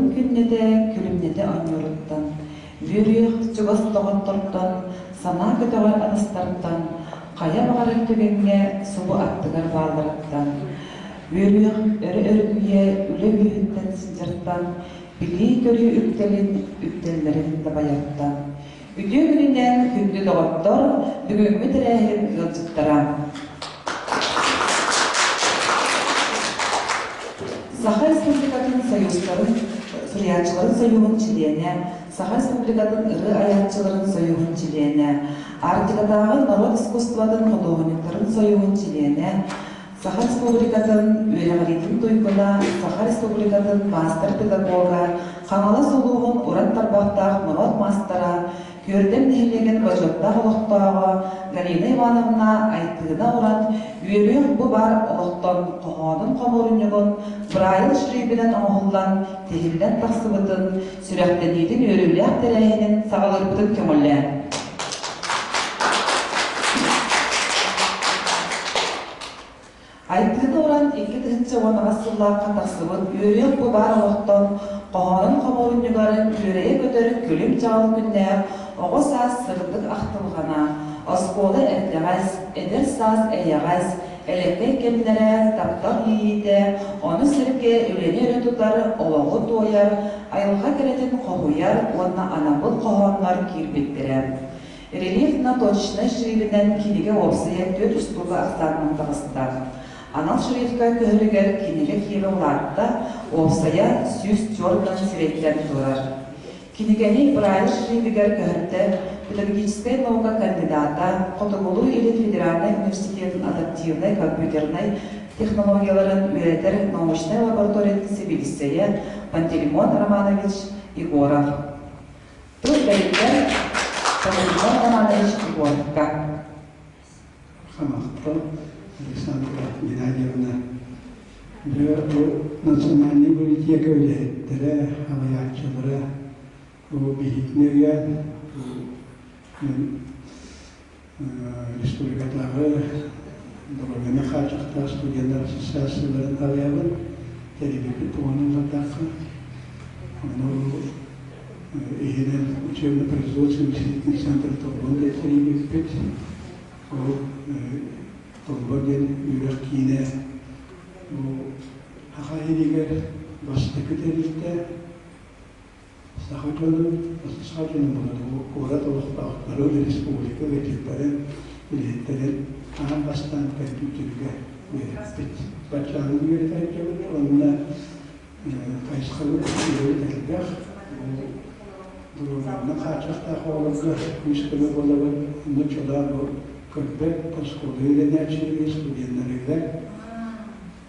Тапталын күннэтэ, күлүмнэтэ оонньууруттан, үөрүөх чугас доҕоттортон, санаа көтөҕөр атастартан, хайа баҕарар түгэҥҥэ субу аттыгар баалларыттан, үөрүөх өрө өрүкүйэ үлэ үөһүттэн сылдьартан, билии-көрүү үктэлин үктэллэрин дабайартан. Үтүө күнүнэн күндү доҕоттор, бүгүҥҥү тэрээһин ыалдьыттара. Саха Республикатын Союзтарын суруйааччыларын союһун чилиэнэ, Саха Республикатын ырыа айааччыларын союһун чилиэнэ, Арктикатааҕы норуот искусствотын худуоһунньуктарын союһун чилиэнэ, Саха Республикатын үөрэҕириитин туйгуна, Саха Республикатын маастар-педагога, Хаҥалас улууһун уран тарбахтаах норуот маастара, Күөрдэм нэһилиэгин бочуоттаах олохтооҕо Галина Ивановна Айтыына Уран үөрүөх бу баар олохтон хоһоонун хомуурунньугун Брайл шрибинэн оҥоһуллан тиһиллэн тахсыбытын, сүрэхтэниитин үөрүүлээх тэрээһинин саҕалыырбытын көҥүллээн. Айтыына Уран 2018 сыллаахха тахсыбыт Үөрүөх бу баар олохтон хоһоонун хомуурунньугар күөрэйэ көтөр күлүм-чаҕыл күннээх оҕо саас сырдык ахтылҕана, оскуола эрдэҕэс, эдэр саас эйэҕэс, элэккэй кэмнэрэ, таптал иэйиитэ, ону сэргэ үлэни өрө тутар, олоҕу туойар, айылҕа кэрэтин хоһуйар уонна анабыл хоһооннор киирбиттэрэ. Рельефно-точечнай шрифинэн кинигэ уопсайа түөрт устуука ахсаанынан таҕыста. Анал шрифка көһөрүгэр кинигэ киэбэ улаатта, уопсайа 104 сирэйтэн турар. Кинигэни Брайль шрифигэр көһөртө педагогическай наука кандидата, Хотугулуу-Илин федеральнай университетын адаптивнай компьютернай технологияларын үөрэтэр научнай лабораториятын сэбиэдиссэйэ Пантелеймон Романович Егоров. Тыл бэриллэр Пантелеймон Романович Егоровка. Хамахта Александра Геннадьевна дьэ бу национальнай библиотека үлэһиттэрэ, салайааччылара бу биһикни өйөөн бу республикатааҕы доруобуйаны хааччахтаах студеннар ассоциацияларын салайабын, тэрийбиппит туһунан ыллардаахха. Ону иһинэн учебно-производственный мыслительный центр Толбон диэн тэрийбиппит. Ол Толбон диэн үөрэх киинэ бу Саха иһигэр бастакы тэрилтэ. Саха дьонун, саха дьонун буолар, куорат олохтоохторун, республика ыалдьыттарын, үлэһиттэрин аан бастаан компьютерга үөрэппит. Баччааҥҥы үөрэтэр дьонун уонна хайысхабыт үлэбит элбэх. Бу доруобуйанан хааччахтаах оҕолорго күүс-көмө буолабыт. Онно чулаан бу көрбөт оскуола үөрэнээччилэригэр, студеннарыгар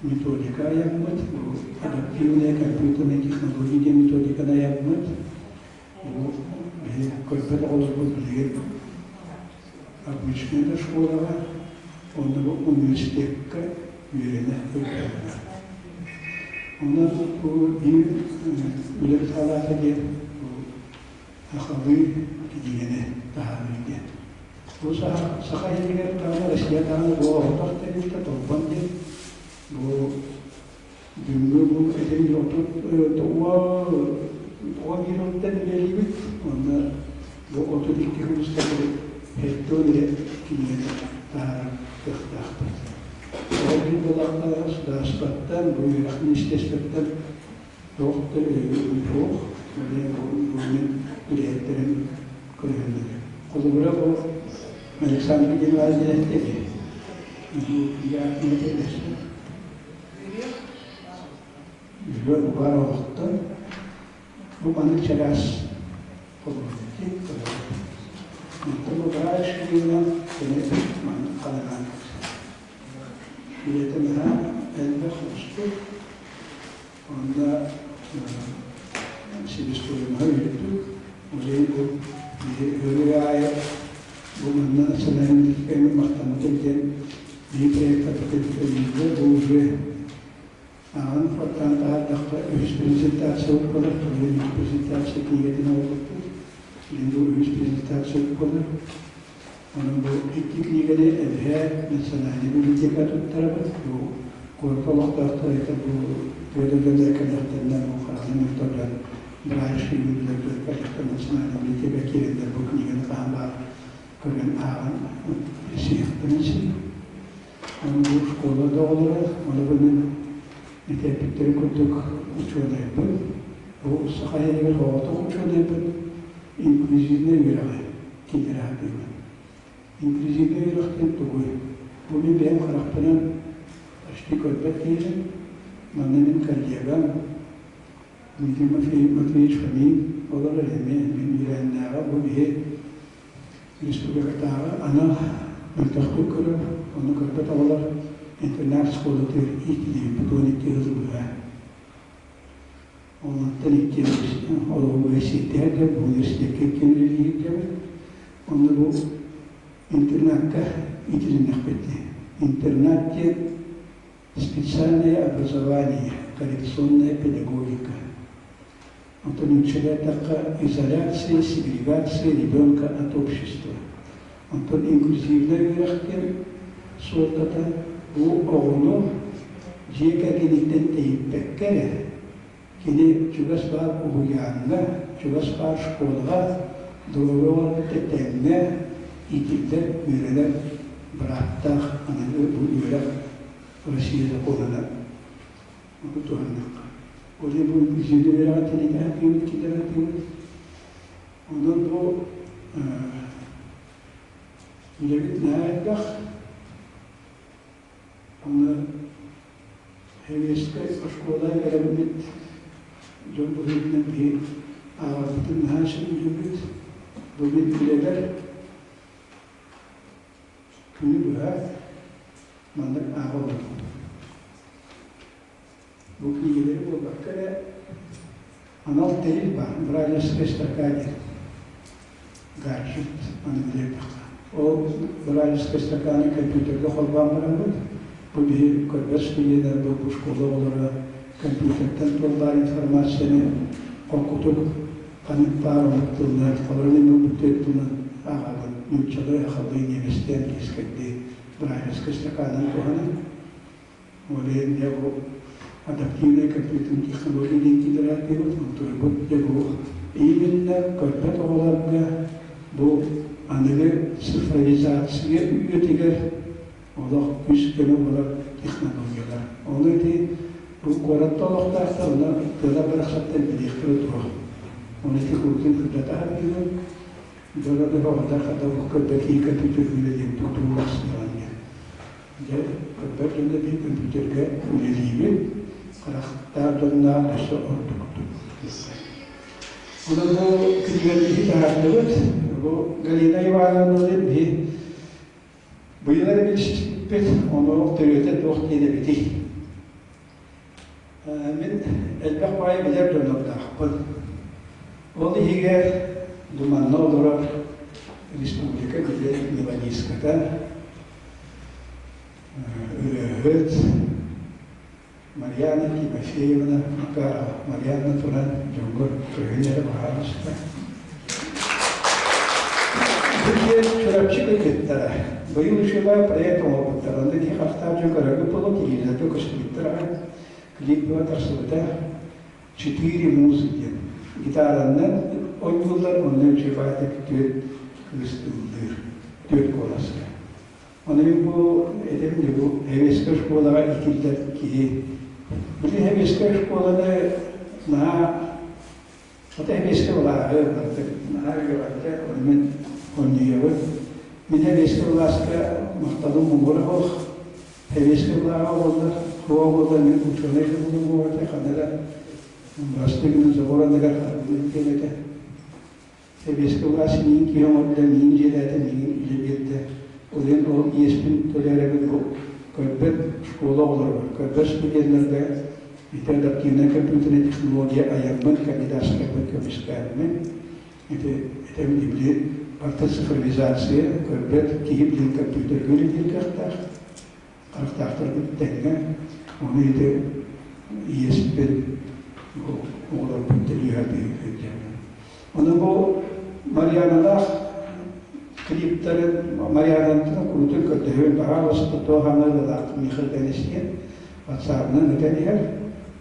методика айаммыт, бу адаптивная компьютерная технология диэн методиканы айаммыт. Бу биһи көрбөт оҕолорбут билигин обычная да школаҕа, онно бу университекка үөрэнэ сылдьаллар. Онон бу биир үлэбит салаата диэн бу сахалыы кинигэни таһаарыы диэн. Бу Саха иһигэр даҕаны, Россия даҕаны бу оҕотох тэрилтэ Толбон диэн. Бу бүгүҥҥү бу этин 31 сылтан үлэлиибит. Уонна бу 32 күн устата 70 эрэ кинигэни таһаарар кыахтаахпыт. Ол иһин буоллахха судаарыстыбаттан, бу үөрэх министерствоттан туох да өйөбүл суох. Бу мин үлэһиттэрим көрүһүннүлэр. Холобура бу Александр Геннадьевич диэн Үһүө убаар олохтон бу маннык чараас холобурдии көрөбүт. Онтон убаа ширинэн кини маннык ханаан Үлэтэ наһаа элбэх уустук. Онно себестоимоһа үрдүк. Музей бу өрүү аайы бу манна национальный махтаммытым диэн биир проектарбытын өйүүллэр. Бу уже ааҕан фронтан таһаардахха үһүс презентация буолар, үһүс презентация кинигэтин оҥорбуппут. Билигин бу үһүс презентация буолар. Онон бу икки кинигэни эбэһээт национальнай библиотека туттарабыт. Бу Куорат олохтоохторо это бу тыа дойдулара кэлиэхтэринэн бу хараҕынан мөлтөрдөн Браевский библиотека кэлиэхтэрин национальнай библиотека киирэннэр бу кинигэни хаһан баар көрөн ааҕан билсиэхтэрин син. Ону бу школа да оҕолоро, ону бу мин этээппиттэрин курдук учуонайбын. Бу саха иһигэр оҕотох учуонайбын инклюзивнай үөрэҕи киллэрэ сатыыбын. Инклюзивнай үөрэх диэн тугуй? Бу мин бэйэм харахпынан почти көрбөт киһибин. Манна мин коллегам Дмитрий Матвеевич Фомин олорор, эмиэ мин үөрээннээҕэ бу биһи республикатааҕы анал мөлтөхтүк көрөр, ону көрбөт оҕолор интернат школатыгар иитиллибиппит 12 сыл быһа. Онтон икки олоҕу сиэттиһэр да университекка иккиэн үлэлиир диэбит. Онно бу интернакка иитилиннэхпит дии. Интернат диэн специальное образование, коррекционная педагогика. Онтон үксэлээтэххэ изоляция, сегрегация ребенка от общества. Онтон инклюзивнай үөрэх диэн суолтата бу оҕону дьиэ кэргэниттэн тэйиппэккэ эрэ кини чугас баар уһуйааҥҥа, чугас баар школаҕа доруобуйа тэҥҥэ иитиллэр, үөрэнэр бырааптаах аныгы бу үөрэх Россия сокуонунан ону туһанныахха. Ол иһин бу инклюзивнай үөрэҕи тэнитэ сатыыбыт, киллэрэ сатыыбыт. Онон бу үлэбит наһаа элбэх. Онно Сэбиэскэй оскуола үөрэммит дьон быһыытынан биһи ааҕарбытын наһаа сөбүлүүбүт. Бу мин үлэбэр күнү быһа маннык ааҕа олордум. Бу кинигэлэри буолбакка эрэ анал тэрил баар, Брайлевская строка диэн гаджет аны билиэтэххэ. Ол Брайлевская стаканы компьютерга холбоон бараммыт, бу биһи көрбөт студеннар бу школа оҕолоро компьютертан туох баар информацияны холкутук ханнык баар омук тылынан, холобур мин ылбыт төрүт тылынан ааҕабын, нууччалыы, сахалыы, немецтии, английскайдыы Брайлевскай стаканын туһанан. Ол иһин дьэ бу адаптивнай компьютернай технология диэн киллэрээттиибит, онтуйбут дьэ бу именно көрбөт оҕолорго бу аныгы цифровизация үйэтигэр олох күүс-көмө буолар технологиялар. Ону ити бу куоратта олохтоохтор, ону тыала барахсаттан билиэхтэрэ дуо? Ону ити курутун кырдата сатыыбын. Дьоно да баҕардар хата бу көрбөт киһи компьютер үлэлиэн тугу-тугу диэн. Дьэ, көрбөт дьоно биир компьютерга үлэлиибин, харахтаах дьонноох өссө ордуктук. Онон бу кинигэни биһи таһаардыбыт. Бу Галина Ивановнаны биһи быйыл эрэ билсибиппит, ону төрүөтэ туох диэн эбитий? Мин элбэх баҕайы билэр дьоннордоохпун. Ол иһигэр Думанна олорор республика билэр мелодистката, ырыаһыт Марьяна Тимофеевна Макарова. Марьяна туран дьоҥҥо көһүн эрэ баһаалыста. Бу дьиэ Чурапчы кыргыттара. Быйыл үчүгэй проект оҥорбуттар. Онно ити хастаах дьон көрөргө буолуо, телевизорга көстүбүттэр аҕай. Клип буола тахсыбыта. Четыре музы диэн. Гитараннан ойууллар, онно үчүгэйдик түөрт кыыс ыллыыр. Түөрт куоласка. Ону мин бу этим дии бу Хэвескэй школаҕа иитиллэр киһи. Били Хэвескэй школаны наһаа Ата эбиэскэ былааһы бардык наһаа үөҕэллэр, ону мин онньуйабын. Мин эбиэскэ былааска махталым муҥура суох. Эбиэскэ былааҕа буоллар, суох буоллар мин учуонай да буолуом буолуо этэ, ханна да бырастыы гынан забор анныгар харбыным диэм этэ. Сэбиэскэй былаас миигин киһи оҥордо, миигин дьиэлээтэ, миигин үлэ биэрдэ. Ол иһин ол иэспин төлөөрэбин бу көрбөт школа оҕолоругар, көрбөт студеннарга ити адаптивнай компьютернай технология айаммын, кандидатскайбын көмүскээммин, ити этэбин били барыта цифровизация, көрбөт киһи билин компьютерга үлэлиир кыахтаах, харахтаахтарбыт тэҥҥэ, ону ити иэспин оҕолорбут төлүөһэ диэн. Ону бу Марьяналаах клиптарын Марьянаттан курутун көрдөһүөн баҕаласта туох аналлаах Михаил Дениске. Ватсабынан этэн иһэр.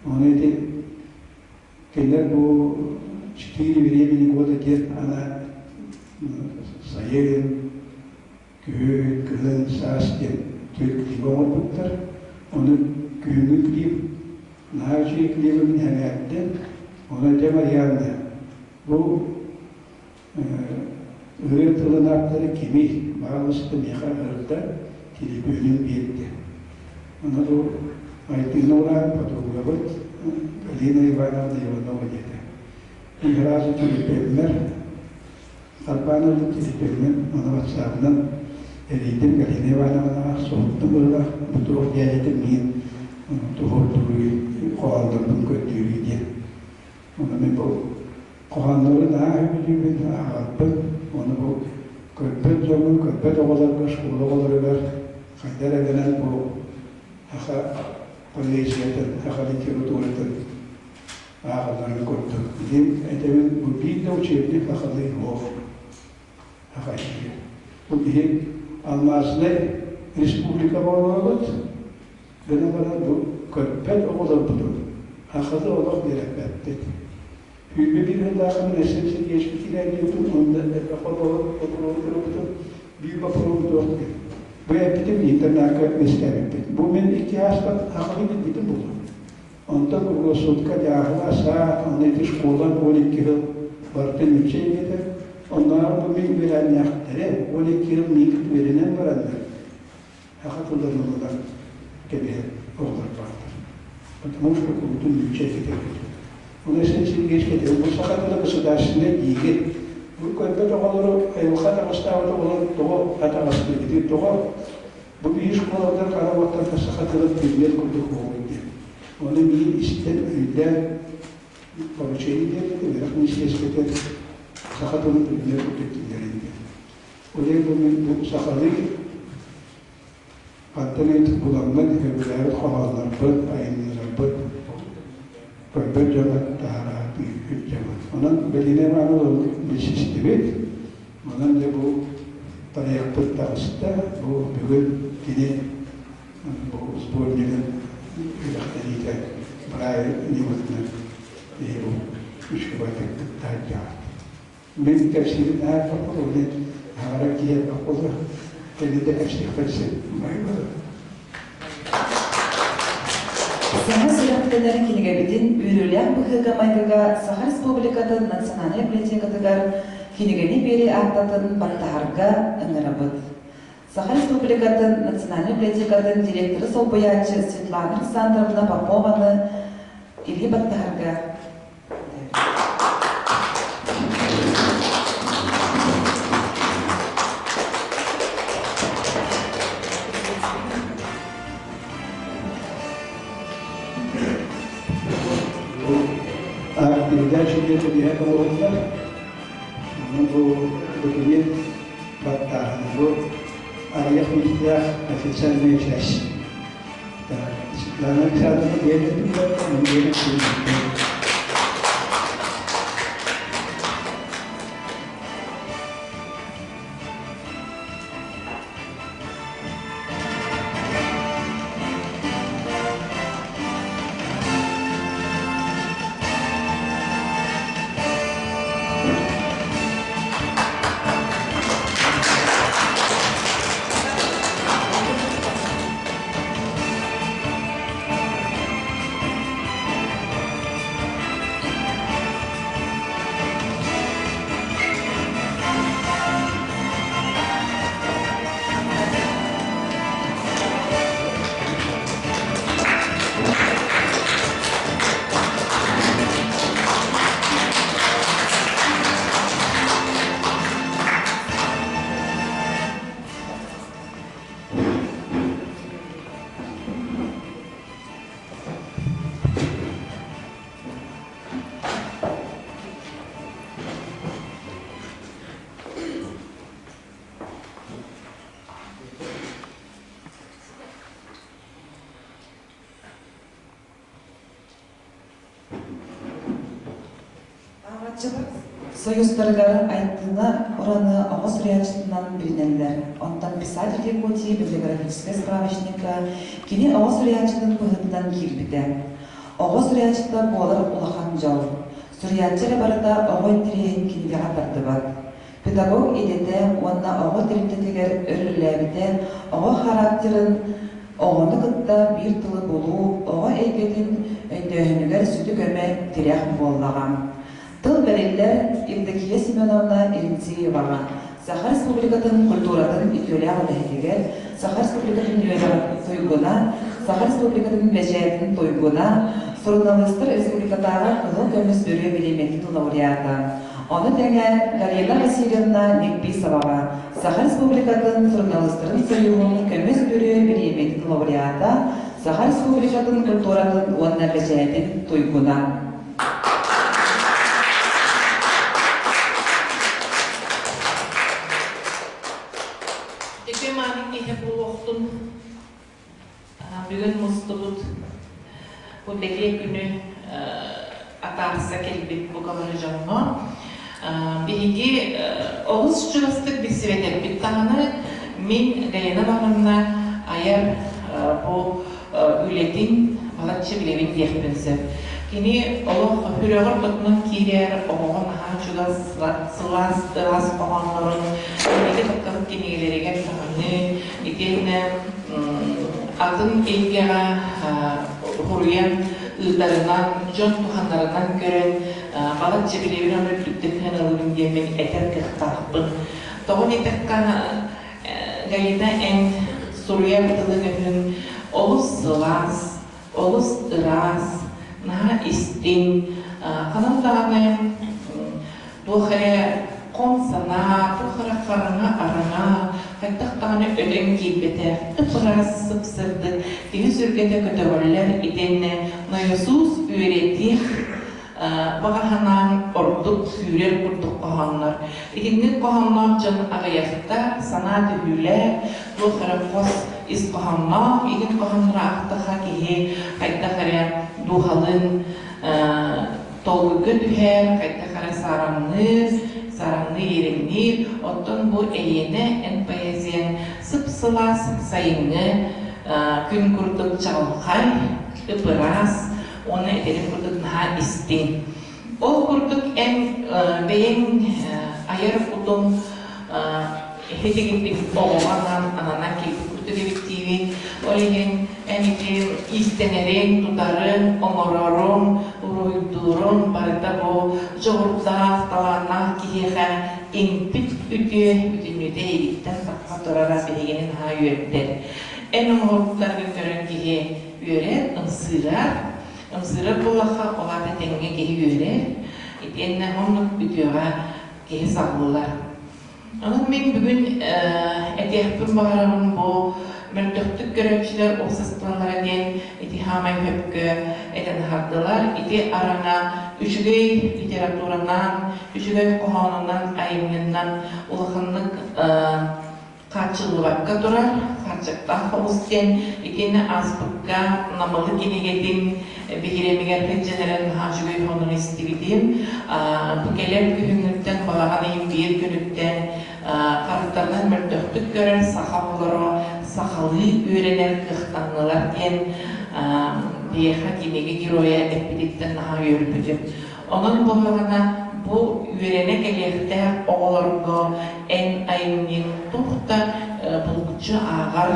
Ону ити кинилэр бу четыре времени года диэн анаан сайын, күһүн, кыһын, саас диэн түөрт клип оҥорбуттар. Ону күһүҥҥү клип наһаа үчүгэй клибы мин сэҥээрдим. Ону дьэ Марианна бу ырыа тылын ааптара кимий? Баҕалыста миэхэ ыҥырда, телефонун биэрдэ. Ону бу Айтыына Ураан подругабыт Галина Ивановна Иванова диэтэ. Мин сразу телефоммэр Харбаан ылбыт телефоммун ону ватсабынан эрийдим Галина Ивановнаҕа соһуттум быһыылаах бу туох дьээдьэтин миин туһуордууруй хоһооннорбун көрдүүрүй диэн. Ону мин бу хоһооннору наһаа сөбүлүүбүн, ааҕарбын. Ону бу көрбөт дьоҥҥо, көрбөт оҕолорго, школа оҕолоругар хайда эрэ гынан бу саха поэзиятын, саха литературатын ааҕалларын курдук. Билим этэбин, бу биир да учебник сахалыы суох. Саха сиригэр. Бу биһи алмазнай республика буолуобут, гына баран бу көрбөт оҕолорбутун сахалыы олох үөрэппэппит. 21 сыллаахха мин өссө Сергеевич диэбитим, онно элбэх боппуруоһу биир боппуруоһу туох диэн. Бу эппитим интернакка үөскээбиппит. Бу мин икки ааспат сахалыы билбитим буолуо. Онтон круглосутка дьааһыла саат, онно ити школа 12 сыл барыта нуучча эйгэтэ. Оннооҕор бу мин үөрэннэхтэрэ 12 сыл миигин үөрэнэн бараннар саха тылын ылынан кэбиһэр оҕолор бааллар. Потому что куруутун нуучча эйгэтэ эбит. Оны Айсен Сергеевич этэр, бу саха тыла государственнай диигит. Бу көрбөт оҕолору айылҕа атаҕастаабыт оҕолор тоҕо атаҕастыыгытый, тоҕо Бу биир школалар хара уоттарга саха тылын билбэт курдук буолбут диэн. Ону миин истэн, өйдөөн поручение биэрбитим, үөрэх министиэристибэтэ саха тылын билбэт курдук киллэрин диэн. Ол иһин бу мин бу сахалыы хантан эмит буламмын сөбүлээбит хоһооннорбун, айымньыларбын көрбөт дьоҥҥо таһараатыы сылдьабын. Онон Галина Ивановна билсистибит. Онон дьэ бу проекпыт таҕыста. Бу бүгүн кини бу сборнигын үөрэхтэниитэ Брайль ньыматынан биһи бу үчүгэйдик кыттаһыдьаҕыт. Мин кэпсиирим наһаа элбэх буолуо, мин аһара киһи элбэх буолуо. Кэлин да кэпсиэхпин сөп. Саҥа сүрэхтэнэр кинигэбитин үөрүүлээх быһыыга-майгыга Саха Республикатын Национальнай библиотекатыгар кинигэни биэрии аактатын баттаһарга ыҥырабыт. Саха Республикатын Национальнай библиотекатын директоры солбуйааччы Светлана Александровна Попованы илии баттаһарга Передача диэн биһэ оҥоһуллар. Онон бу документ баттааһына бу аҕыйах мүнүүттээх официальная часть. Светлана Александровна бэйэтин Ааҕааччылар. Союзтарыгар Айтыына Ураны оҕо суруйааччытынан билинэллэр. Онтон писатель Якутии библиографическай справочникка кини оҕо суруйааччытын быһыытынан киирбитэ. Оҕо суруйааччыта буолар улахан дьол. Суруйааччы эрэ барыта оҕо интэриэһин кинигэҕэ тардыбат. Педагог идэтэ уонна оҕо тэрилтэтигэр өр үлэлээбитэ оҕо характерын оҕону кытта биир тылы булуу, оҕо эйгэтин өйдөөһүнүгэр сүдү көмө, тирэх буоллаҕа. Тыл бэриллэр Евдокия Семеновна Иринцееваҕа, Саха Республикатын культуратын үтүөлээх үлэһитигэр, Саха Республикатын үөрэҕин туйгуна, Саха Республикатын бэчээтин туйгуна, суруналыыстар республикатааҕы Кыһыл көмүс бөрүө бириэмийэтин лауреата. Ону тэҥэ Галина Васильевна Ликбисоваҕа, Саха Республикатын суруналыыстарын сойууһун көмүс бөрүө бириэмийэтин лауреата, Саха Республикатын культуратын уонна бэчээтин туйгуна. Ити мааны киһи буолуохтун бүгүн мустубут бу бэлиэ күнү атаарса кэлбит бука бары дьоҥҥо биһиги олус чугастык билсибэтэрбит даҕаны мин Галина Ивановна айар бу үлэтин балачча билэбин диэхпин сөп. Кини олох сүрэҕэр ортотунан киирэр, оҕоҕо наһаа чугас, сылаас, ыраас хоһооннорун, кинигэ тапталын кинигэлэригэр даҕаны, итиэннэ атын эйгэҕэ уһуруйан ыытарынан, дьон туһанарынан көрөн, балачча билэбин ону үрдүктэн сыаналыыбын диэммин этэр кыахтаахпын. Тоҕо диэтэххэ, Галина эн суруйар тылыҥ-өһүҥ олус сылаас, олус ыраас, наһаа истиҥ, ханан даҕаны туох эрэ хом санаа, туох эрэ хараҥа араҥа, хайдах даҕаны өтөн киирбэтэх, ып-ыраас, сып-сырдык, киһи сүргэтэ көтөҕүллэр итиэннэ нойосуус үөрэтиэх баҕа санааҥ ордук сүүрэр курдук хоһооннор. Итинник хоһоонноох дьон аҕыйахта, санаа түһүүлээх, туох эрэ хос ис хоһоонноох, игин хоһооннору аахтахха киһи хайдах эрэ дууһалыын толкуйга түһэр, хайдах эрэ саараҥныыр, саараҥныы иэрэҥниир. Оттон бу эйиэнэ эн поэзияҥ сып-сылаас сайыҥҥы күн курдук чаҕылхай, ып-ыраас, уонна этэрин курдук наһаа истиҥ. Ол курдук эн бэйэҥ айар кутуҥ эһэтигин оҕоҕо анаан ананан кэлбит курдук эбиттиибин. Ол иһин эн ити иистэнэриҥ, тутарыҥ, оҥороруҥ, уруһуйдууруҥ барыта бу дьоҕурдаах, талааннаах киһиэхэ иҥпит үтүө бүтүннүүтэ эйигиттэн тахха турара биһигини наһаа үөрдэр. Эн оҥоһуктаргын көрөн киһи үөрэр, ымсыырар. Ымсыырар буоллахха, ол аата тэҥҥэ киһи үөрэр. Итиэннэ оннук үтүөҕэ киһи сабыллар. Онон мин бүгүн этиэхпин баҕарабын бу мөлтөхтүк көрөөччүлэр уопсастыбалара диэн ити хаамай хөпкө этэн аһардылар. Ити араҥа үчүгэй литературанан, үчүгэй хоһоонунан, айымньынан улаханнык хааччыллыбакка турар, хааччахтаах оҕус диэн итиэннэ ааспыкка Намылы кинигэтин биһирэмигэр сылдьан эрэн наһаа үчүгэй сонун истибитим. Бу кэлэр күһүҥҥүттэн балаҕан ыйын биир күнүттэн харахтарынан мөлтөхтүк көрөр саха оҕолоро сахалыы үөрэнэр кыахтаннылар диэн биһиэхэ кинигэ геройа эппититтэн наһаа үөрбүтүм. Онон буоллаҕына бу үөрэнэ кэлиэхтээх оҕолорго эн айымньыҥ туох да булгуччу ааҕар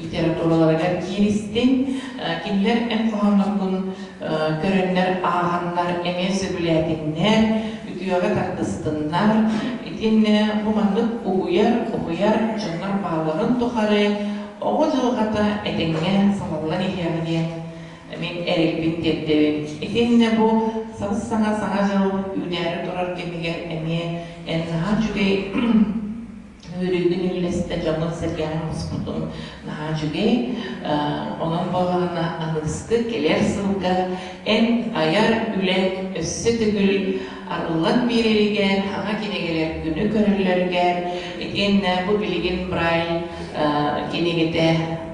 литератураларыгар кииристин, кинилэр эн хоһоонноргун көрөннөр, ааҕаннар эмиэ сөбүлээтиннэр, үтүөҕэ тардыстыннар. Итиэннэ бу маннык угуйар, уһуйар дьоннор баалларын тухары оҕо дьылҕата этэҥҥэ салаллан иһиэҕэ диэн мин эрэлбин тиэрдэбин. Итиннэ бу сабыс-саҥа Саҥа дьыл үүнээри турар кэмигэр эмиэ эн наһаа үчүгэй үөрүүгүн үллэстэ дьоҥҥун-сэргэҕин муспутуҥ наһаа үчүгэй. Онон буоллаҕына аныгыскы кэлэр сылга эн айар үлэҥ өссө төгүл арыллан биэрэригэр, саҥа кинигэлэр күнү көрөллөрүгэр, итиэннэ бу билигин Брайль. кинигэтэ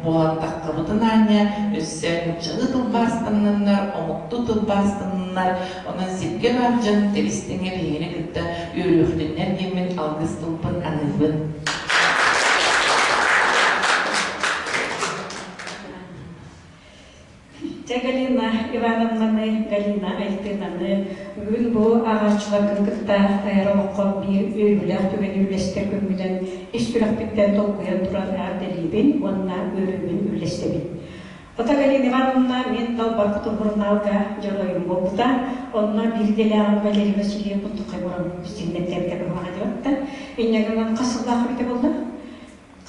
буолан таххыбытын аанньа өссө нууччалыы тылбаастаннаннар, омуктуу тылбаастаннаннар, онон сиргэ баар дьон тэбис-тэҥэ биһигини кытта үөрүөхтүннэр диэммин алгыс тылбын аныыбын. Дьэ Галина Ивановнаны, Галина Айтынаны бүгүн бу ааҕааччыларгын кытта айар олоххо биир үөрүүлээх түгэни үллэстэр күммүнэн ис сүрэхпиттэн толкуйан туран эҕэрдэлиибин уонна үөрүүбүн үллэстэбин. Ото Галина Ивановна мин Далбар Хотун сурунаалга дьоруойум буолбута. Онно биир идэлээҕим Валерий Васильев куттукхай буолан сиҥнэттээбитэ быһылаҕа диэбэттэ. Инньэ гынан хас сыллаах эбитэ буолла?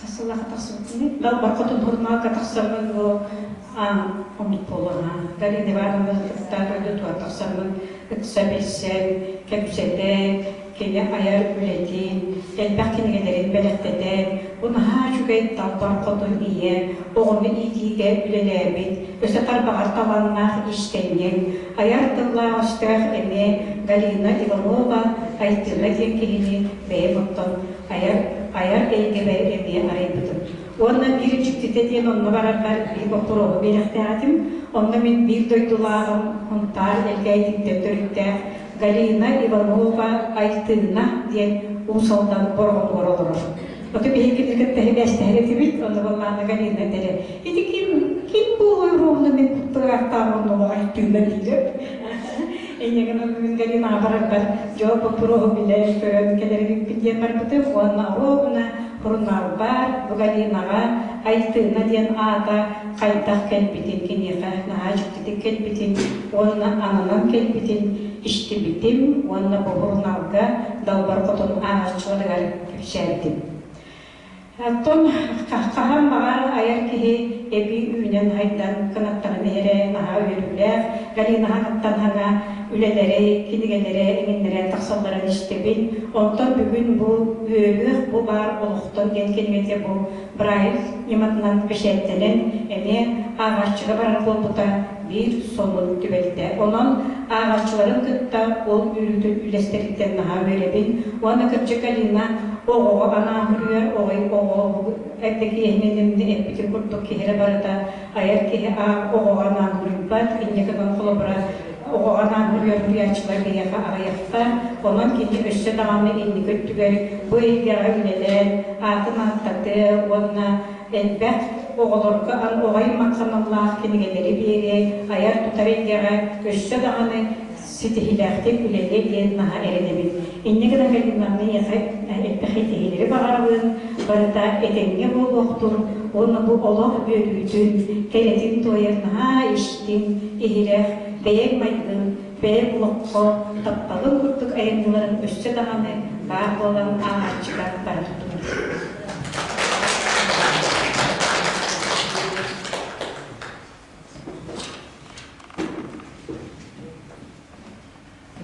Хас сыллаах тахсыбытыный? Далбар Хотун сурунаалга тахсаммын бу оннук буолуо Галина Ивановна кытта дойдутугар тахсаммын ыкса билсэн, кэпсэтэн, кини айар үлэтин, элбэх кинигэлэрин бэлэхтэтэн, бу наһаа үчүгэй далбар хотун ийэ, оҕону иитиигэ үлэлээбит, өссө тарбаҕар талааннаах иистэнньэҥ, айар тыллаах-өстөөх эмиэ Галина Иванова Айтыына диэн киһини бэйэм оттон айар айар эйгэбэр эмиэ арыйбытым. Уонна биир дьиктитэ диэн онно барарбар биир боппуруоһу биэрэхтээх этим. Онно мин биир дойдулааҕым Һунтаар Элгээйититтэн төрүттээх Галина Иванова Айтыына диэн Уус Алдан Бороҕонугар олорор. Ото биһиги кинини кытта сибээстэһэр этибит, онно буоллаҕына Галина этэрэ, ити ким ким буолуой ровно мин куттаҕаахтаах оннулаах Айтыына диирэ. Инньэ гынан бүгүн Галинаҕа барарбар дьол боппуруоһу билэ көрөн кэлэр эбиппин диэн барбытым уонна ровно сурунаалбар бу Галинаҕа Айтыына диэн аата хайдах кэлбитин киниэхэ наһаа дьиктитик кэлбитин уонна ананан кэлбитин истибитим уонна бу сурунаалга Далбар Хотун ааҕааччыларыгар кэпсээбитим. Оттон хаһан баҕар айар киһи эбии үүнэн-сайдан кынаттанан иһэрэ наһаа үөрүүлээх. Галина хаҥаттан хаҥа үлэлэри, кинигэлэрэ иҥиннэрэ тахсалларын истэбин. Онтон бүгүн бу Үөрүөх бу баар олохтон диэн кинигэтэ бу Брайль ньыматынан бэчээттэнэн эмиэ ааҕааччыга барар буолбута биир сонун түбэлтэ. Онон ааҕааччыларын кытта ол үөрүүтүн үллэстэриттэн наһаа үөрэбин. Уонна кырдьык Галина оҕоҕо анаан суруйар оҕо оҕо эрдэ киэһинэн эппитин курдук киһи эрэ барыта айар киһи оҕоҕо анаан суруйбат. Инньэ гынан холобура оҕоҕо анаан суруйар суруйааччылар биһиэхэ аҕыйахтар. Онон кини өссө даҕаны инники өттүгэр бу эйгэҕэ үлэлээн аатын ааттатыа уонна элбэх оҕолорго оҕо аймахха аналлаах кинигэлэри биэриэ, айар-тутар эйгэҕэ өссө даҕаны ситиһиилээхтик үлэлиэ диэн наһаа эрэнэбин. Инньэ гынан Галинаҕа эйиэхэ элбэх ситиһиилэри баҕарабын, барыта этэҥҥэ буолуохтун уонна бу олох үөрүүтүн, кэрэтин туойар наһаа истиҥ, иһирэх, бэйэҥ майгын, бэйэҥ олоххо тапталын курдук айымньыларын өссө даҕаны баар буолан ааҕааччыга бара турдунар.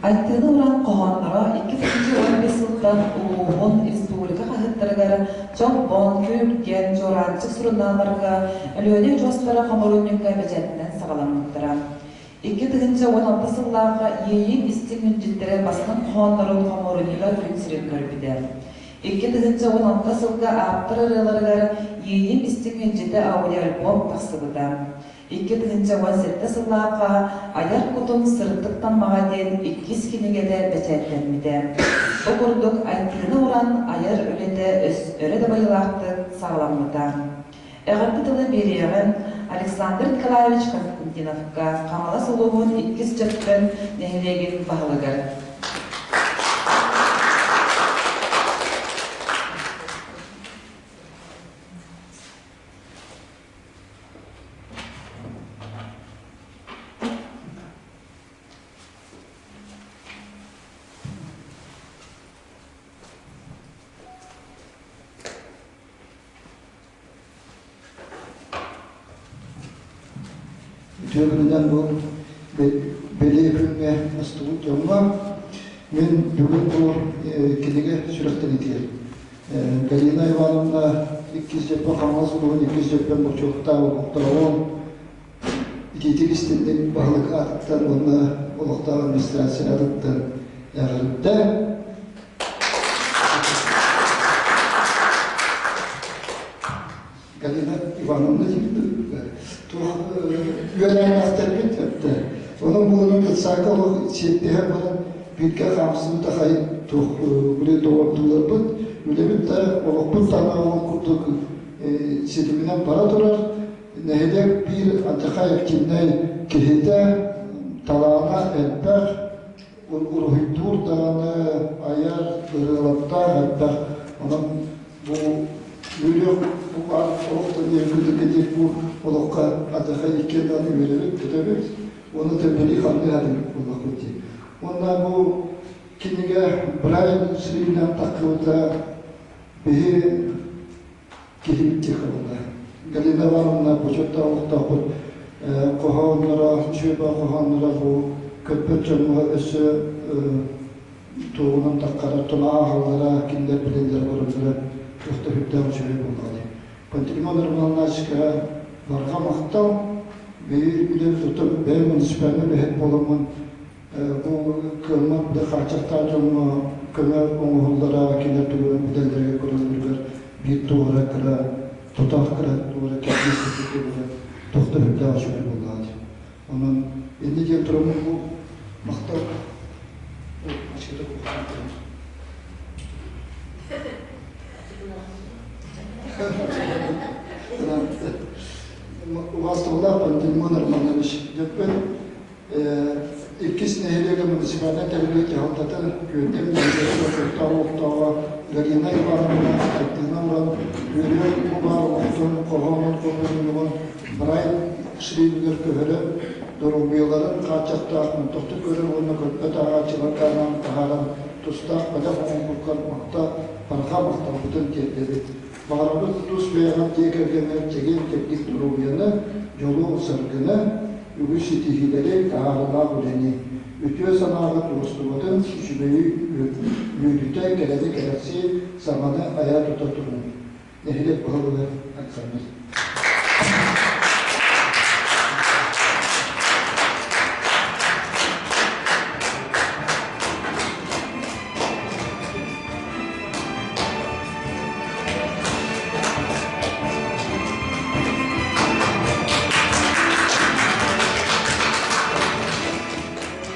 Айтыына уран хоһоонноро 2015 сылтан улууһун республика хаһыаттарыгар Чолбон, Күргэн, Чуораанчык сурунаалларга Өлүөнэ очуостара хомуруунньукка бэчээтинэн саҕаламмыттара. 2016 сыллаахха Иэйиим истиҥ илдьиттэрэ бастыҥ хоһооннорун хомуурунньуга күн сирин көрбүтэ. 2016 сылга ааптар ырыаларыгар Иэйиим истиҥ илдьитэ аудиоальбом тахсыбыта. 2017 сыллаахха Айар кутум сырдык таммаҕа диэн иккис кинигэтэ бэчээттэммитэ. Бу курдук Айтыына Уран айар үлэтэ өрө дабайыылаахтык саҕаламмыта. Эҕэрдэ тылы биэриэҕин Александр Николаевич Константиновка, Хаҥалас улууһун иккис Дьөппөн нэһилиэгин баһылыгар. Үтүө күнүнэн бу бэлиэ күҥҥэ мустубут дьоҥҥо мин бүгүн бу кинигэ сүрэхтэниитигэр Галина Ивановна иккис дьөппөн Хаҥалас улууһун иккис дьөппөн бочуоттаах олохтооҕун итиитик истинник баһылык аатыттан уонна олохтоох администрация аатыттан эҕэрдэ Галина Ивановна туох үөлээннээхтэрбит өттө. Онон буолан детсадка олох сиэттиһэн баран бииргэ хаамсыбыт ахай туох били доҕордууларбыт, үлэбит да олохпут даҕаны ол курдук ситиминэн бара турар. Нэһилиэк биир алдьархай активнай киһитэ, талаана элбэх, уруһуйдуур даҕаны, айар, ырыалардаах элбэх. Онон бу үөрүөх бу баар олохтон үөрбүт бу олоххо алдьархай иккиэн даҕаны үөрэбит, көтөбүт уонна төбөлүү ханыы хатыыбыт буоллахпыт дии. Уонна бу кинигэ Брайан Шриннан таххыбыта биһи киһибит Тихоновна. Галина Ивановна бочуоттаах олохтоохпут хоһоонноро, үчүгэй хоһоонноро бу көппөт дьоҥҥо өссө туоҕунан таххара, туна ааҕаллара, кинилэр билэллэрэ көрөллөрө туох да сүрдээх үчүгэй буоллаҕа дии. Пантелеймон Романовичка барҕа махтал, биир үлэбит оттон бэйэм муниципальнай үлэһит буоламмын Бу кыаммат да хааччахтаах дьоҥҥо көмө оҥоһуллара кинилэр тугу билэллэригэр көрөллөрүгэр биир туох эрэ кыра тутаах кыра туох эрэ кэрдиис курдук буолара туох да үрдээх үчүгэй буоллаҕа дии. Онон инньэ диэн тураммын бу махтал Убаастабыллаах Пантелеймон Романович Дьөппөн Иккис нэһилиэгэ муниципальнай тэриллии дьаһалтатын Күөнтэм нэһилиэгин бочуоттаах олохтооҕо Галина Ивановна Айтыына уран үөрүөх бу баар олохтон хоһоонун хомуурунньугун Брайт шрифтигэр көһөрөн, доруобуйаларын хааччахтаах мөлтөхтүк көрөр уонна көрбөт ааҕааччыларга анаан таһааран тустаах бэлэх оҥорбуккар махта барҕа махталбытын тиэрдэбит. Баҕарабыт тус бэйэҕэр дьиэ кэргэҥҥэр чэгиэн-чэбдик доруобуйаны, дьолу-саргыны, үгүс ситиһиилэри, таһаарыылаах үлэни, үтүө санааҕыт уостубатын, үчүгэйи үөрүүтэ, кэрэни кэрэхсии, саҥаны айа-тута туруҥ. Нэһилиэк баһылыга Александр.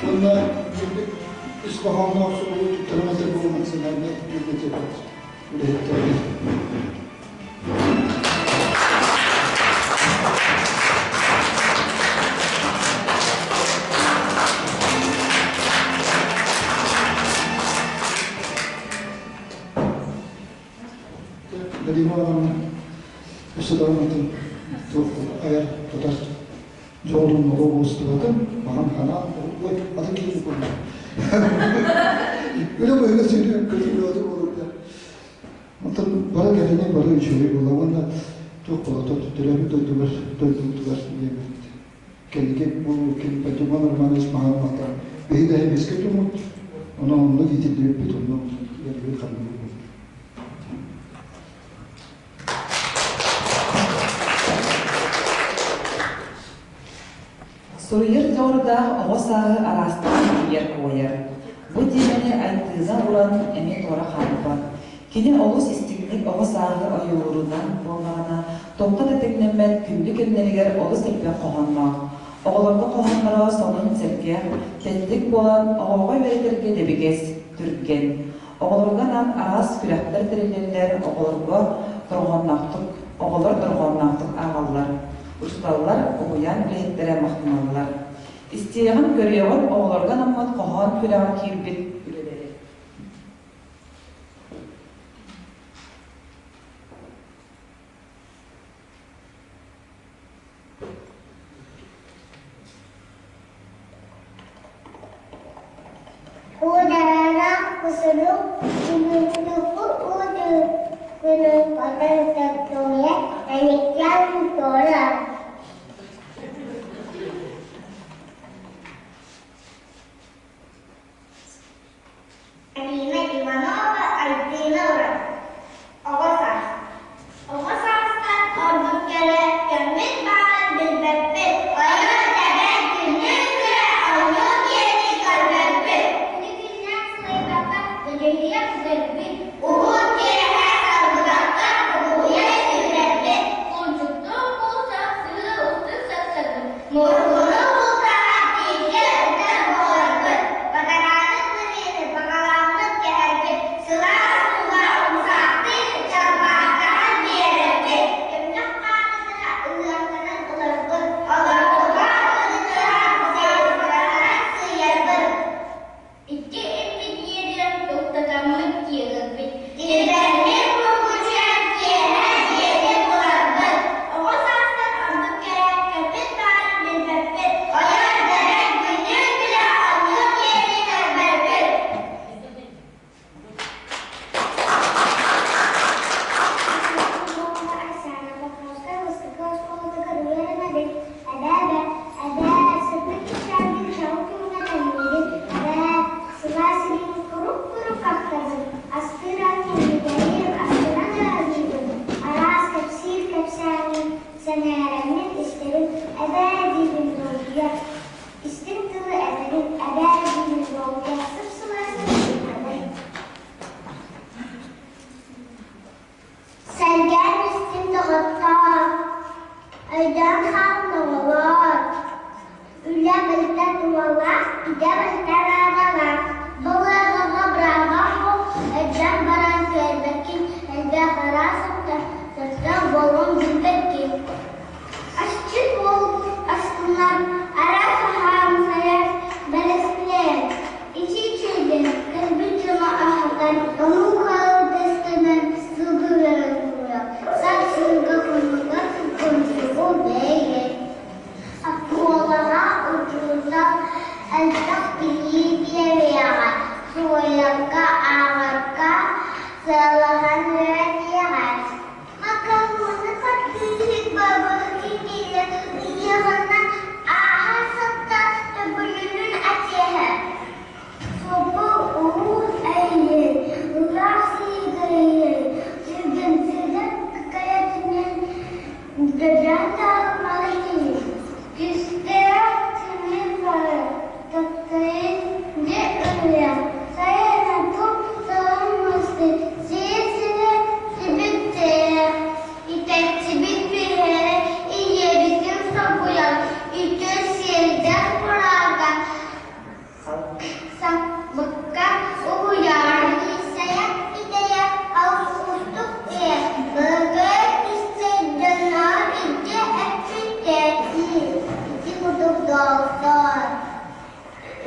Уонна биирдик ис хоһоонноох суруйуу туттаран этэр буолан национальнай библиотека үлэһиттэригэр. Галина Ивановна өссө даҕаны туох айар тутар дьолун олох уустубатын маҕан ханаан ой атын киһи курдук үлэ быһыга сүүрүү көтүлүөтү буолута Онтон бары кэлини бары үчүгэй буола уонна туох буола төрөөбүт дойдугар дойдубутугар диэбит кэнники бу ким Пантелеймон Романович маһаалмата биһи да эмискэ тумут онон онно иитиллибиппит онно үлэлиир ханныгы Суруйар дьоҕурдаах оҕо сааһы араастаан тиийэр-куойар. Бу тиэмэни Айтыына уран эмиэ туора хаалбат. Кини олус истиҥник оҕо сааһы ойуулуурунан буоллаҕына, туохха да тэҥнэммэт күндү кэмнэригэр олус элбэх хоһоонноох. Оҕолорго хоһоонноро сонун сэргэх, тэттик буолан оҕоҕо үөрэтэргэ дэбигэс, түргэн. Оҕолорго анаан араас күрэхтэр тэриллэллэр, оҕолорго дорҕоонноохтук, оҕолор дорҕоонноохтук ааҕаллар. Учууталлар, уһуйаан үлэһиттэрэ махтаналлар. Истиэҕин, көрүөҕүн оҕолорго анаммыт хоһоон күрэҕэр киирбит үлэлэри. Ударара кусурук күнү күнү потом Аникян Тора. Алина Иванова, Альбина Уран. Оҕо саас. Оҕо саастан ордук кэрэ кэммит баарын билбэппит. Ойон тэбэн күннүк көрө оонньуу диэни көрбөппүт. Күнү күннээн сылайбакка үлүһүйэ күлэрбит. Уһун киэһэ салгыбакка уһуйа сүүрэрбит.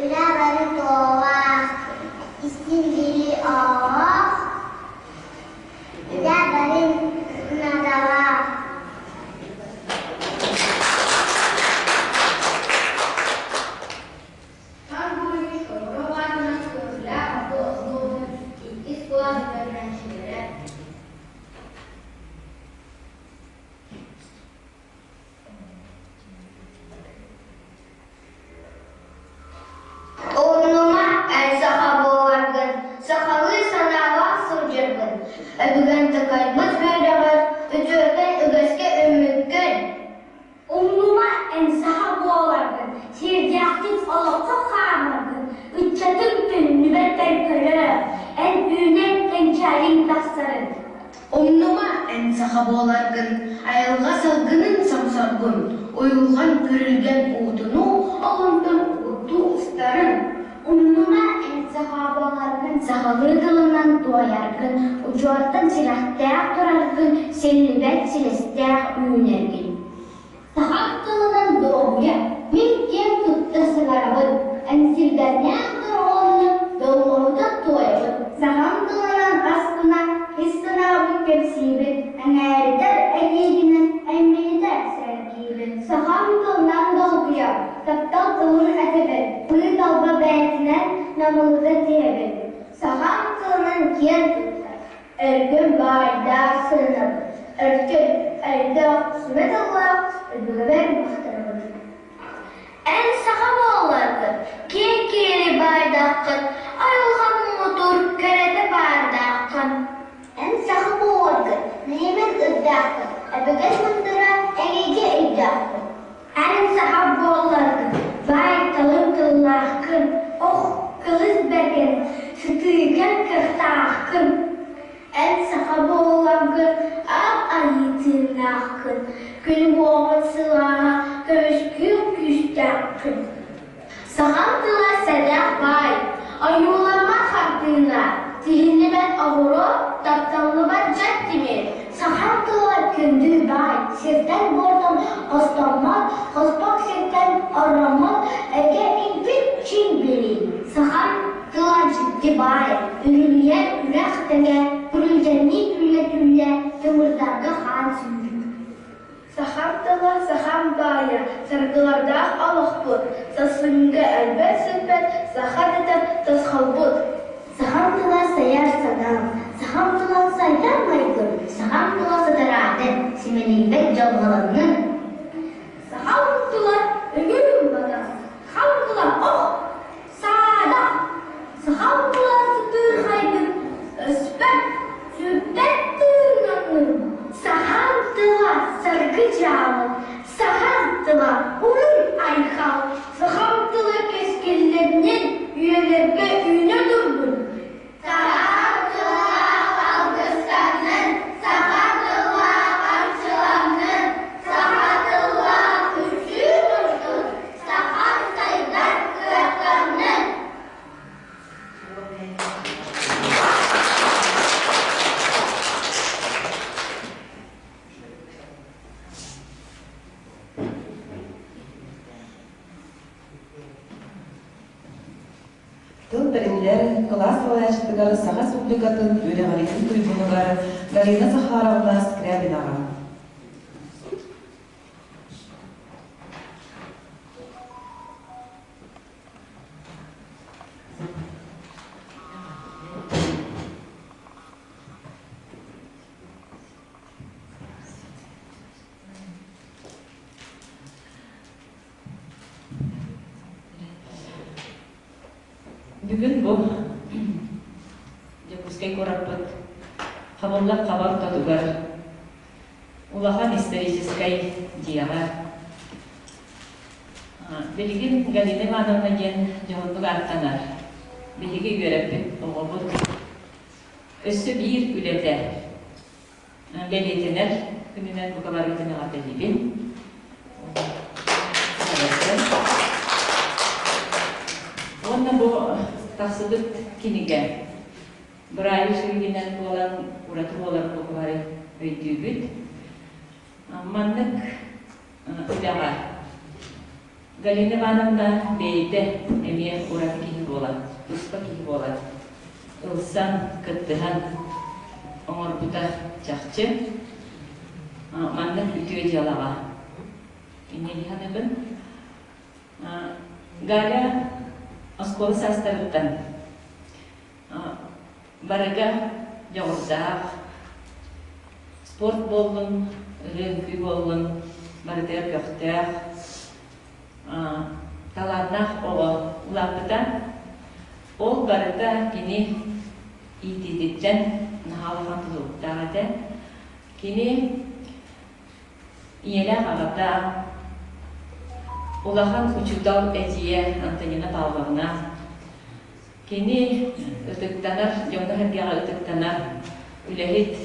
Үлэ бары туолаах, истиҥ билии оҕолоох, үлэ бары наадалаах. Пан Гурьевич Комаров аатынан Кыһыла орто оскуолатын иккис кылаас үөрэнээччилэрэ Умнума эн саха буоларгын, сахалыы санаалаах сылдьаргын, өбүгэн такайбыт үөрэҕэр, үтүөкэн үгэскэ үммүккүн. Умнума эн саха буоларгын, сиэрдээхтик олоххо хаамаргын, ыччатыҥ төннүбэт төлкөлөө, эн үүнэн кэнчээриҥ тахсарын. Умнума эн саха буоларгын, айылҕа салгынын сомсоргун, уйулҕан күрүлгэн уутунуу олунтун угуттуу устарын. Умнума эн саха буоларгын, сахалыы тылынан туойаргын, удьуортан силэхтээх тураргын, силлибэт силистээх үүнэргин. Сахам тылынан дуоһуйа, мин киэн тутта саҥарабын, энсиргэннээх дорҕоонунан долгуһута туойабын. Сахам тылынан астына, ис санаабын кэпсиибин, эҥээритэр этиигинэн эймэнитэ сэргиибин. Сахам тылынан долгуйа, таптал тылын этэбин, быы-талба бэйэтинэн намылыта тиһэбин. Сахам тылынан киэн туттар, Өркөн баайдаах сыанабын, өркөн, өйдөөх, сүмэ тыллаах өбүгэбэр махтанабын. Эн саха буолларгын, киэҥ киэли баайдааххын, айылҕа муҥутуур кэрэтэ баардааххын. Эн саха буоларгын, ньиэмэн ырдааххын, өбүгэн мындыра эҥийгэ өйдөөххүн. Эн саха буолларгын, баай талым тыллааххын, ох, кылыс бэргэн, сытыыкан кыахтааххын. Эн саха буолларгын, ап айыы тыыннааххын, күн уоҕун сылааһа көмүскүүр күүстээххин. Сахам тыла сэдэх баай, ойууламмат хартыына, тиһиллибэт оҕуруо, тапталлыбат дьэт тимир. Сахам тыла күндү баай, сиртэн-буортан хостоммот, хоспох сиртэн орроммот, эгэ иҥпит чиҥ билии. Сахам тыла дьикти баай, үрүлүйэр үрэх тэҥэ, күрүлгэннии түллэ-түллэ, тымырдарга хаан сүүрүк. Сахам тыла сахам баайа, саргылардаах олохпут, сарсыҥҥы өлбөт-сүппэт саха дэтэр тосхолбут. Сахам тыла сайар санаам, сахам тыла сайдар майгым, Сахам тыла сатараатын, симэлийбэт дьылҕаланнын. Сахам тыла өҥүрүм батас, сахам тыла ох, саадах, сахам тыла сытыырхайгын, өспөт, сүппэт тыыннаннын. Сахам тыла саргы дьаалы, Сахам тыла уруй айхал, сахам тыла кэскиллэннин, үйэлэргэ үүнэ турдун. Саха тыла алгыстаннын, саха тыла арчыланнын, саха тыла үксүү турдун, саха сайдар кыахтаннын. Тыл бэриллэр кылаас салайааччытыгар Саха Республикатын үөрэҕириитин туйгунугар Галина Захаровна Скрябинаҕа. Бүгүн бу Дьокуускай куораппыт хабыллар хаба ортотугар улахан историческай дьиэҕэ билигин Галина Ивановна диэн дьоһуннук ааттанар биһиги үөрэппит оҕобут өссө биир үлэтэ бэлиэтэнэр күнүнэн бука барыытын эҕэрдэлиибин. Уонна бу тахсыбыт кинигэ быраайы сүрүгүнэн буолан ураты буолар бука бары өйдүүбүт. Маннык үлэҕэ. Галина Ивановна бэйэтэ эмиэ ураты киһи буолан, туспа киһи буолан, ылсан, кыттыһан оҥорбута чахчы. Маннык үтүө дьыалаҕа инньэ дии саныыбын. Галя оскуола саастарыттан барыга дьоҕурдаах, спорт буоллун, ырыа-үҥкүү буоллун, барытыгар көхтөөх, талааннаах оҕо улааппыта. Ол барыта кини иитиититтэн наһаа улахан тутулуктаах этэ. Кини Ийэлээх аҕата, улахан учуутал эдьиийэ Антонина Павловна. Кини ытыктанар, дьоҥҥо-сэргэҕэ ытыктанар үлэһит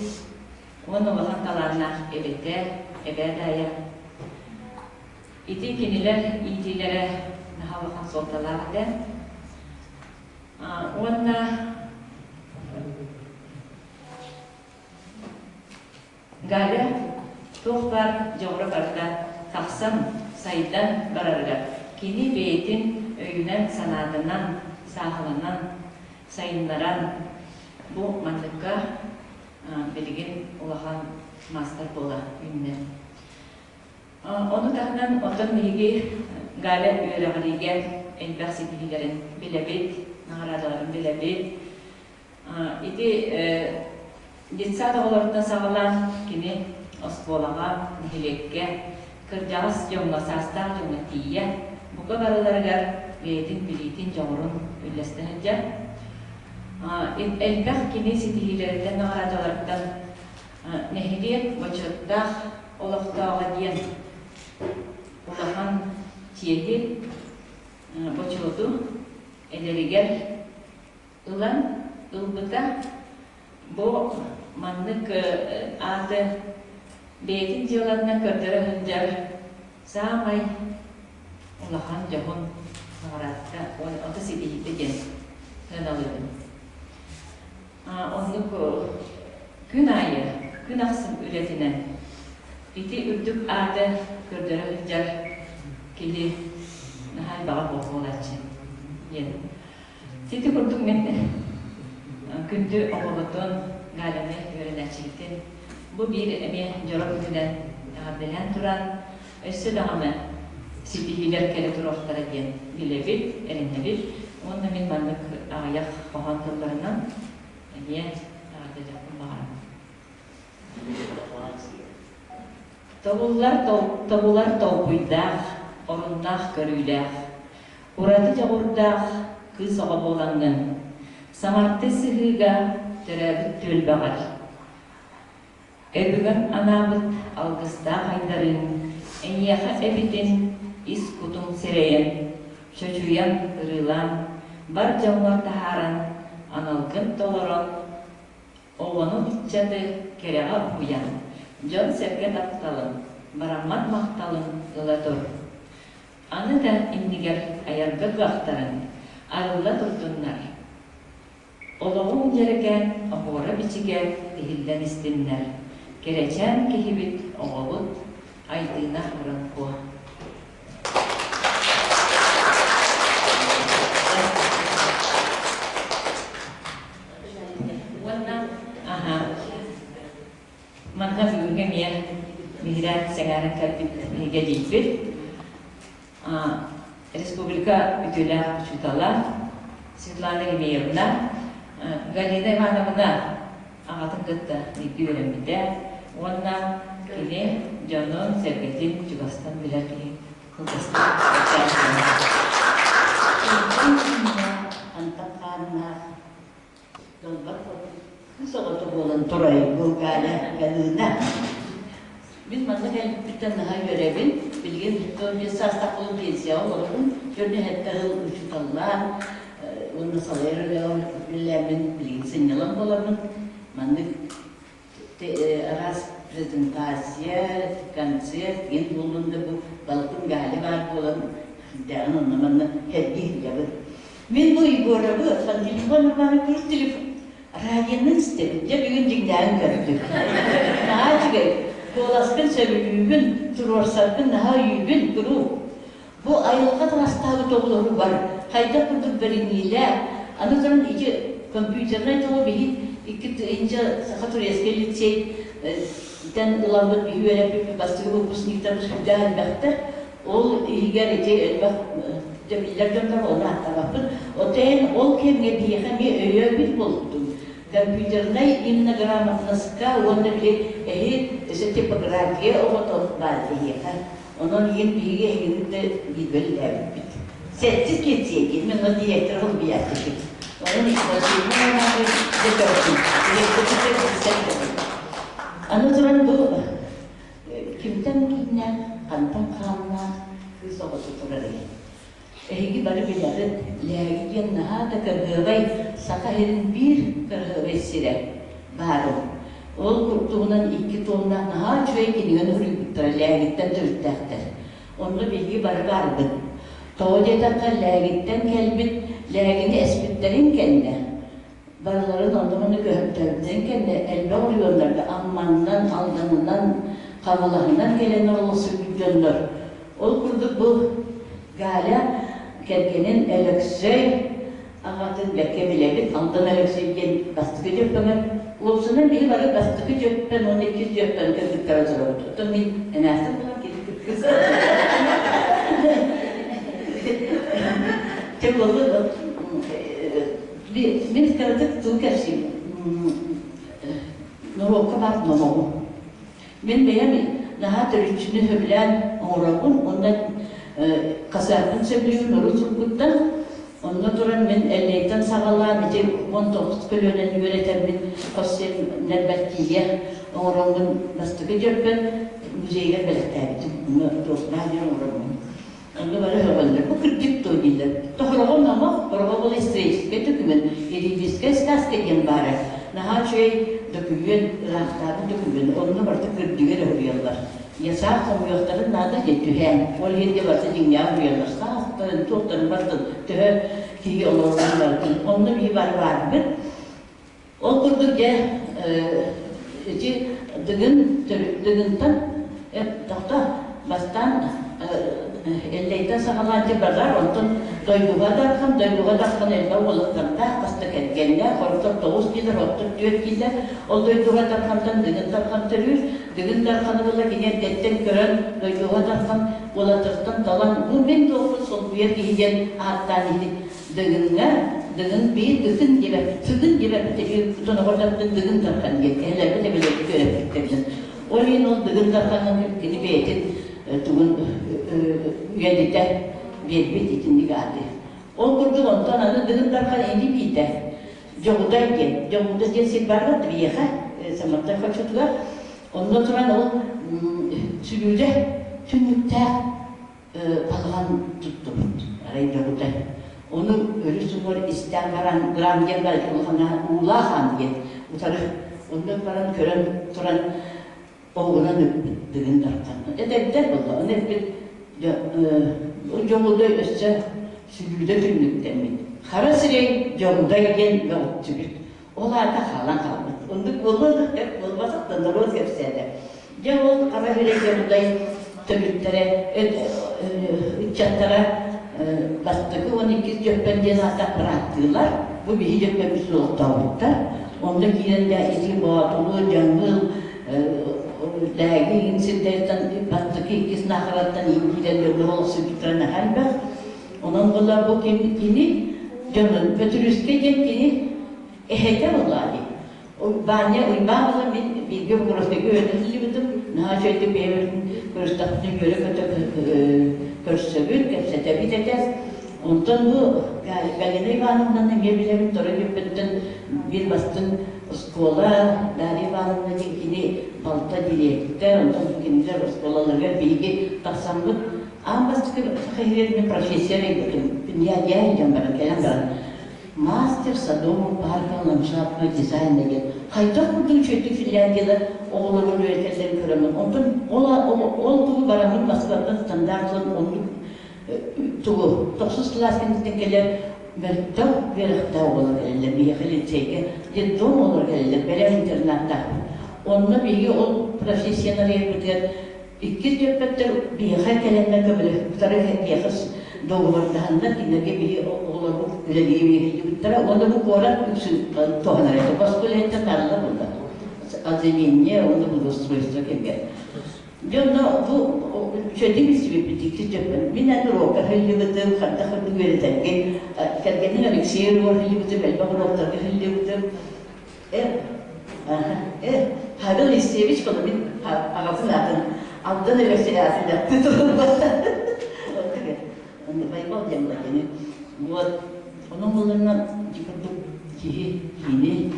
уонна улахан талааннаах эбэтэ, эбээ таайа. Ити кинилэр иитиилэрэ наһаа улахан суолталаах этэ. Уонна Галя туох баар дьоҕура барыта тахсан, сайдан барарыгар кини бэйэтин өйүнэн-санаатынан сааһыланан, сайыннаран бу манныкка билигин улахан маастар буола үүннэ. Ону таһынан оттон биһиги Галя үөрэҕириигэ элбэх ситиһиилэрин билэбит, наҕараадаларын билэбит. Ити детсад оҕолоруттан саҕалаан кини оскуолаҕа, нэһилиэккэ, кырдьаҕас дьоҥҥо, саастаах дьоҥҥо тиийэ, бука барыларыгар бэйэтин билиитин, дьоҕурун үллэстэ сылдьар. Элбэх кини ситиһиилэриттэн, наҕараадаларыттан нэһилиэк бочуоттаах олохтооҕо диэн улахан чиэһи, бочуоту эдэригэр ылан ылбыта. Бу маннык ааты бэйэтин дьыалатынан көрдөрө сылдьар саамай улахан дьоһун наҕараадата ото ситиһиитэ диэн сыаналыыбын. Оннук күн аайы, күн ахсын үлэтинэн ити үрдүк ааты көрдөрө сылдьар киһи наһаа элбэҕи буолааччы диэн Ити курдук мин күндү оҕобутун, Галяны үөрэнээччибитин бу биир эмиэ дьоро күнүнэн эҕэрдэлээн туран, өссө даҕаны ситиһиилэр кэлэ туруохтара диэн билэбит, эрэнэбит уонна мин маннык аҕыйах хоһоон тылларынан эмиэ эҕэрдэлиэхпин баҕарабын. Тобуллар тобулар толкуйдаах, оруннаах көрүүлээх, ураты дьоҕурдаах кыыс оҕо буолаҥҥын, Самарты сыһыыга төрөөбүт түөлбэҕэр өбүгэҥ анаабыт алгыстаах айдарыыҥ эйиэхэ эбитин ис кутуҥ сэрэйэн, чочуйан, ырыылаан, бар дьоҥҥор таһааран, аналгын толорон, Оҕону, ыччаты кэрэҕэ уһуйан, дьон-сэргэ тапталын, бараммат махталын ыла тур. Аны да иннигэр айарга кыахтарын арылла турдуннар. Олоҕуҥ дьэрэкээн оһуора-бичигэ иһиллэн истиннэр. Кэрэчээн киһибит, оҕобут Айтыына Воронко. Уонна аһа манна бүгүҥҥү эмиэ биһирээн сэҥээрэн кэлбит биһиги эдьиийбит республика үтүөлээх учуутала Светлана Еремеевна Галина Ивановна аҕатын кытта бииргэ үөрэммитэ уонна кини дьонун-сэргэтин чугастан билэр киһи кылгастык Антах хааннаах Далбар кыыс оҕото буолан турай Булгария Галина. Мин манна кэлбиппиттэн наһаа үөрэбин. Билигин 45 саастаах буолан пенсияҕа олоробун. Дьон эһэттэ сыл учууталлаан уонна салайар үлэҕэ үлэлээммин билигин сынньалаҥ буоламмын маннык араас презентация, концерт диэн буоллун да бу балтым Галя баар буолан сүрдээҕин онно-манна сэргии сылдьабын. Мин бу Егоровы телефон ылан телефон радионан истэбин. Дьэ бүгүн дьиҥнээҕин көрдүм. Наһаа үчүгэй. Куоласпын сөбүлүүбүн, туруорсарбын наһаа өйүүбүн куруук. Бу айылҕа таҥастаабыт оҕолоругар хайдах курдук бэриниилээх, аны туран ити компьютернай тылы биһи 2 тыһыынча Саха-турецкай лицей тэн ыламмыт биһи үөрэппиппит бастакы выпускниктарбыт сүрдээх элбэхтэр. Ол иһигэр ити элбэх дьэ биллэр дьоннор ону ааттаабаппыт. Оттон ол кэмҥэ биһиэхэ эмиэ өйөөбүт буолбутум. Компьютернай именно грамотноска уонна били эһи өссө типография оҕото баар эһиэхэ. Онон иһин биһиги эһигини да бииргэ үлэлээбиппит. Сэттис лицей диэн мин онно директор солбуйааччы Онон Василий Иванович дьэ көрдүм. Директор Аны туран бу кимтэн кииннээх, хантан хааннаах кыыс оҕото турар эбит. Эһиги бары билэҕит, Лээги диэн наһаа да кыраһыабай Саха сирин биир кыраһыабай сирэ баарын. Ол туһунан икки туомнаах наһаа үчүгэй кинигэни суруйбуттара Лээгиттэн төрүттээхтэр. Онно биһиги бары баарбыт. Тоҕо диэтэххэ, Лээгиттэн кэлбит, Лээгини эспиттэрин кэннэ, барыларын онно-манна көһөртөөбүттэрин кэннэ элбэх оройуоннарга Амманнан, Алданынан, Хаҥалаһынан кэлэн олохсуйбут дьоннор. Ол курдук бу Галя кэргэнин Өлөксөй аҕатын бэркэ билэбит, Алдан Өлөксөй диэн бастакы дьөппөҥө. Уопсунан биһи бары бастакы дьөппөн уонна иккис дьөппөн кыргыттара олоробут. Оттон мин эмээхсин буолан кини кыргыз. Чэ буоллун, Мин кыратык тыл кэпсиим. Норуокка баар номоҕу. Мин бэйэм наһаа төрүччүнү сөбүлээн оҥоробун уонна хасыаппын сөбүлүүр норуот суруккуттан. Онно туран мин Эллэйтэн саҕалаан ити 19 көлүөнэни үөрэтэммин хос сиэннэрбэр тиийэ оҥороммун бастакы дьөрбөн музейыгар бэлэхтээбитим. Онно туохтаах диэн оҥороммун. Онно бары сөҕөллөр. Бу кырдьык дуо дииллэр. Тохороҕо номох, хороҕо был историческай дөкүмүөн, юридическай сказка диэн баара. Наһаа үчүгэй дөкүмүөн, ыраахтааҕы дөкүмүөн. Онно барыта кырдьыгы эрэ суруйаллар. Ясаах хомуйуохтарын наада диэн түһээн. Ол иһин де барыта дьиҥнээҕи суруйаллар. Саастарын, туохтарын барытын төһө киһи олорорун барытын. Онно биһи бары баарбыт. Ол курдук дьэ ити Дыгын Дыгынтан тохто бастаан Эллэйтэн саҕалаан дьэ барар, онтон Дойдуга Дархан, Дойдуга Дархан элбэх уолаттардаах, хас да кэргэннээх, оттон тоҕус дииллэр, оттон түөрт дииллэр. Ол Дойдуга Дархантан Дыгын Дархан төрүүр. Дыгын Дарханы була кини эрдэттэн көрөн, Дойдуга Дархан уолаттартан талан, бу мин туохпун солбуйар киһи диэн ааттаан иһит Дыгыҥҥа Дыгын биир Дыгын диэбэт Тыгын диэбэппит эбии тонохордорбутун Дыгын Дархан диэн эһэлэрбит эбэлэрбит үөрэппиттэринэн. Ол иһин ол Дыгын Дарханын кини бэйэтин тугун үйэтитэ биэрбит итинник ааты. Ол курдук онтон аны Дыгын Дархан ини биитэ Дьоҕудай диэн. Дьоҕуда диэн сир баар буолла биһиэхэ Самартай хочотугар. Онно туран ол сүлүүдэ түннүктээх балаҕан туттубут арай дьоҕута. Ону өрүс уҥуор истээн баран гран диэн баран улахан уулаах аан диэн утары онно баран көрөн туран оҕунан ыппыт Дыгын Дархан. Эдэрдэр буолла. Ону эппит Дьоҕудай өссө сүлүүдэ түннүктэммит. Хара сирэй Дьоҕудай диэн мөҕүттүбүт. Ол аата хаалан хаалбыт. Оннук буолуо да, буолбатах да норуот кэпсээтэ. Дьэ ол хара сирэй Дьоҕудай төрүттэрэ, ыччаттара бастакы уонна иккис Дьөппөн диэн ааттаах бырааттыылар. Бу биһи Дьөппөммүт олохтообуттар. Онно киирэн дьэ ити Боотулуу, Дьаҥыл, Лээги иҥин сирдэриттэн бастакы иккис Наахараттан иин киирэн дьоҥҥо олохсуйбуттара наһаа элбэх. Онон була бу ким кини дьонун Бөтүрүүскэ диэн кини эһэтэ буолла дии. Баанньа Уйбаан була мин бииргэ Покровскайга үөрэнэ сылдьыбытым. Наһаа үчүгэйдик бэйэбитин көрүстэхпитинэ үөрэ-көтө көрсөбүт, кэпсэтэбит этэ. Онтон бу Галина Ивановнаны эмиэ билэбин, Торо Дьөппөттөн биир бастыҥ оскуола Дарья Ивановна диэн кини балта дириэктэр, онтон кинилэр оскуолаларыгар биһиги тахсаммыт Аан бастакы саха иһигэр профессия арыйбытым. Я диэн баран кэлэн баран мастер садового парка ландшафтного дизайна диэн хайдах курдук үчүгэйдик Финляндияда оҕолорун үөрэтэллэрин көрөммүн. Онтон ол ол тугу бараммын Москваттан стандарт ылан оннук тугу тохсус кылаас кэнниттэн кэлэр мөлтөх үөрэхтээх оҕолор кэлэллэр биһиэхэ лицейгэ детдом оҕолор кэлэллэр бэлэм интернаттаахпыт. Онно биһиги ол профессияны арыйарбытыгар. Иккис дьөппөттөр биһиэхэ кэлэннэр көмөлөһүбүттэрэ, биһиэхэ доҕуһуордаһаннар кинилэргэ биһи оҕолорбут үлэлии үөрэтибиттэрэ уонна бу куорат үксүн туһанар этэ. Босхо үлэһиттэр наадалар буолла. Озеленение уонна благоустройство кэмигэр. Дьэ онно бу үчүгэйдик билсибиппит иккис дьөппөн. Мин эн уруокка сылдьыбытым, хайдах курдук үөрэтэргэ, кэргэним Алексей уруогар сылдьыбытым, элбэх уруоктарга сылдьыбытым. Э, э, Павел Алексеевич Коломин аҕатын аатын Алдан Алексей аатын дьахты турбата. Байбал диэн кини. Вот, онон булларына ити курдук киһи киини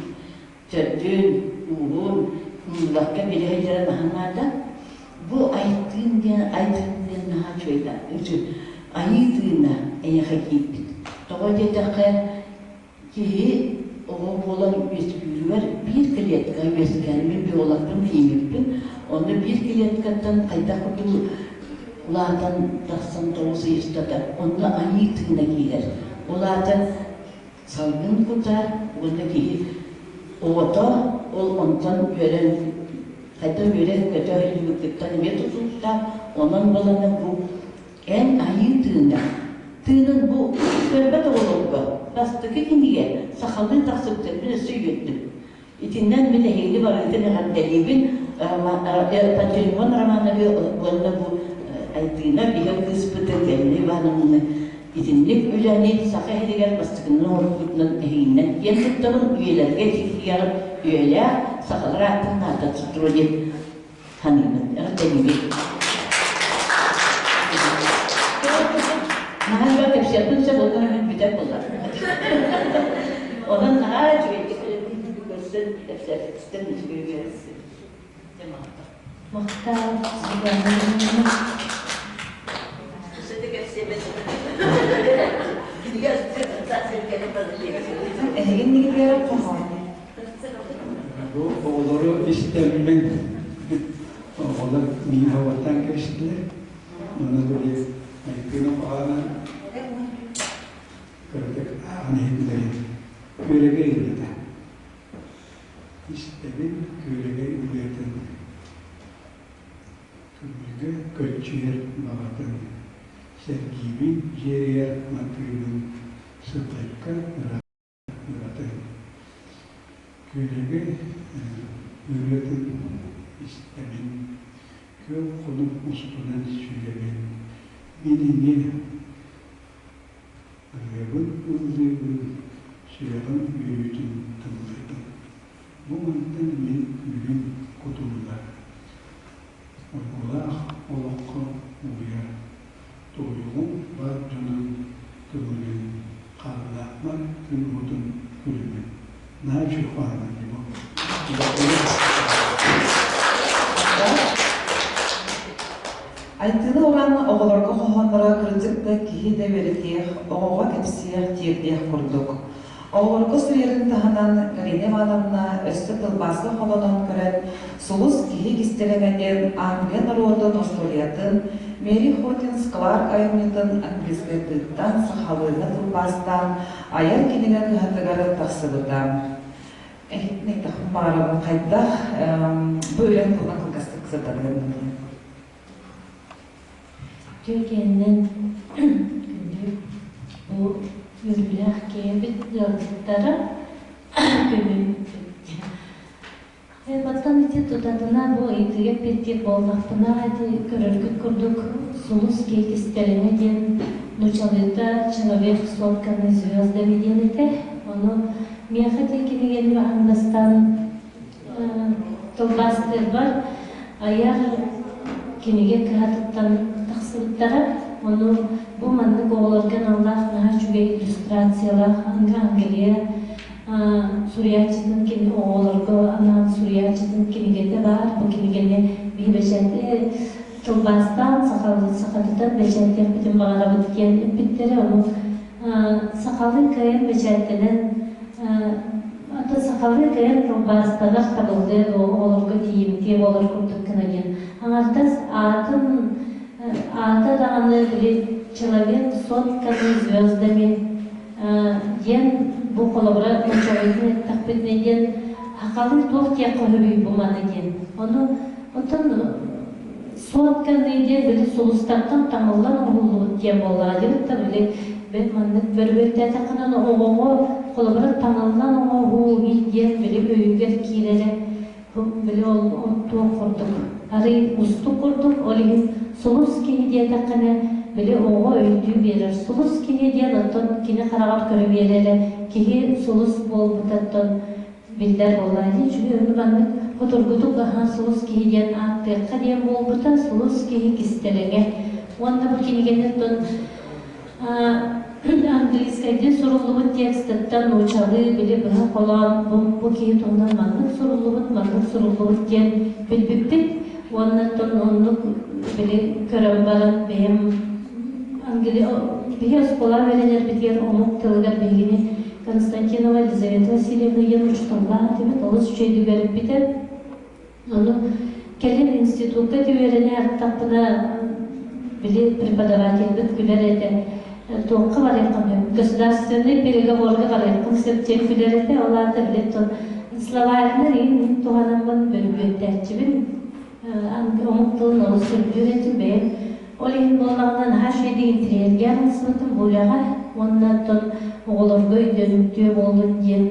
төрдүн, ууһун умнубакка билэ сылдьара наһаа наада. Бу айтыын диэн айтыын диэн наһаа үчүгэй айыы тыына эйиэхэ киирбит. Тоҕо диэтэххэ Киһи оҕо буолан үөскүүрүгэр биир клетка үөскээн, мин биологпын, химикпин, онно биир клеткаттан хайдах курдук улаатан тахсан тоҕус ый устата онно айыы тыына киирэр. Ол аата салгын кута уонна киһи оҕото ол онтон үөрэн хайдах үөрэн-көтө сылдьыбыккыттан эмиэ тутулуктаах, онон балана бу Эн айыы тыына, тыынын бу көрбөт оҕолорго бастакы кинигэ сахалыы тахсыбытын мин өссө үөрдүм. Итиннэн мин эһигини барыгытын эҕэрдэлиибин Пантелеймон Романовы уонна бу Айтыына биһиги кыыспытын Галина Ивановнаны итинник үлэни саха иһигэр бастакынан оҥорбутунан эһигиннэн киэн туттабын үйэлэргэ тиийиэҕин үйэлээх сахалар ааттарын ааттатса туруо диэн саныыбын, эҕэрдэлиибин. Наһаа элбэх кэпсиэхпин сөп, ол гынан бүтэр буолла. Онон наһаа үчүгэйдик көрсөн кэпсээбититтэн үчүгэй үөрсү. Махтал, Эһигин нигитигэр хоһоон. Бу оҕолору истэммин оҕолор миин оҕоттон кэбистилэр. Онно били Айтыына хоһоонун кыратык ааҕан иһиллэрин күөрэгэй ырыата. Истэбин күөрэгэй ырыатын көҥүлгэ көччүйэр баҕатын сэргиибин дьиэрийэр матыыбын сырдыкка ыраах Ырыатын Күөлэгэй ырыатын истэбин, күөх хонук устунан сүүрэбин, мин эмиэ ырыабын ыллыыбын, сүрэҕим үөрүүтүн тыллыыбын. Бу мантан мин күүһүм кутуллар, уйгулаах олоххо угуйар Туойугум бар дьонун көҥүлүн, хааннаахпар күн уотун күлүмүн. Наһаа үчүгэй хоһооннор дии бу. Айтыына Уран оҕолорго хоһоонноро кырдьык да киһи да үөрэтиэх, оҕоҕо кэпсиэх, тиэрдиэх курдук. Оҕолорго суруйарын таһынан Галина Ивановна өссө тылбааска холонон көрөн «Сулус киһи кистэлэҥэ» диэн Англия норуотун остуоруйатын Мэри Хотинс Кларк айымньытын английскайдыыттан сахалыыга тылбаастаан айар кинигэ кыһатыгар тахсыбыта. Эһитин баҕарабын хайдах бу үлэҥ туһунан кылгастык сырдатыгын Үтүө күннүк бу үөрүүлээх киэһэбит ыалдьыттара көмүлбүт. Баттан ити тутатына бу ыйытыыга эппиэттиир буоллахпына, ити көрөргүт курдук «Сулус киһи кистэлэҥэ» диэн нуучалыыта «Человек сотканный звездами» диэн этэ. Ону миэхэ ити кинигэни аан бастаан тылбаастыырбар айар кинигэ кыһатыттан тахсыбыттара. Ону бу маннык оҕолорго аналлаах наһаа үчүгэй иллюстрациялаах Англия суруйааччытын кини оҕолорго анаан суруйааччытын кинигэтэ баар. Бу кинигэни биһи бэчээт тылбаастаан сахатытан бэчээттиэхпитин баҕарабыт диэн эппиттэрэ. Ону сахалыы кыайан бэчээттэнэн Ата сахалыы кыайан тылбаастанар табыллыа дуо, оҕолорго тиийимтиэ буолар курдук гына диэн. Аҥардас аатын аата даҕаны били человек сотканный звездами диэн бу холобура нууччалыытын эттэхпитинэ диэн сахалыы туох диэххэ сөбүй бу маны диэн. Ону оттон. Сотканный диэн били сулустартан таҥыллан оҥоһуллубут диэн буоллаҕа диэбит да били бэл маннык бөрүбүөттээтэххинэ оҕоҕо холобура таҥыллан оҥоһуу диэн били өйүгэр киирэрэ били ол туох курдук арый уустук курдук ол иһин сулус киһи диэтэххинэ били оҕо өйдүү биэрэр сулус киһи диэн оттон кини хараҕар көрө биэрэрэ киһи сулус буолбутаттан биллэр буоллаҕа дии үчүгэй ону маннык хотургутук аһаа сулус киһи диэн ааттыахха диэн буолбута сулус киһи кистэлэҥэ уонна бу кинигэни оттон английскайдыы суруллубут текстыттан нууччалыы били быһа холоон бу, бу киһи туһунан маннык суруллубут маннык суруллубут диэн билбиппит уонна оттон оннук били көрөн баран бэйэм англи биһи оскуола үөрэнэрбитигэр омук тылыгар биһигини Константинова Елизавета Васильевна диэн учууталлаах этибит, олус үчүгэйдик үөрэппитэ. Ону кэлин институкка үөрэнэ аттахпына, били преподавательбит күлэр этэ, туохха барыаххын сөп, государственный переговорга барыаххын сөп диэн күлэр этэ, ол аата били словарьнар иһин туһанаммын бөрүбүөттээччибин, омук тылын олус сөбүлүүр этим бэйэм. Ол иһин буоллаҕына наһаа үчүгэйдик интэриэһиргээн ылсыбытым бу үлэҕэ уонна оттон оҕолорго өйдөнүмтүө буоллун диэн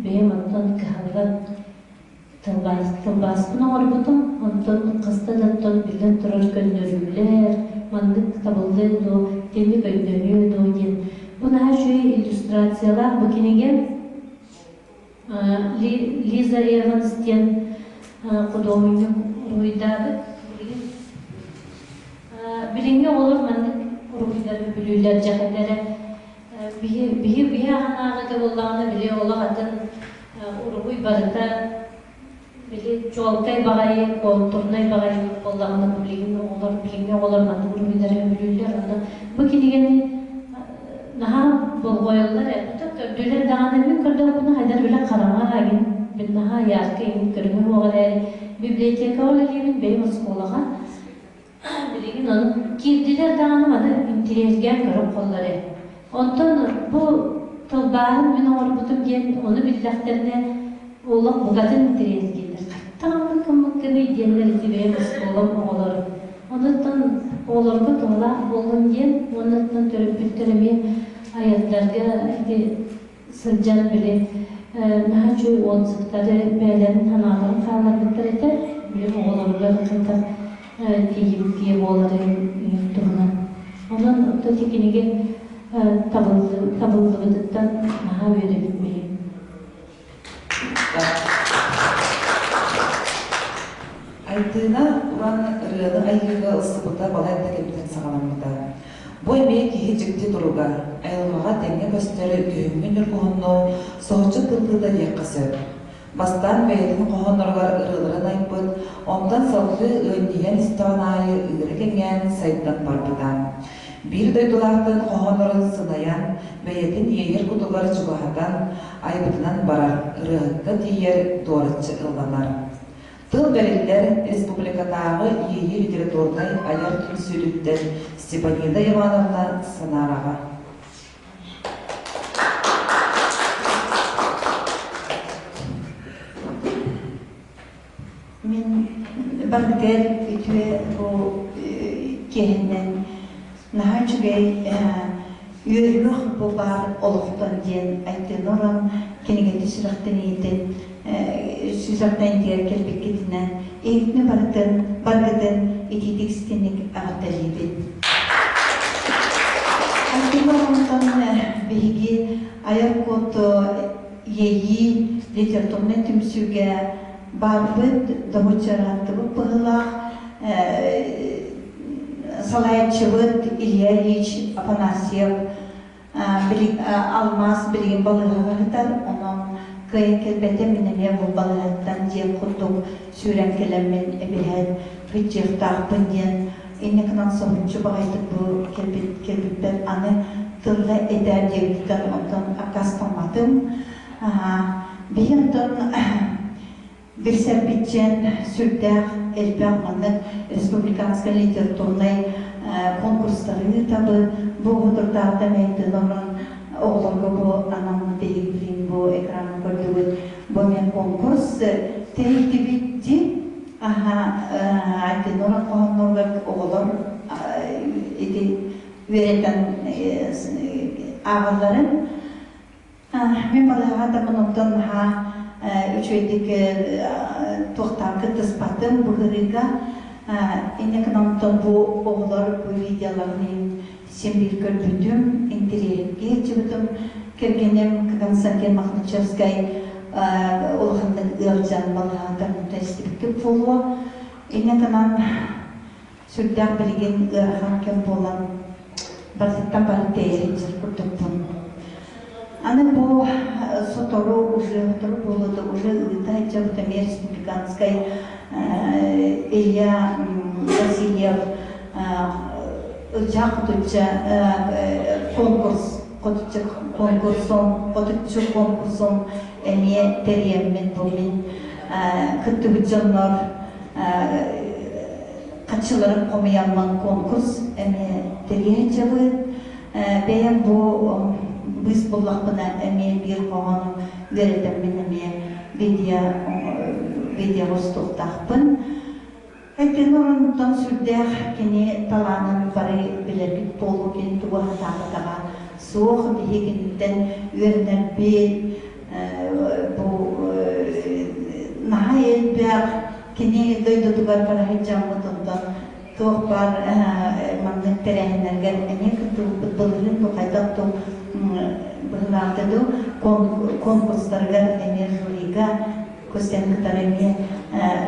бэйэм оттон кыһаллан тылбаас, тылбааспын оҥорбутум. Онтон хаста да оттон биллэн турар көннөрүүлэр, маннык табыллыа дуо, итинник өйдөнүө дуо диэн. Бу наһаа үчүгэй иллюстрациялаах бу кинигэ. Лиза Эванс диэн худуоһунньук уруһуйдаабыт. Билиҥҥи оҕолор маннык уруһуйдары бүлүүлэр дьэхэлэрэ биһи биһи биһи аҕынааҕыга буоллаҕына били олох атын уруһуй барыта били чуолкай баҕайы контурнай баҕайы буоллаҕына билигин оҕолор билиҥҥи оҕолор маннык уруһуйдары бүлүүллэр онно бу кинигэни наһаа болҕойоллор ээ. Көрдүлэр даҕаны мин көрдөхпүнэ хайдах үлэ хараҥа эҥин мин наһаа ярко эҥин көрүҥэ суох эрээри библиотекаҕа үлэлиибин бэйэм оскуолаҕа билигин ону киирдилэр даҕаны маны интириэһиргээн көрөн холлор ээ. Онтон бу тылбааһын мин оҥорбутум диэн ону биллэхтэринэ олох букатын интириэһиргииллэр. Хаттаҕа гыммыккыный диэннэр ити бэйэм оскуолам оҕолоро. Онуттан оҕолорго туһалаах буоллун диэн уоннаттан төрөппүттэр эмиэ айаннарга ити сылдьан били наһаа үчүгэй отзывтары бэйэлэрин санааларын хаалларбыттар этэ. Били оҕолоругар хайдах тиийимтиэ буоларын туһунан. Онон ити кинигэ табыллыбытыттан наһаа үөрэбин билим. Айтыына уран ырыаны айыыга ылсыбыта балайда кэмтэн саҕаламмыта. Бу эмиэ киһи дьикти туруга, айылҕаҕа тэҥҥэ көстөр күһүҥҥү ньургуһунну соһуччу тыллыыта диэххэ сөп. Бастаан бэйэтин хоһоонноругар ырыаларын айбыт, онтон салгыы ыанньыйан истэҕин аайы ыыра кэҥээн сайдан барбыта. Биир дойдулаахтарын хоһооннорун сынайан, бэйэтин иэйэр кутугар чугаһатан, айбытынан барар, ырыаһыкка тиийэр, дуораччы ылланар. Тыл бэриллэр республикатааҕы Иэйии литературнай айар түмсүүтүттэн Степанида Ивановна Санараҕа. Мин барытыгар үтүө бу киэһэннэн наһаа үчүгэй үөрүөх бу баар олохтон диэн Айтыына Уран кинигэтин сүрэхтэниитин сүрэхтэниитигэр кэлбиккитинэн эһигини барытын баргытын итиитик истиҥник эҕэрдэлиибин. Айтыына Уронтан биһиги айар кут Иэйии литературнай түмсүүгэ барбыт, добуччарааттыбыт быһыылаах салайааччыбыт Илья Ильич Афанасьев алмаас билигин балыыһаҕа сытар, онон кыайан кэлбэтэ, мин эмиэ бу балыыһаттан дьиэм курдук сүүрэн кэлэммин эбиһээт кыччыахтаахпын диэн инньэ гынан соһуччу баҕайытык бу кэлбит кэлбиппэр аны тылла этээр диэбититтэн онтон аккаастамматым. Биһи онтон билсэрбитчэн сүрдээх элбэх маннык республиканскай литературнай конкурстары ыытабыт. Бу оҕотурдаахтан эйтэн олорон оҕолорго бу анаммыт эһигилиин бу экраны көрдүгүт. Бу эмиэ конкурс тэрийдибит дии. Аха, Айтынора хоһоонноругар оҕолор ити үөрэтэн ааҕалларын. Мин балыыһаҕа да онтон наһаа үчүгэйдик туохтаан кыттыспатым бу ырыыга. Инньэ гынан онтон бу оҕолор бу видеоларын иһин син биир көрбүтүм, интэриэһиргии сылдьыбытым. Кэргэним Константин Мохначевскай улаханнык ыалдьан балыыһаҕа истибиккит буолуо. Инньэ гынан сүрдээх билигин ыарахан кэм буолан барытыттан бары тэйэ сылдьар курдукпун. Аны бу сотору уже сотору буолуо да уже ыыта сылдьабыт эмиэ республиканскай Илья Васильев Ылдьаа Хотучча конкурс Хотуччу конкурсун Хотуччу конкурсун эмиэ тэрийэммин бу мин кыттыбыт дьоннор хаччыларын хомуйаммын конкурс эмиэ тэрийэ сылдьабыт. Бэйэм бу быыс буллахпына эмиэ биир хоһоону үөрэтэммин эмиэ видео видеоҕа устуохтаахпын. Өйдөн оронуттан сүрдээх кини талаанын бары билэрбит буолуо кини тугу сатаабатаҕа суох биһи киниттэн үөрэнэрбит бу наһаа элбэх кини дойдутугар бара сылдьаммыт онтон туох баар маннык тэрээһиннэргэр эмиэ кыттыбыппыт былырыын бу хайдах дуу быһыылаахта дуу конкурстарыгар эмиэ жюрига Костяны кытары эмиэ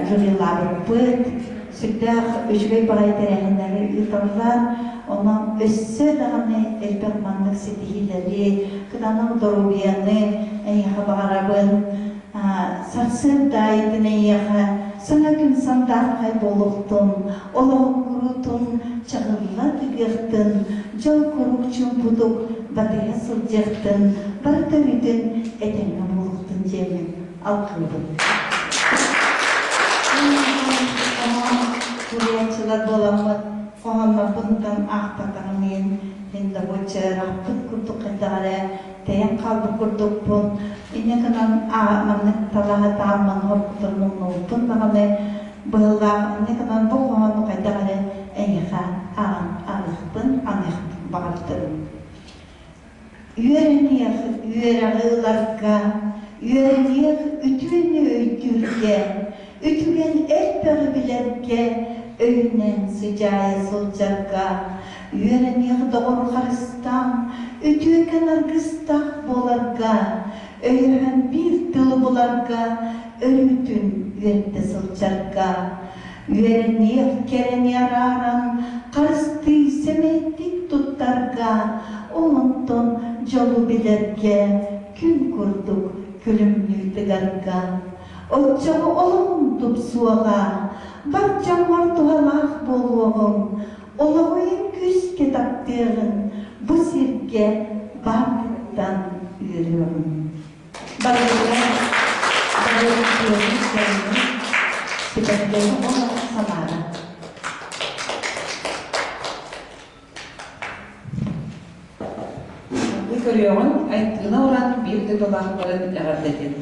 жюрилаабыппыт. Сүрдээх үчүгэй баҕайы тэрээһиннэри ыыталлар. Онон өссө даҕаны элбэх маннык ситиһиилэри, кытаанах доруобуйаны эйиэхэ баҕарабын. Сарсыарда айытын эйиэхэ саҥа күн сандаархай буолуохтун, олоҕуҥ куруутун чаҕылла тыгыахтын, дьол куруук чуумпутук батыһа сылдьыахтын, барыта бүтүн этэҥҥэ буолуохтун диэммин алҕыыбын. Суруйааччылар буоламмыт хоһооннорбунтан аахпатаҕым иһин мин да бу чыырахпыт курдук хайдах эрэ тэйэн хаалбыт курдукпун. Инньэ гынан маннык талаһа тааммын хоргутан мумнубуппун даҕаны быһыллаах инньэ гынан бу хоһоону хайдах эрэ эйиэхэ ааҕан ааҕыахпын аныахпын баҕардым. Үөрэниэх үөрэҕи ыларга, үөрэниэх үтүөнү өйдүүргэ, үтүгэн элбэҕи билэргэ, өйүнэн сыдьаайа сылдьарга, үөрэниэх доҕору харыстаан, үтүөкэн аргыстаах буоларга, өйөһөн биир тылы буларга, өрүүтүн үөрдэ сылдьарга. Үөрэниэх кэрэни арааран, харыстыы сэмэйдик туттарга, ол онтон дьолу билэргэ, күн курдук күлүмнүү тыгарга. Оччоҕо олоҕуҥ тупсуоҕа, бар дьоҥҥор туһалаах буолуоҕуҥ, олоҕуйун күүскэ таптыаҕын, бу сиргэ бааргыттан үөрүөҕүҥ. Барыларыгар барыларыгар сибэккини олох санаара. Салгыы көрүөҕүҥ Айтыына Уран биир дойдулаахтарын эҕэрдэтин.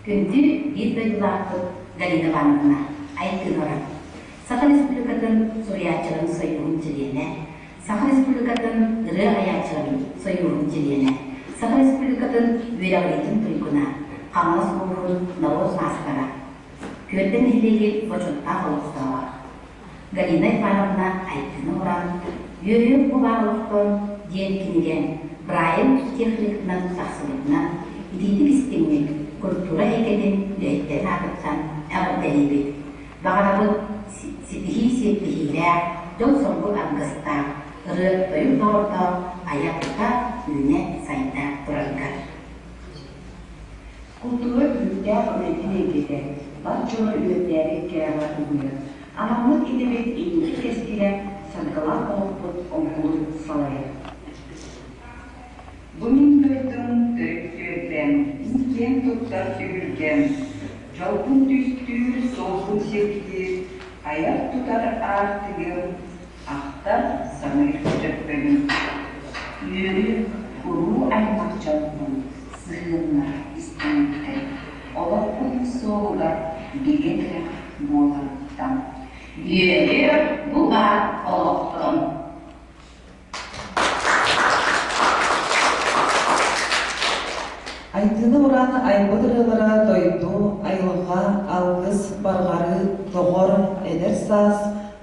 Күндү биир дойдулаахпыт Галина Ивановна Айтыынова, Саха Республикатын суруйааччыларын сойууһун чилиэнэ, Саха Республикатын ырыа айааччыларын сойууһун чилиэнэ, Саха Республикатын үөрэҕириитин туйгуна, Хаҥалас улууһун норуот маастара, Күөрдэ нэһилиэгин бочуоттаах олохтооҕо Галина Ивановна Айтыына Уран «Үөрүөх бу баар олохтон» диэн кинигэ Брайан техникатынан тахсыбытынан итиитик-истиҥник культура эйгэтин үлэһиттэрин аатыттан эҕэрдэлиибит. Баҕарабыт ситиһии сиэттиһиилээх, дьол-соргу аргыстаах, ырыа-тойук доҕордоох айа-тута, үүнэ-сайда тураргар. Култуура түбүктээх үлэтин эйгэтэ бар дьону үөрдээри кэрэҕэ угуйар. Анаммыт идэбит инники кэскилэ саргылаах олохпут оҥкулун салайар. Бу мин дойдум төрүт түөлбэм, мин киэн туттар түһүлгэм, дьолбун түстүүр, суолбун сирдиир, айар-тутар аартыгым, ахтар, саныыр дьөппөнүм. Үөрүү. Уруу-аймах дьоннуун сыһыаннара истиҥиттэн, олох уһун суолугар бигэ тирэх буоларыттан. Үөрүөх бу баар олохтон. Айтыына Уран айбыт ырыалара дойду, айылҕа, алгыс, барҕарыы, доҕор, эдэр саас,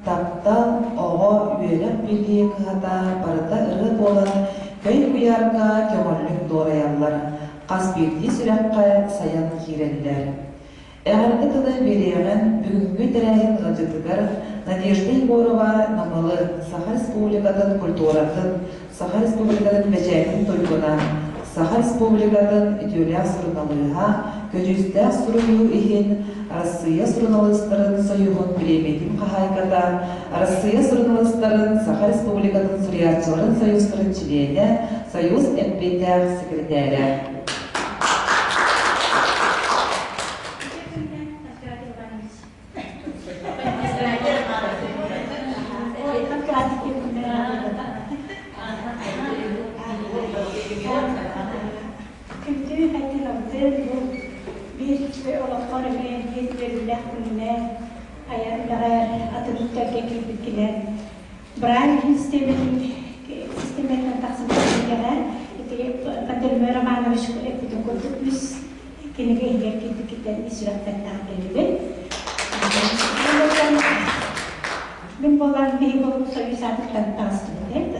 таптал, оҕо, үөрэх-билии кыһата барыта ырыа буолан көй куйаарга көҕүллүк дуорайаллар, хас биирдии сүрэххэ сайан киирэллэр. Эҕэрдэ тылы биэриэҕин бүгүҥҥү тэрээһин ыалдьытыгар Надежда Егорова Намылы Саха Республикатын культуратын, Саха Республикатын бэчээтин туйгуна, Саха Республикатын үтүөлээх суруналыыһа, көдьүүстээх суруйуу иһин Арассыыйа суруналыыстарын союһун бириэмийэтин хаһаайката, Арассыыйа суруналыыстарын Саха Республикатын суруйааччыларын союзтарын чилиэнэ, Союз эппиэттээх секретарэ. Күндү Айтыынабытын бу биир үчүгэй олоххор эмиэ биир үөрүүлээх күнүнэн айар үлэҕэр атын үктэлгэ киирбиккинэн Брайль систиэмэтинэн тахсыбыт кинигэҕэ ити Пантелеймон Романович эппитин курдук үс кинигэ иһигэр киирбиккиттэн ис сүрэхтэн таһаарбыт. Мин буолан биһиги болук союз аатыттан таҕыстыбыт.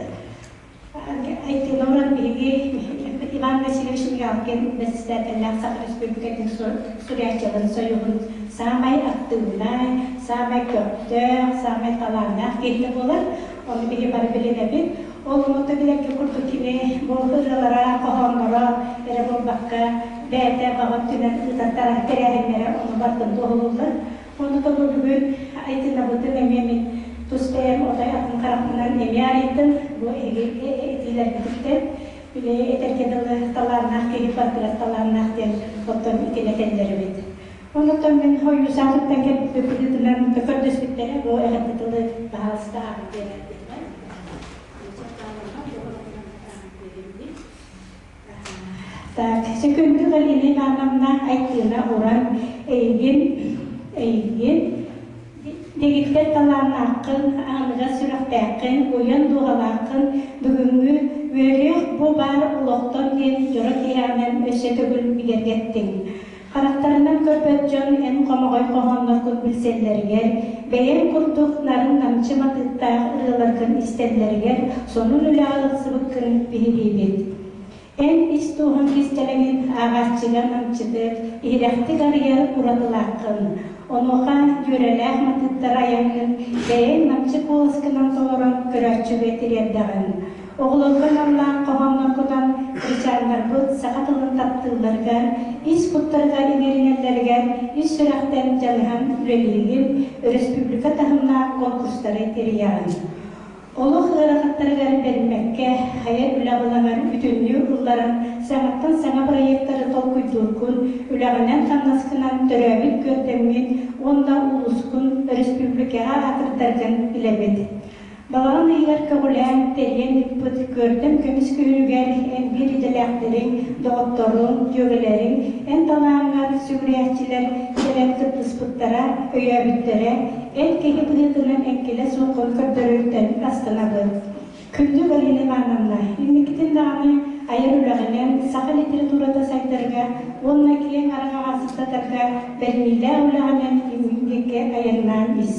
Айтыына уран биһиги Иван Васильевич Мигалкин бэрэссэдээтэллээх Саха Республикатын суруйааччыларын союһун саамай актыыбынай, саамай көхтөөх, саамай талааннаах киһитэ буолар. Ону биһи бары билинэбит. Ол онуота билэргэ курдук кини бу ырыалара, хоһоонноро эрэ буолбакка, бэйэтэ баҕа өттүнэн ыытар тэрээһиннэрэ ону барытын туоһулууллар. Ону тобу бүгүн Айтыынабытын эмиэ мин тус бэйэм отой атын харахпынан эмиэ арыйдым. Бу эһиги этиилэргититтэн били этэргэ дылы талааннаах киһи барытыгар талааннаах диэн оттон итини этэллэр эбит. Оннуттан мин хойуусаатыттан кэлбит быһыытынан көрдөспүттэрэ бу эҕэрдэ тылы баһаалыста ааҕын биэрэрбитинэн. Так, Сөкүндү Галина Ивановна Айтыына Уран эйигин, эйигин дэгиттэр талааннааххын, аныга сүрэхтээххин, уйан дууһалааххын бүгүҥҥү үөрүөх бу баар олохтон диэн дьоро киһиэҕинэн өссө төгүл бигэргэттиҥ. Харахтарынан көрбөт дьон эн хомоҕой хоһоонноргун билсэллэригэр, бэйэҥ курдук нарын-намчы матыыптаах ырыаларгын истэллэригэр сонун үлэҕэ ылсыбыккын биһириибит. Эн ис дууһаҥ кистэлэҥин ааҕааччыга намчытык, иһирэхтик арыйар уратылааххын. Онуоха дьүөрэлээх матыыптары айаҥҥын бэйэҥ намчы куоласкынан толорон көрөөччүгэ тириэрдэҕин. Оҕолорго аналлаах хоһоонноргутан кырачааннарбыт саха тылын таптыылларыгар, ис куттарыгар иҥэринэллэригэр ис сүрэхтэн дьаныһан үлэлиигин, өрөспүүбүлүкэ таһымнаах конкурстары тэрийэҕин. Олох ыарахаттарыгар бэриммэккэ, хайа үлэ абылаҥар бүтүннүү ылларан, саҥаттан саҥа проектары толкуйдуургун, үлэҕинэн-хамнаскынан төрөөбүт күөрдэмҥин уонна улуускун өрөспүүбүлүкэҕэ аатырдаргын билэбит. Балаҕан ыйыгар көҕүлээн, тэрийэн ыыппыт Күөрдэм көмүс күһүнүгэр эн биир идэлээхтэриҥ, доҕотторуҥ, дьүөгэлэриҥ, эн талааҥҥар сүгүрүйээччилэр кэлэн кыттыспыттара, өйөөбүттэрэ, эн киһи быһыытынан эҥкилэ суоххун көрдөрөртөн астынабыт. Күндү Галина Ивановна, инникитин даҕаны айар үлэҕинэн саха литературата сайдарыгар уонна киэҥ араҥаҕа сырдатарга бэриниилээх үлэҕинэн инникигэ айаннаан ис.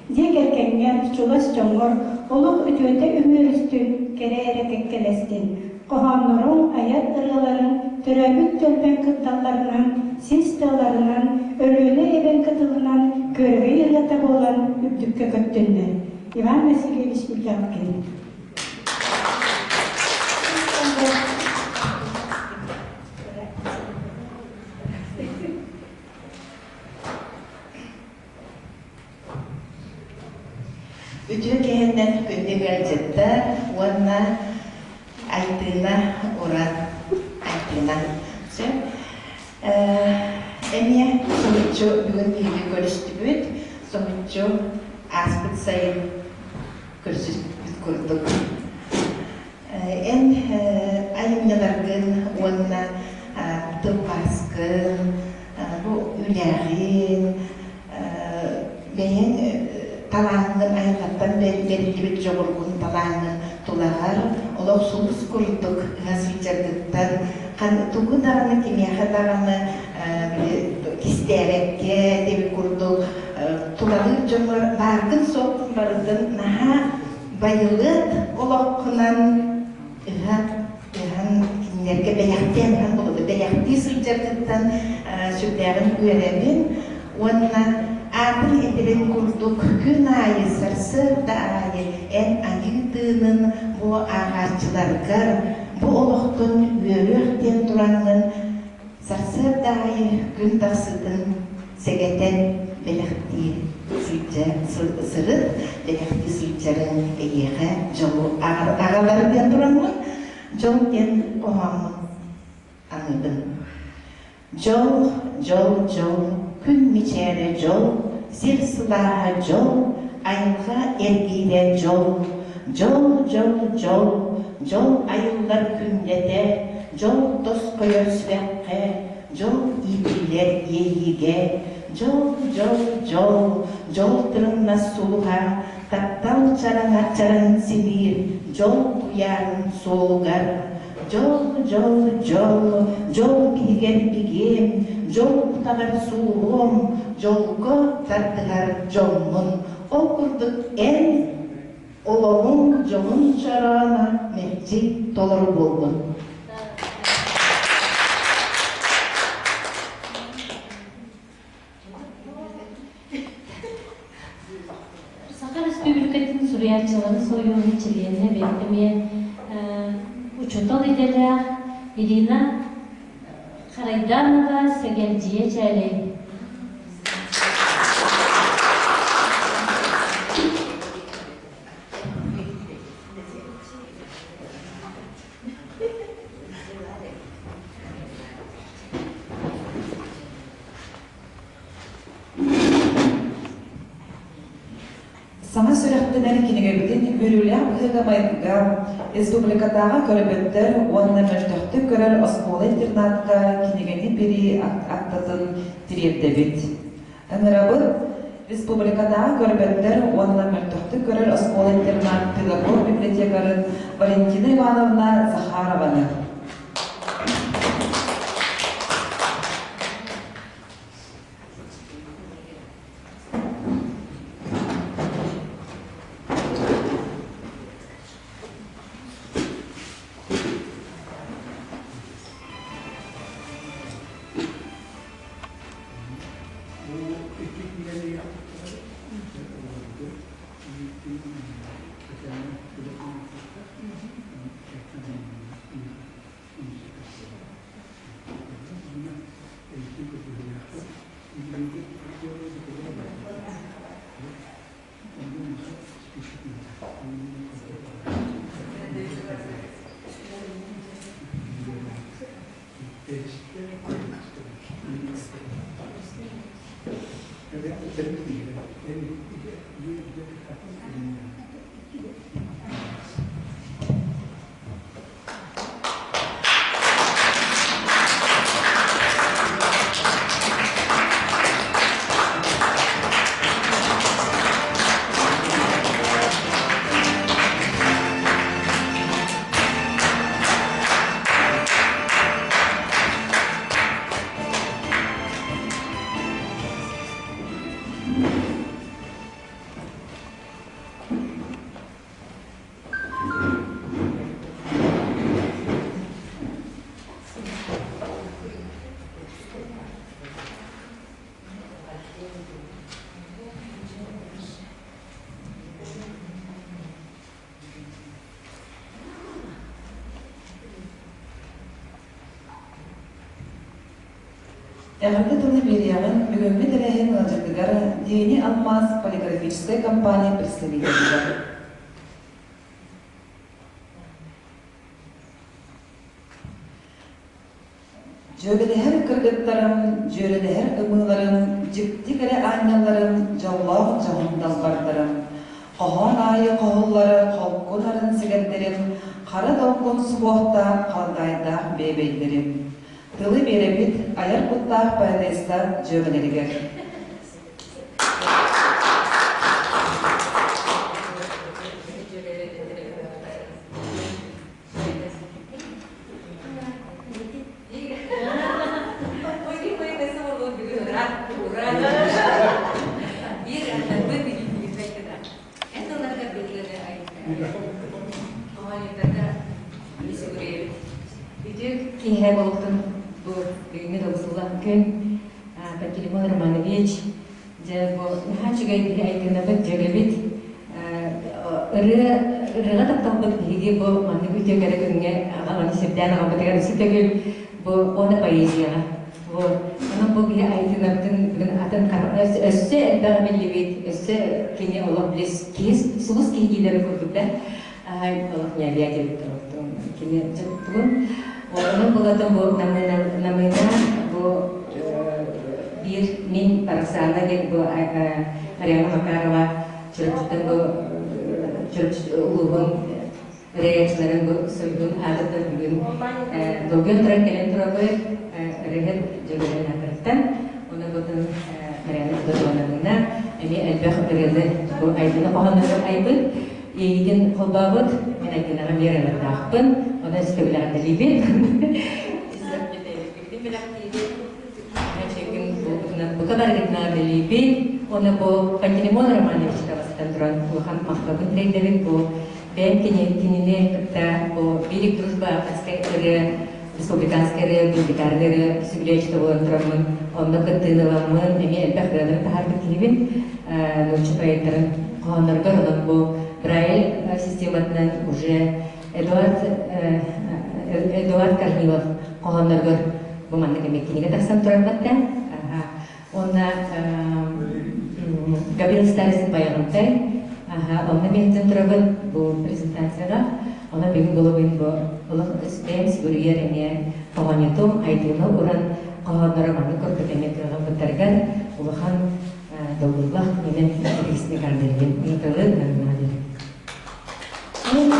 Дьиэ кэргэҥҥэр, чугас дьоҥҥор олох үтүөтэ үмүөрүстүн, кэрэ эрэ кэккэлэстин. Хоһоонноруҥ, айар ырыаларыҥ төрөөбүт түөлбэҥ кырдалларынан, сис тыаларынан, Өлүөнэ эбэҥ кытылынан күөрэгэй ырыата буолан үрдүккэ көттүннэр. Иван Васильевич Михалкин. Үтүө киһиннэн күндү ыалдьыттар уонна Айтыына Уран Айтыына сөп эмиэ соһуччу бүгүн биһиги көрүстүбүт соһуччу ааспыт сайын көрсүспүт курдук эн айымньылар уонна тылбааскын, бу үлэҕин, бэйэҥ талааҥҥын айылҕаттан бэриллибит дьоҕургун талааҥҥын тулаҕар олох сулус курдук ыһа сылдьаргыттан тугу даҕаны кимиэхэ даҕаны кистээбэккэ диэбит курдук тулалыыр дьоҥҥор бааргын-суоххун барытын наһаа байылыат олоххунан ыһа ыһан кинилэргэ бэлэхтээн ыһан буолуо бэлэхтии сылдьаргыттан сүрдээҕин үөрэбин уонна аатын этэрин курдук күн аайы сарсыарда аайы эн айыы тыынын бу ааҕааччыларгар бу олохтон үөрүөх диэн тураҥҥын Сарсыарда аайы күн тахсыытын сэгэтэн бэлэхтии сылдьа сырыт, бэлэхтии сылдьарыҥ эйиэхэ дьолу аҕалар диэн тураммын, дьол диэн хоһооммун аныыбын. Дьол, дьол, дьол, күн мичээрэ дьол, сир сылааһа дьол, айылҕа эргиирэ дьол, дьол, дьол, дьол, дьол айыллар күннэтэ, Дьол тосхойор сүрэххэ, дьол иитиллэр иэйиигэ, дьол, дьол, дьол, дьол тырымнас сулуһа, таптал чараҥа чараҥын симиир, дьол куйаарын суолугар. Дьол, дьол, дьол, дьол биһигэр бигиэм, дьол утаҕар суулуом, дьолго тардыһар дьоммун. Ол курдук эн Олоҕуҥ дьоһун чороона мэлдьи толору буоллун. Саха Республикатын суруйааччыларын сойууһун чилиэнэ бэйэтэ эмиэ учуутал идэлээх Ирина Харайданова Сэгэлдьийэ Чээлэй. Саҥа сүрэхтэнэр кинигэбитин үөрүүлээх быһыыга-майгыга республикатааҕы көрбөттөр уонна мөлтөхтүк көрөр оскуола-интернатка кинигэни биэрии актатын тириэрдэбит. Ыҥырабыт республикатааҕы көрбөттөр уонна мөлтөхтүк көрөр оскуола-интернат педагог-библиотекарын Валентина Ивановна Захарованы. Эҕэрдэ тылы биэриэҕин бүгүҥҥү тэрээһин ыалдьытыгар Дени Алмаз полиграфическай компания представителигэр. Дьүөгэлэһэр кыргыттарым, дьүөрэлэһэр ымыыларым, дьикти кэрэ аанньалларым, дьоллоох дьоһун далбардарым. Хоһоон аайы хоһуллары холку нарын сэгэрдэрим, хара долгун суһуохтаах халдаайдаах биэбэйдэрим. Тылы биэрэбит айар куттаах поэтесса дьүөгэлэригэр. Үтүө киэһэ буолуохтун бу бүгүҥҥү долгутуулаах күн Пантелеймон Романович дьэ бу наһаа үчүгэй биһи Айтыынабыт дьүөгэбит ырыа ырыаҕа тапталбыт биһиги бу маннык үтүө кэрэ күҥҥэ аҕалан сирдээн аҕалбытыгар өссө төгүл бу уонна поэзияҕа вот онон бу биһи Айтыынабытын бүгүн атын өссө элбэҕи биллибит өссө кини олох билис киһи сулус киһи дииллэрин курдук да олох ньээбиэ диэбит кини дьыттугун онон булатын бу намыына намыына бу биир мин Роксана диэн бу Ариана Макарова Чурапчыттан бу Чурапчы улууһун ырыаяччыларын бу сойуһун аатыттан бүгүн долгуйан туран кэлэн турабыт ырыаһыт дьөгүөрэн аатыттан уонна бутун Марианна Федотовнамына эмиэ элбэх ырыаны бу Айдыны хоһооннорун айбыт Иэйиитин холбообут мин Айдынаҕа эмиэ ырыалардаахпын онон өссө бэлэхтэлиибин Бука барыгытына бэлиибин уонна бу Пантелеймон Романович бастатан туран улахан махталбын тириэрдэбин бу бэйэм кинини кытта бу Биирик дружба авторскай ырыа республиканскай ырыа гуманитарнай ырыа сүгүрүйээччитэ буолан тураммын онно кыттыыны ыламмын эмиэ элбэх ырыалары таһаарбыт киһибин нуучча поэттарын хоһоонноругар онон бу Брайль систематынан уже Эдуард Эдуард Корнилов хоһоонноругар бу маннык эмиэ кинигэ тахсан турар батта. Уонна Гаврил Старицын Байаҕантай онно миэхтэн турабын бу презентацияҕа. Онон бүгүн булубун бу олох бэйэм сүгүрүйэр эмиэ хоһоонньутум Айдыына уран хоһоонноро маннык курдук эмиэ кыаҕырбыттарыгар улахан долгуллах күнүнэн итигисник ардырбын ыытылын намнаадыр. Мен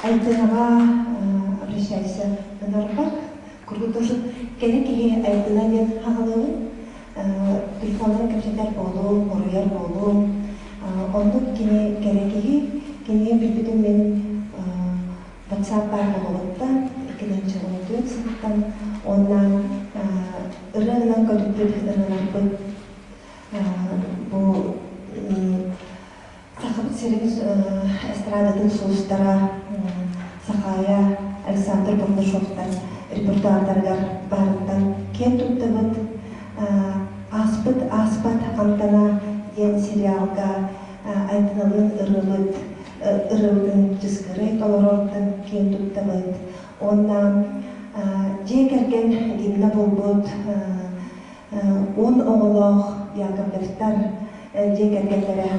Айтынаҕа обращайся гынарбар курдук тоже кэрэ киһи Айтына диэн хаҕылыыбын. Телефонунан кэпсэтэр буолуум, уруйар буолуум. Оннук кини кэрэ киһи. Кинини билбитим мин WhatsApp баар буолуоҕуттан, 2014 сылтан уонна ырыанан көтүппүт ырыаларбыт бу Сахабыт сирин эстрадатын сулустара Сахая, Александр Бурнашовтар репертуардарыгар баарыттан киэн туттабыт. Ааспыт ааспат амтана диэн сериалга Айтыналыын ырыабыт ырыабытын Чыскырый толороруттан киэн туттабыт. Уонна дьиэ кэргэн гимнэ буолбут 10 оҕолоох Яковлевтар дьиэ кэргэннэрэ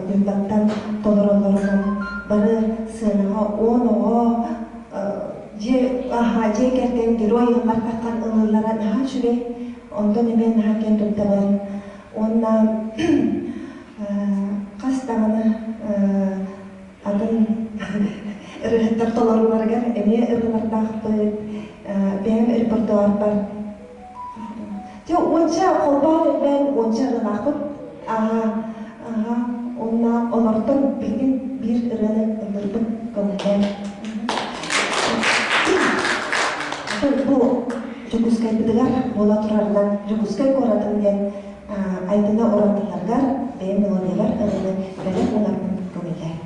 Ньурбаттан толороллорунан бары сыанаҕа 10 оҕо дьиэ дьиэ кэргэн герой ыаллар таххан ылыллара наһаа үчүгэй онтон эмиэ наһаа киэн туттабын уонна хас даҕаны атын ырыаһыттар толорууларыгар эмиэ ырыалардаахпыт бэйэм репертуарбар Дьэ, уонча холбоон элбээн уонча ырыалаахпыт. Аһа, аһа, уонна олортон билигин биир ырыаны ыллырбын көҥүллээн. Бу Дьокуускайбытыгар буола турарынан Дьокуускай куоратын диэн Айтына урантыларгар бэйэм мелодиялар ырыаны бэлэх уунарбын көҥүллээн.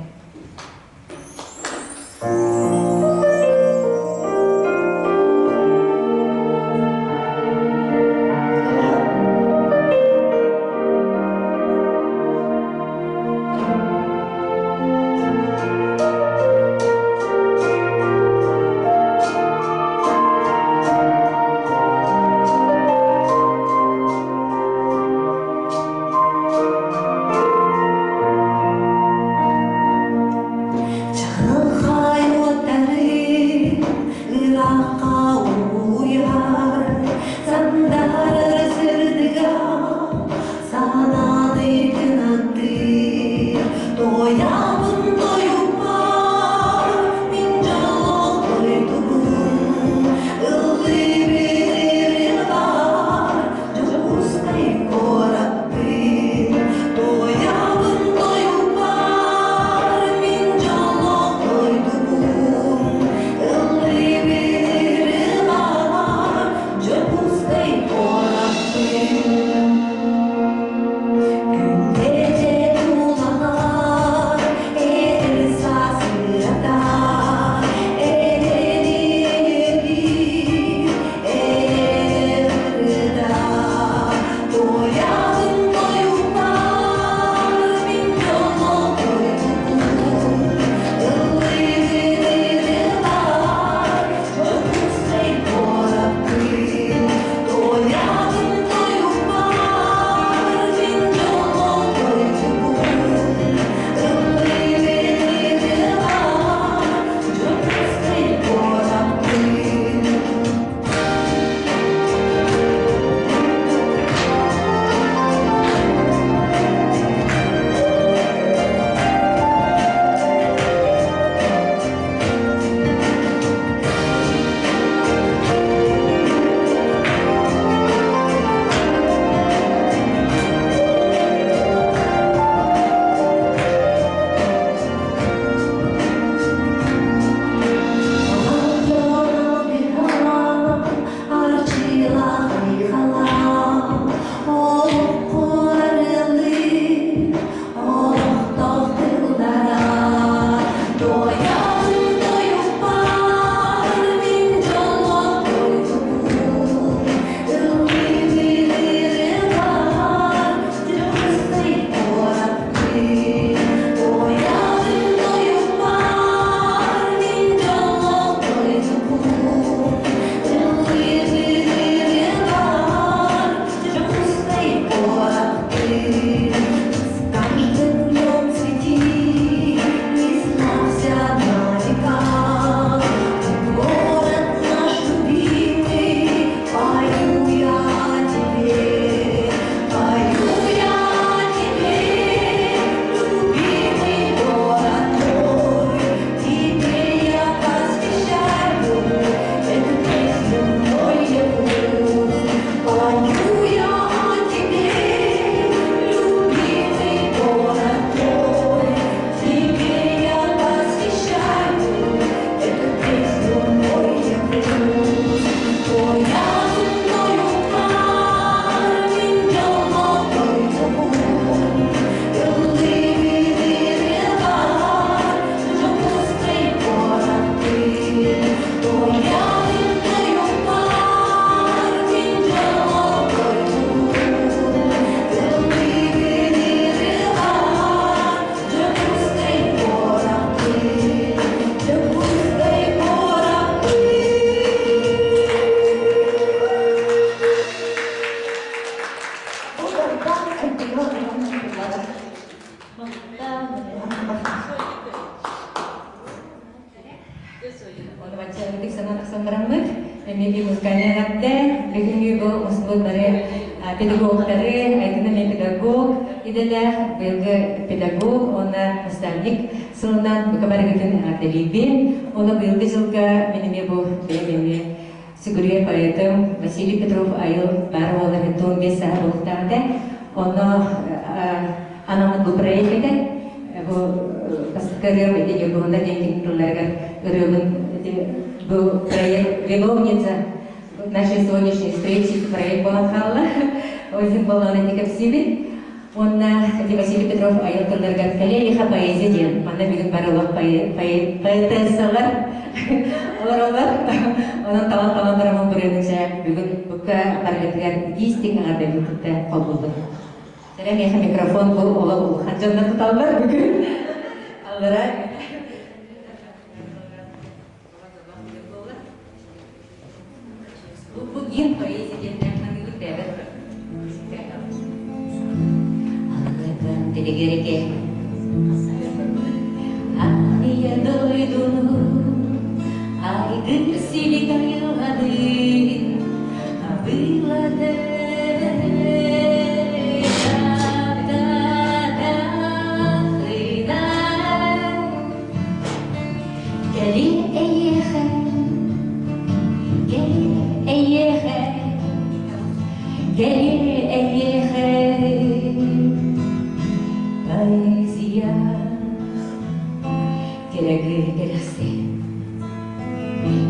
Кэрэ кыыһы кэрэхсээн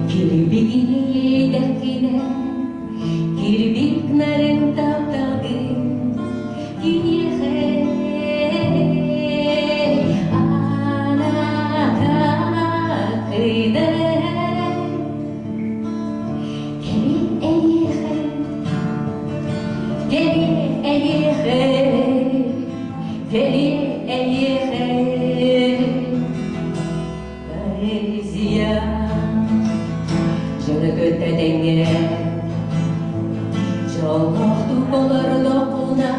Кирбигидэххинэ Кирбик нарын тапталгын Киниэхэ анаатаххына Кэли эйиэхэ Кэли эйиэхэ Кэли эйиэхэ Поэзия дьону кытта тэҥҥэ дьоллоохтук олордоххуна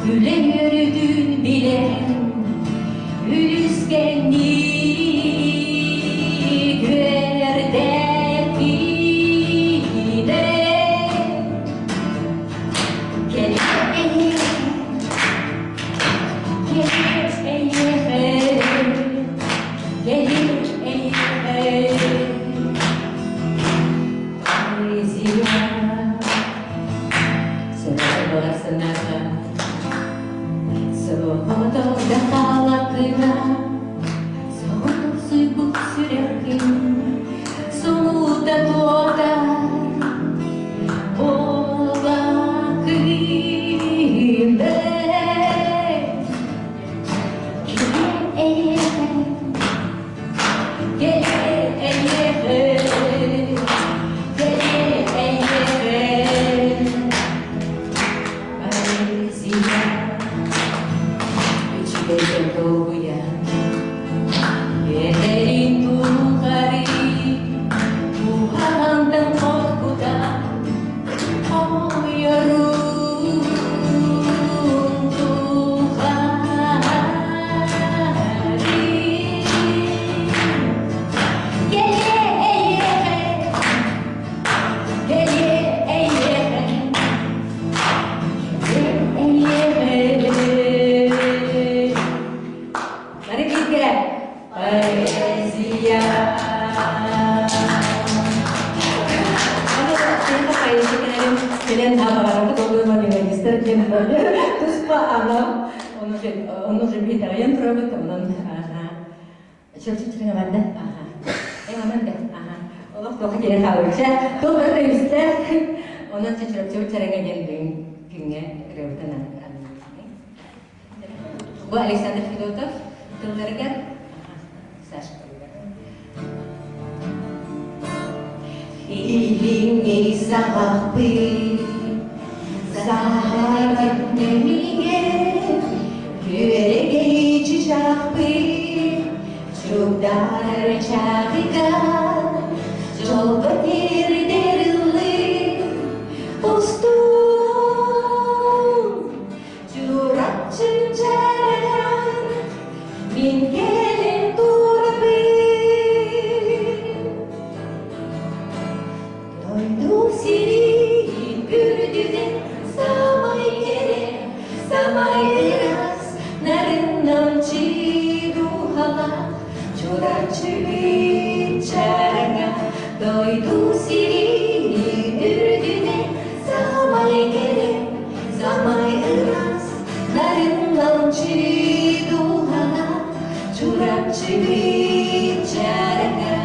күлэ үөрүүтүн билэн үлүскэнниик үөрдэккиинэ кэлэ эйиэхэ Сулута туота Эдэрин тухары Туһаҕантан холкутан Хомуйарун тухары Кэлиэ эйиэхэ, кэлиэ эйиэхэ, кэлиэ эйиэхэ. Бары бииргэ Поэзия. Кэлэн аҕаларга толуйман юристар диэн туспа анал ону же битэҕийэн турабыт онон аха чөлчүчүрүҥ аманда аха эң аманда аха олох тоха киһи хаалыча тыл барыта үстээх онон чөчүрөпчөбүт чэрэҥэ диэн бүгүн күҥҥэ ырыабытын Бу Александр Федотов тылларыгар Саша Илиҥҥи саҕахпыт саһаран нэмигэ күөрэгэй чычаахпыт чугдаарар чааҕыгар дьолго тиэрдэр ыллык устун Чурапчы чарагар мин кэлэн турабын. Дойду сирин үрдүнэн самай кэрэ, самай ыраас, нарыннамчы дууһалаах Чурапчы чараҥа дойду сирин үрдүнэн самай кэрэ, Самай ыраас, нарын-налчы дууһалаах Чурапчыбыт чараҥа.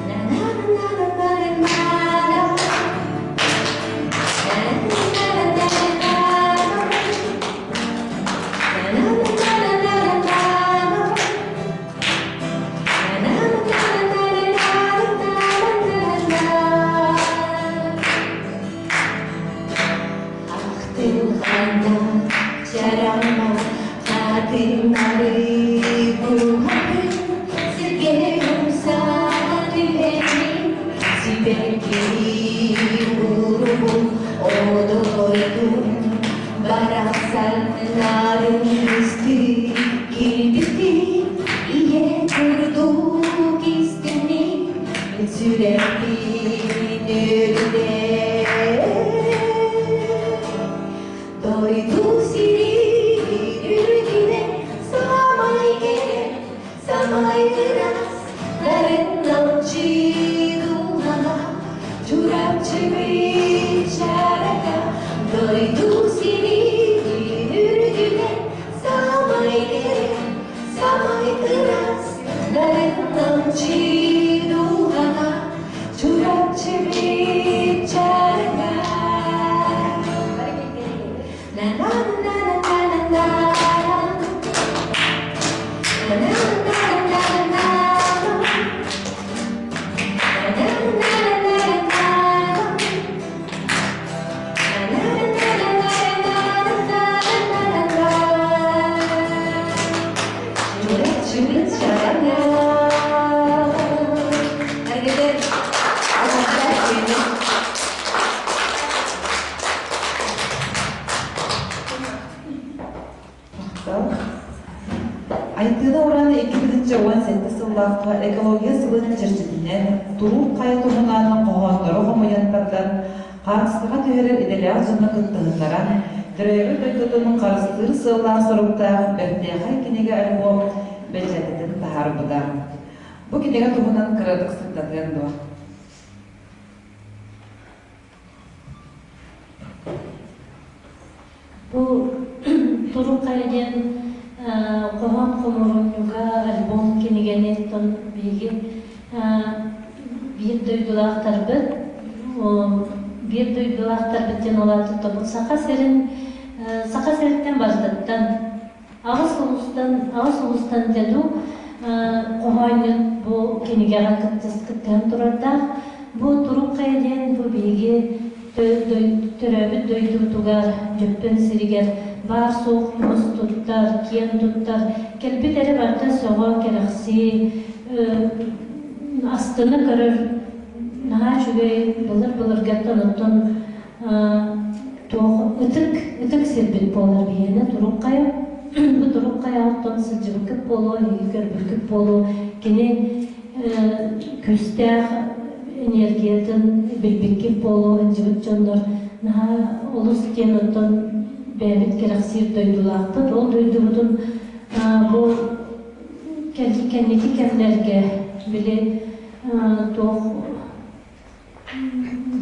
На-на-на-на-на-на-на. На-на-на-на-на-на. На-на-на-на-на-на. Ахтылҕанда чараҥа хатыҥнары буһарын сиргэ умсаан түһэрин сибэкки уруһун одойдун барахсаннарын исти килбиттин ийэ курдук истинник мин сүрэхпин өрүтэ Дойду сирин үрдүнэн саамай кэрэ, саамай ыраас, нарын намчы дууһалаах Чурапчыбыт чарака дойду сирин үрдүнэн саамай кэрэ. Махтал. Айтыына Уран 2017 сыллаахха экология сылын чэрчитинэн туруук хайа туһунан хоһооннору хомуйан тардан, хаартыскаҕа түһэрэр идэлээх дьону кыттыһыннаран, төрөөбүт дойдутун харыстыыр сыаллаах-соруктаах бэртээхэй кинигэ-альбом бэчээтэтин таһаарбыта. Бу кинигэ туһунан кыратык сырдатыан дуо? Бу Турук хайа диэн хоһоон хомуурунньуга альбом кинигэни оттон биһиги биир дойдулаахтарбыт биир дойдулаахтарбыт диэн ол аата Саха сирин Саха сириттэн барытыттан Аҕыс улуустан аҕыс улуустан дьаду хоһоонньут бу кинигэҕэ кыттыһан турардаах. Бу Турук хайа диэн бу биһиги төрөөбүт дойдубутугар, Дьөппөн сиригэр баар-суох муус туттар, киэн туттар, кэлбит эрэ барыта сөҕө, кэрэхсии, астына көрөр наһаа үчүгэй былыр-былыргаттан оттон туох ытык ытык сирбит буолар биһиэнэ Турук хайа. Бу Турук хайаҕыттан сылдьыбыккыт буолуо, эһиги көрбүккүт буолуо. Кини күүстээх энергиятын билбиккит буолуо, сылдьыбыт дьоннор наһаа олус диэн оттон бэйэбит кэрэхсиир дойдулаахпыт. Ол дойдубутун бу кэнники кэмнэргэ били туох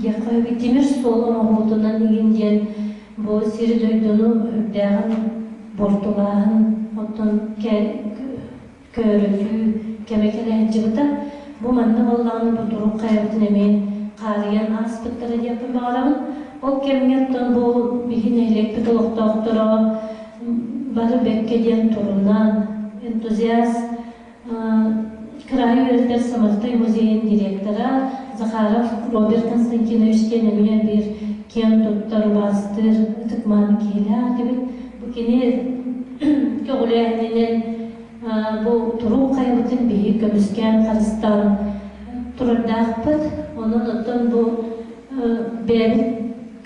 Диэххэ тимир суол оҥоһуутунан игин диэн бу сири-дойдуну үрдээҕин буортулааһын, оттон көөрөтүү кэмэ кэлэ сылдьыбыта. Бу манна буоллаҕына бу турук хайабытын эмиэ хаарыйан ааспыттара диэхпин баҕарабын. Ол кэмҥэ оттон бу биһи нэһилиэкпит олохтоохторо бары бэккэ диэн турунан, энтузиаст Кыраайы үөрэтэр Самартай музейын директора Захаров Роберт Константинович диэн эмиэ биир киэн туттар, убаастыыр, ытык-мааны киһилээх этибит. Бу кини көҕүлээһининэн бу туруук хайабытын биһиги көмүскээн, харыстаан турардаахпыт. Онон оттон бу бэйэбит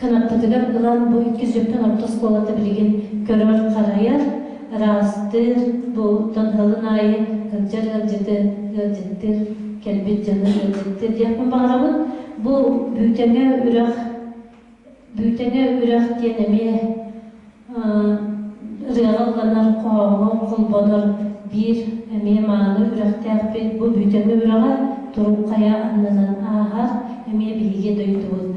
кынаппытыгар ылан бу 200 орто оскуолата билигин көрөр-харайар, ыраастыыр, бу тонһылын аайы сылдьар ыалдьыты ыалдьыттыыр, кэлбит дьону ыалдьыттыыр диэхпин баҕарабын. Бу Бүүтэҥэ үрэх Бүүтэҥэ үрэх диэн эмиэ ырыаҕа ылланар, хоһооҥҥо холбонор биир эмиэ мааны үрэхтээхпит. Бу Бүүтэҥэ үрэҕэ Турук хайа аннынан ааһар, эмиэ биһиги дойдубут.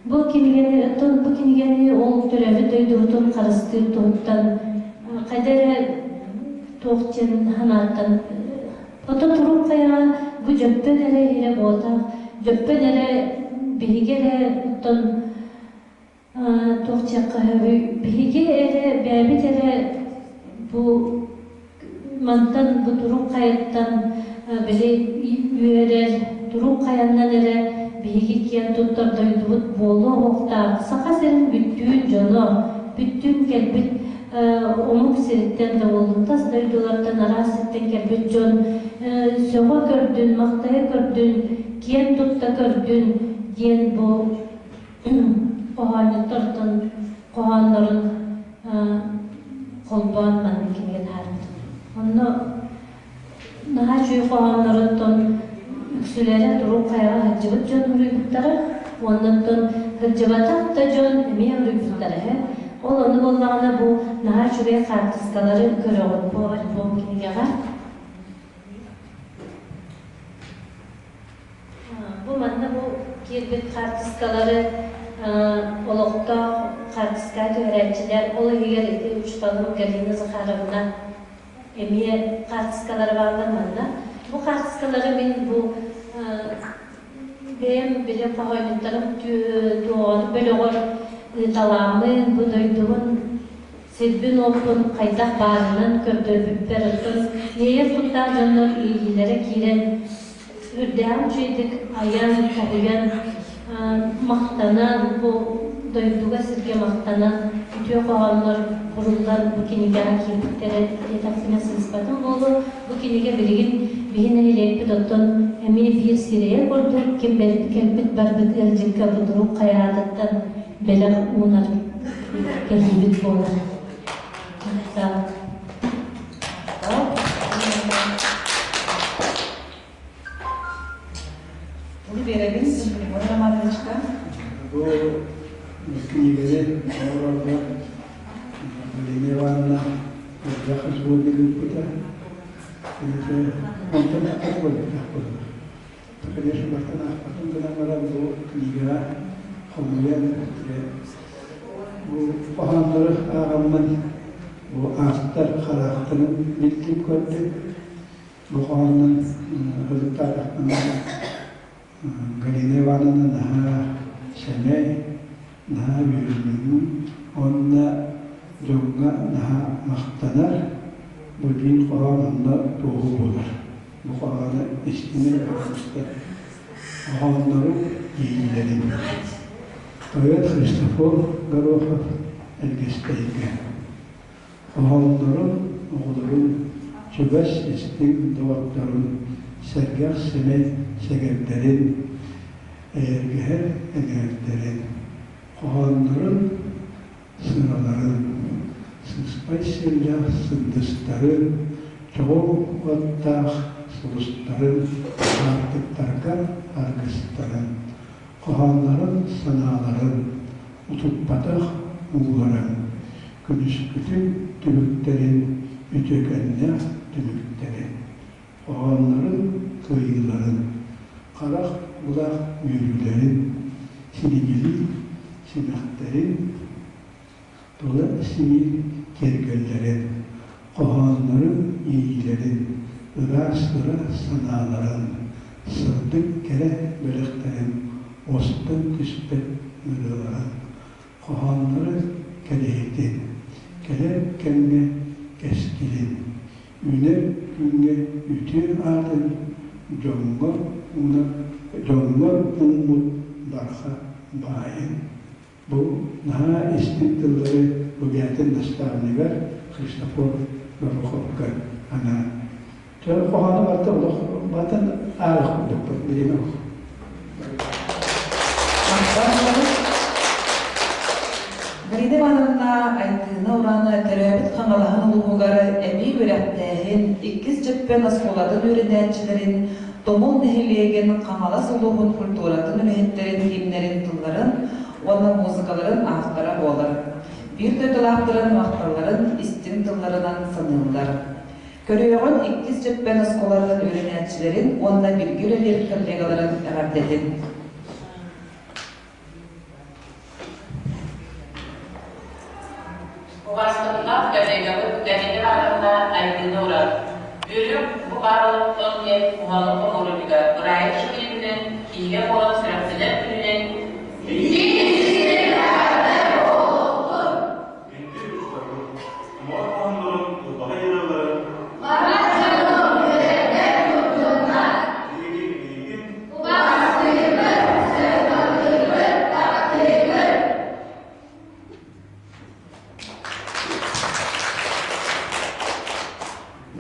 Бу кинигэни, оттон бу кинигэни ол төрөөбүт дойдубутун харыстыыр туһуттан хайда эрэ туох диэн санааттан оттон Турук хайаҕа бу Дьөппөн эрэ иһирэ буотах, Дьөппөн эрэ биһиги эрэ оттон туох диэххэ сөбүй, биһиги эрэ бэйэбит эрэ бу мантан бу турук хайаттан били үөрэр турук хайаннан эрэ биһиги киэн туттар дойдубут буолуо уохтаах Саха сирин бүттүүн дьоно бүттүүн кэлбит омук сириттэн да буоллун тас дойдулартан араас сиртэн кэлбит дьон сөҕө көрдүн махтайа көрдүн киэн тутта көрдүн диэн бу хоһоонньуттартан хоһооннорун холбоон маннык кинигэ таһаарбытым. Онно наһаа үчүгэй хоһоонноруттан үксүлэрэ турук хайаҕа сылдьыбыт дьон уруйбуттара, уоннаттан сылдьыбатах да дьон эмиэ уруйбуттара үһү. Ол ону буоллаҕына бу наһаа үчүгэй хаартыскалары көрөҕүт бу альбом кинигэҕэ. Бу манна бу киирбит хаартыскалары олохтоох хаартыска түһэрээччилэр, ол иһигэр ити учууталым Галина Захаровна эмиэ хаартыскалара бааллар манна. Бу хаартыскалары мин бу бэйэм били хоһоонньуттарым туоҕар бөлөҕөр ыыталааммын, бу дойдубун сирбин-уоппун хайдах баарынан көрдөрбүппэр, оттон иэйэр куттаах дьоннор иэйиилэрэ киирэн Үрдээҕин үчүгэйдик айан, хоһуйан, махтанан, бу дойдуга сиргэ махтанан, үтүө хоһооннор куруллан бу кинигэҕэ киирбиттэрэ диэтэхпинэ сыыспатым буолуо. Бу кинигэ билигин биһи нэһилиэкпит оттон эмиэ биир сирэйэ курдук ким кэлбит барбыт ыалдьыкка бу турук хайаатыттан бэлэх уунар кэһиибит буолар. оҥорорго Галина Ивановна элбэх сборник ыыппыта. Онтон аахпат буолбатах буолар. Конечно, бартан аахпатын гынан баран бу книгаҕа хомуйан бу хоһооннору ааҕаммын бу автор хараахтарын биллим көрдүм. Бу хоһооннон ылыктаатахпына Галина Ивановна наһаа сэмэй, наһаа үөрүүнү уонна дьоҥҥо наһаа махтанар, бу биир хоһоон онно туоһу буолар. Бу хоһоону истиҥ пожалуйста. Хоһооннору иһиллэрин. Поэт Христофор Горохов Элгэстэйгэ. Хоһооннорун, оҕолорун, чугас истиҥ доҕотторун, сэргэх сэмэй сэгэрдэрин, эйэргэһэр эҥээрдэрин, хоһооннорун сыраларын, сыспай сиэллээх сындыстарын, чоҕул уоттаах сулустарын, аартыктарга аргыстарын, хоһооннорун санааларын, утуппатах ууларын, күнүскүтүн түбүктэрин, үтүөкэннээх түмүктэрин, хоһооннорун кыайыыларын, харах былаах үөрүүлэрин, силигилии симэхтэрин, тула симиир киэргэллэрин, хоһооннорун иэйиилэрин, ыраас ыра санааларын, сырдык кэрэ бэлэхтэрин уостан түспэт ырыаларын, хоһооннору кэрэһитин, кэлэр кэмҥэ кэскилин, үүнэр күҥҥэ үтүө аатын дьоҥҥо дьоҥҥо ууммут барҕа баайын. Бу наһаа истиҥ тыллары Бубятин наставнигар Христофор Гороховка анаан. Чэ, хоһоону барыта олох батын аарах курдукпут билигин олох. Галина Ивановна Айтыына Урана төрөөбүт Хаҥалаһын улууһугар эбии үөрэхтээһин иккис Дьөппөн оскуолатын үөрэнээччилэрин Тумул нэһилиэгин Хаҥалас улууһун культуратын үлэһиттэрин гимнэрин тылларын уонна музыкаларын автора буолар. Биир дойдулаахтарын махталларын истиҥ тылларынан саныыллар. Көрүөҕүн иккис Дьөппөн оскуолатын үөрэнээччилэрин уонна бииргэ үлэлиир коллегаларын эҕэрдэтин. Убаастабыллаах коллегабыт Галина Ивановна Айдыны урат. Үөрүк бу баар олохтон диэн уһану хомуурунньуга бырайыак шүгүрүнэн кинигэ буолан сүрэхтэнэр күнүнэн Муора хоһооннорун, ылбаҕай ырыаларын Биһиги эйигин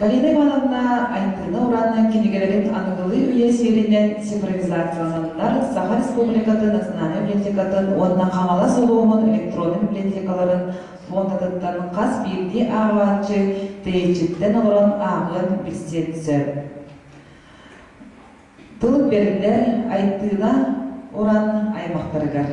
Галина Ивановна Айтыына Уранна кинигэлэрин аныгылыы үйэ сиэринэн цифровизациялананнар Саха Республикатын национальнай библиотекатын уонна Хаҥалас улууһун электроннай библиотекаларын фондатыттан хас биирдии ааҕааччы тэйиччиттэн олорон ааҕыан билсиэн сөп. Тыл бэриллэр Айтыына Уран аймахтарыгар.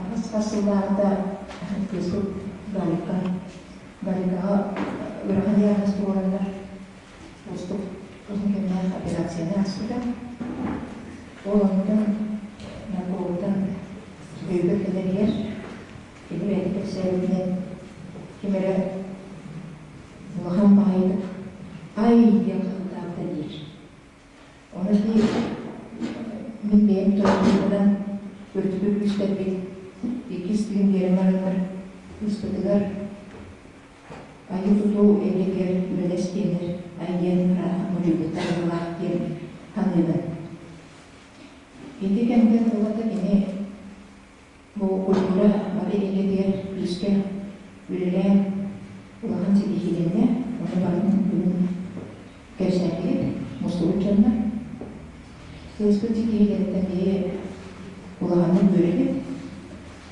Аҕыс хас сыллааҕыта кыыспыт Галика Галикаҕа ыарахан диагноз туруораннар уустук уһун кэмнээх операцияны ааспыта. Ол онтон наркологтан өйүгэр кэлэригэр кини бэйэтэ кэпсээбитинэн ким эрэ Онно ити мин бэйэм толкуйбунан үрдүкү күүстэрбит иккис тыын биэрэн бараннар кыыспытыгар айыы-тутуу эйгэтигэр үлэлэс диэннэр ай диэн ыраах модьуйбуттар быһыылаах диэн саныыбын. Ити кэмтэн ылата кини бу культура бары эйгэтигэр күүскэ үлэлээн улахан ситиһиилэннэ. Ону барын бүгүн кэпсээтигит, мустубут дьоннор. Кыыспыт ситиһиилэриттэн биһи улаханнык үөрэбит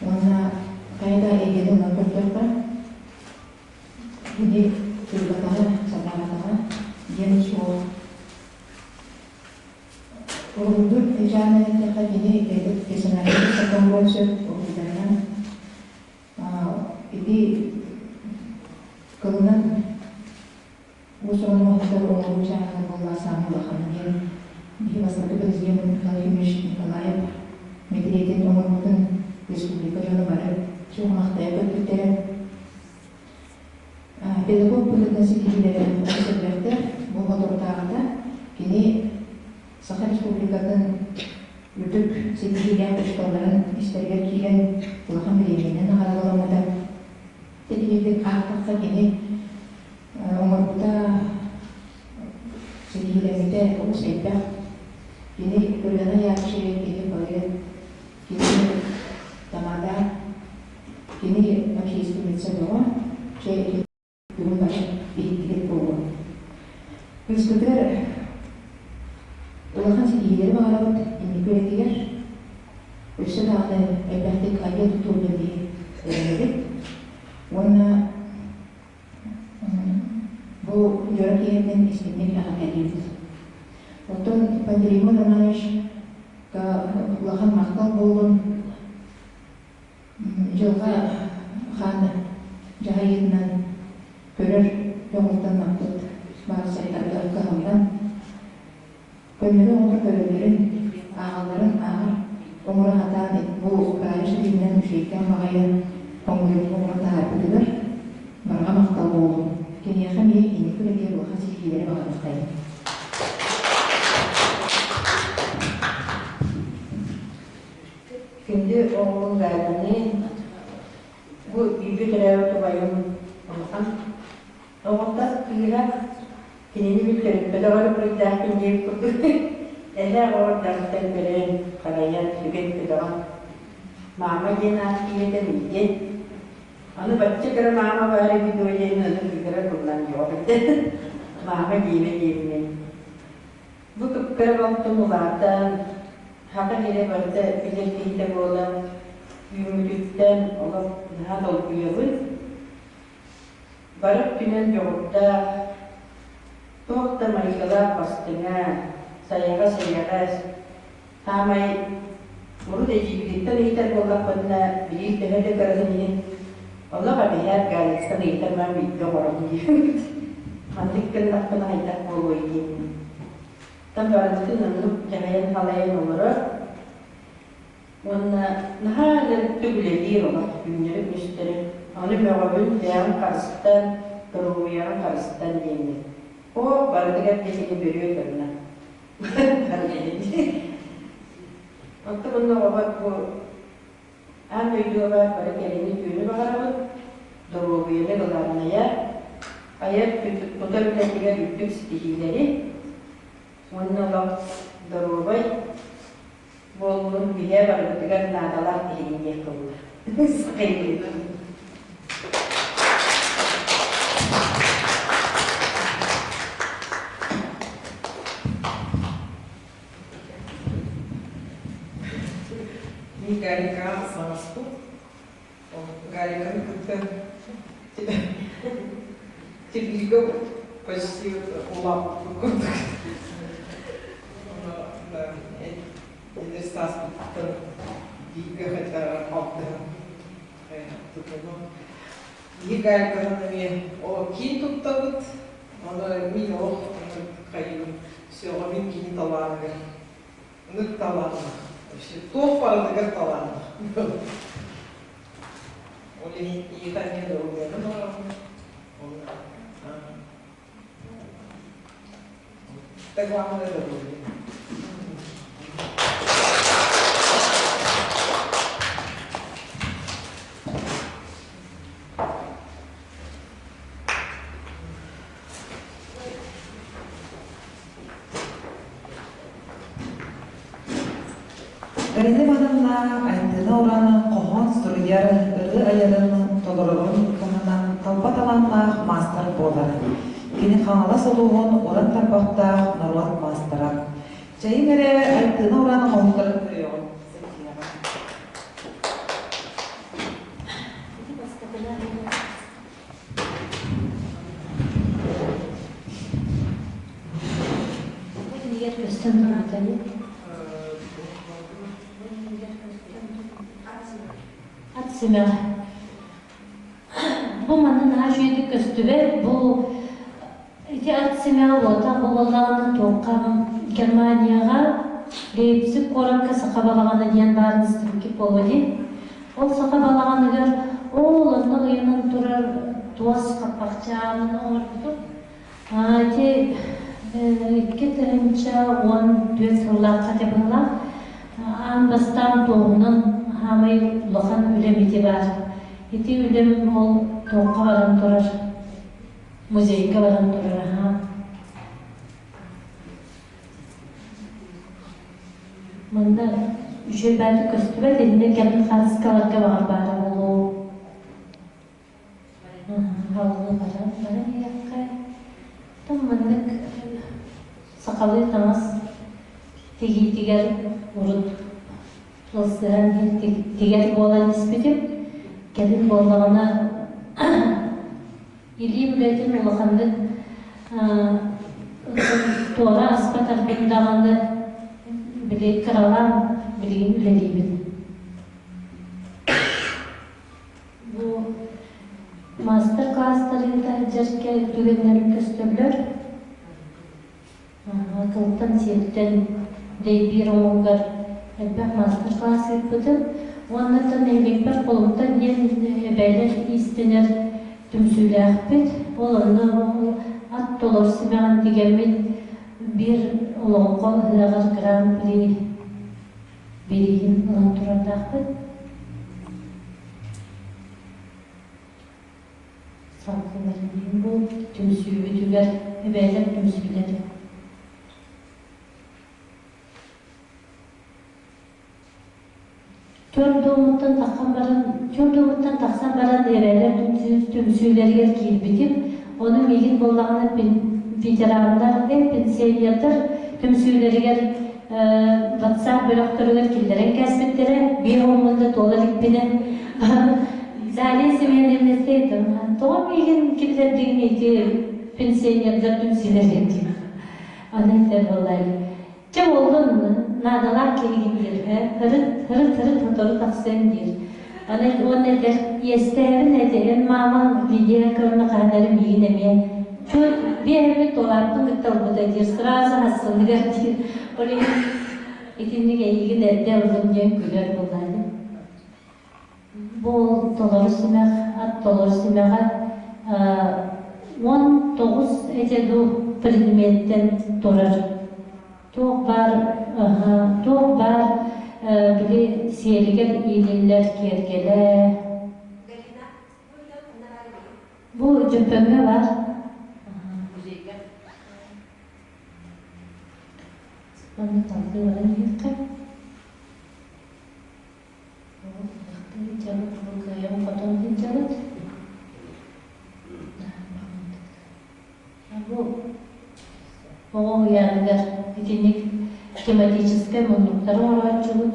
уонна хайа да эйгэни ылан көрдөххө, кини кырбатаҕа, сатаабатаҕа диэн суох. Уруһуйдуур Эдьээн эттэххэ, кини бэйэтэ персональнай сокуон сөп уруһуйдарынан ити кылынан уус-уран оҥоһуктар оҥоруу чааһынан буолла саамай улахана диэн биһи бастакы президент Михаил Ефимович Николаев мэтириэтин оҥорбутун республика дьоно бары сүһүөх-махтайа көрбүттэрэ. Педагог быһыытынан ситиһиилэрэ олус элбэхтэр. Бу соторутааҕыта кини Саха Республикатын үрдүк ситиһиилээх учууталларын истэригэр киирэн улахан бириэмийэнэн наҕараадаламмыта. Итинник аахтахха кини оҥорбута, ситиһиилэммитэ олус элбэх. Кини ырыаны айааччы, кини поэт, кини тамада, кини общественница бөҕө. Чэ, ити бүгүн бары иһиттигит буолуо. Кыыспытыгар улахан ситиһиилэри баҕарабыт инники үлэтигэр. Өссө даҕаны элбэхтик айыа-тутуо диэн биһи эрэнэбит. Уонна Бу дьоро киһиттэн истиҥник эҕэрдэлиибит. Оттон Пантелеймон Романович улахан махтал буоллун дьылҕа хаан дьаһайыытынан көрөр дьоҕуртан маппыт баарсайдарга кыһаллан Көннөрү оҕолор көрөллөрүн, ааҕалларын ааҕар оҥоро сатаан бу Галя Шатинынан үчүгэйкээн баҕайы хомуйууну оҥорон таһаарбытыгар барҕа махтал буоллун. Киниэхэ эмиэ инники үлэтигэр улахан ситиһиилэри баҕарыахтайын. Күндү оҕолорум Галяны бу бииргэ төрөөбүт убайым улахан Оҕолор кыыһа кинини мин төрөппөтөх эрэ буруйдаахпын диэбит курдук эһээ оҕолор дьахтар көрөн, харайан, сүгэн көтөҕөн маама диэн аат киһитэ миигин аны бачча кыра маама баар эбит дуо диэн аны кыыһыра тыллан дьоҕо маама диэмэ диэммин бу кып-кыра балтым улаатан саха сирэ барыта билэр киһитэ буолан үүммүтүттэн олох наһаа долгуйабын Бары өттүнэн дьоҕурдаах, туох да майгылаах бастыҥа, сайаҕас-эйэҕэс, саамай урут эдьиийбититтэн ыйытар буоллахпытына, билиир төһө да кыратын иһин, олох эбэһээт Галицтан ыйытар маам бииргэ оҥоробун диэбит. Маннык гыннахпына хайдах буолуой диэн. Оттон барыбытын оннук дьаһайан-халайан олорор. Уонна наһаа ынырыктык үлэлиир олох түүннэри-күнүстэри. Ону мөҕөбүн, бэйэҕин харыстан, доруобуйаҕын харыстан диэммин. Оо, барытыгар да кини бөрүө гынна. Оттон онно оҕобор бу аан дойдуга баар бары кэрэни-үтүөнү баҕарабыт, доруобуйаны главнайа, айар тутар үлэтигэр үрдүк ситиһиилэри уонна олох доруобай буоллун биһиэ барыбытыгар наадалаах киһини диэх кылла. Мин Галикаҕа саҥаспын. Галиканы кытта телевизорга почти улааппыт курдук. Эдэр сааспыттан бииргэ хотя алтыһан тутулун. Биһи Галиканан эмиэ о киин туттабыт, ону мин олох хайыыбын сөҕөбүн кини талааныгар. Ынык талааннаах. Вообще туох барытыгар талааннаах. Ол иһин ийэтэ эмиэ доруобуйаны баҕарабын. Онно так главное доруобуйа. Галина Ивановна Айтыына Уран хоһоон суруйар, ырыа айарын, толорорун туһунан талба талааннаах маастар буолар. Кини Хаҥалас улууһун уран тарбахтаах норуот маастара. Чэйиҥ эрэ Айтыына Уран оҥоһуктарын көрүөҕүҥ. Кинигэр көстөн турбута дии. Ат симэҕэ. Бу манна наһаа үчүгэйдик көстүбэт. Бу ити ат симэҕэ уота буоллаҕына туохха Германияҕа Лейпциг куоракка саха балаҕана диэн баарын истибиккит буолуо дии. Ол саха балаҕаныгар ол онно ыйанан турар туос хаппахчаанын оҥорбутум. Ити 2014 сыллаахха быһыылаах аан бастаан туоһунан хаамай улахан үлэм ити баар. Ити үлэм ол туохха баран турар, музейга баран турар аһаа. Манна үчүгэй баайдык көстүбэт, иннэ кэлин хаартыскаларга баҕар баара буолуо. Халлыы баран баран иһиэххэ. Оттон маннык сахалыы таҥас тигиитигэр урут ылсыһан тигэр буолан испитим. Кэлин буоллаҕына илиим үлэтин улаханнык туора аспатарбын даҕаны били кыралаан билигин үлэлиибин. Бу маастар-класстары ыытар түгэннэр көстөллөр. Кылтан сиэлтэн дэйбиир оҥоһугар элбэх маастар-класс ыыппытым. Уонна нэһилиэкпэр Холумтан диэн эбээлэр иистэнэр түмсүүлээхпит. Ол онно ат толор симэҕин тигэммит биир олоҥхо ыһыаҕар гран-при бирииһин ылан турардаахпыт. Салгыларын бу түмсүүбүтүгэр эбээлэр түмсүүлэрэ. Түөрт дууһуттан тахсан баран, түөрт дууһуттан тахсан баран эбээлэр түмсүүлэригэр киирбитим. Ону миигин буоллаҕына ветераннар, пенсионердар түмсүүлэригэр WhatsApp бөлөхтөрүгэр киллэрэн кээспиттэрэ. Биир уоммун да туола иликпинэ. Дарья Семеновна тоҕо миигин киллэрдигин ити пенсионердар түмсүүлэригэр диэн. Аны этэр буоллар Чэ буоллун, наадалаах киһигин диир, һырыт, һырыт, һырыт сотору тахсыаҥ диир. Аны уонна этэр, иэстээбин этэ, эн маамаҥ Лидия Яковлевна хаһан эрэ миигин эмиэ чуть биэһэммит туолааппын кытта ылбыта диир, сразу хассыныгар диир. Ол иһин итинник эйигин эрдэ ыллым диэн күлэр буолаады. Бу толору симэх, ат толору симэҕэ 19 этэ дуу предметтэн турар. Туох баар, туох баар били сиэлигэр иилиллэр киэргэлэ. Бу Дьөппөҥҥө баар. Манна салгыы баран иһиэххэ. Сылдьабыт, бу кыайан хотон сылдьабыт. Бу оҕо уһуйааныгар итинник тематическай муннуктары оҥорооччубут.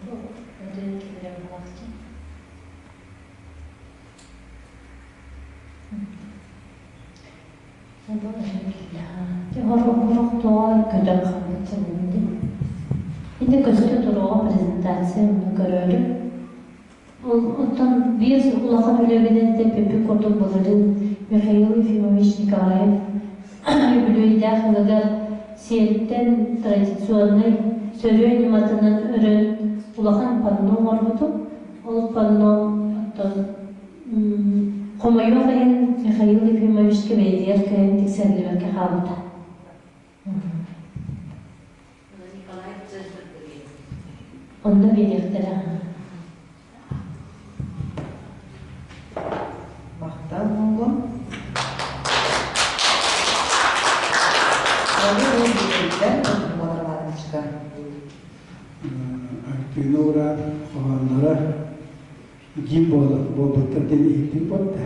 Бу ырыа киллэрэн буолаахчы. Көтөн хаалбыт саныыбын дии. Ити көстө туруоҕа презентация онно көрөөрү. Ол оттон биир улахан үлэбинэн тэппиппит курдук былырыын Михаил Ефимович Николаев үбүлүөйдээх ылыгар сиэлтэн традиционнай сөрүө ньыматынан өрөн улахан панно оҥорбутум. Ол панно оттон хомойуох иһин Михаил Ефимовичка бэйэтигэр кыайан тиксэриллибэккэ хаалбыта. Онно биэриэхтэрэ. Махтал буоллун. Сөбүлээн Иван Романовичка. Айтыына ураан хоһоонноро гимн буолбуттар диэн иһиттим буолта.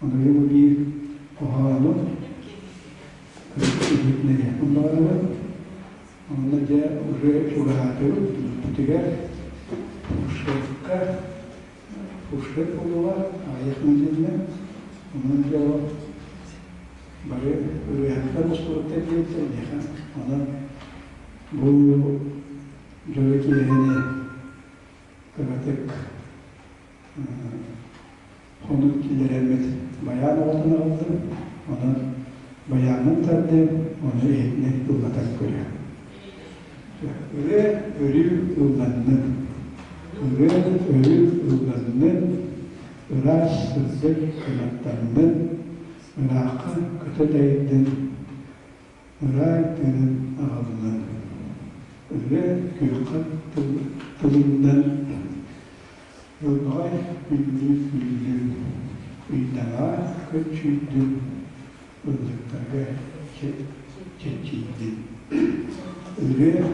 Ону бу биир хоһоону иһитинэриэхпин баҕарабын. Онно дьэ уже чугаһаатыбыт бүтүгэр фуршетка фуршет буолуоҕа аҕыйах нэдиэлэ. Онон дьэ ол бары ырыаһыттар мустубуттар диэбиттэр миэхэ. Онон бу дьоро киэһэни кыратык хонук киллэрэммит байаан оҕотун аҕаллым. Онон байааммын тардыам, ону иһитинэн ыллатан көрүөм. Ырыа өрүү ылланнын, ырыа өрүү ылланнын, ыраас сырдык кынаттаннын, ыраахха көтө дайдын, ыраай тыынын аҕаллын. Ырыа күөххэ тылыннын, ылбаҕай күндү күллүн, ыйдаҥа көччүйдүн, ыллыктарга чэччийдин. Ырыа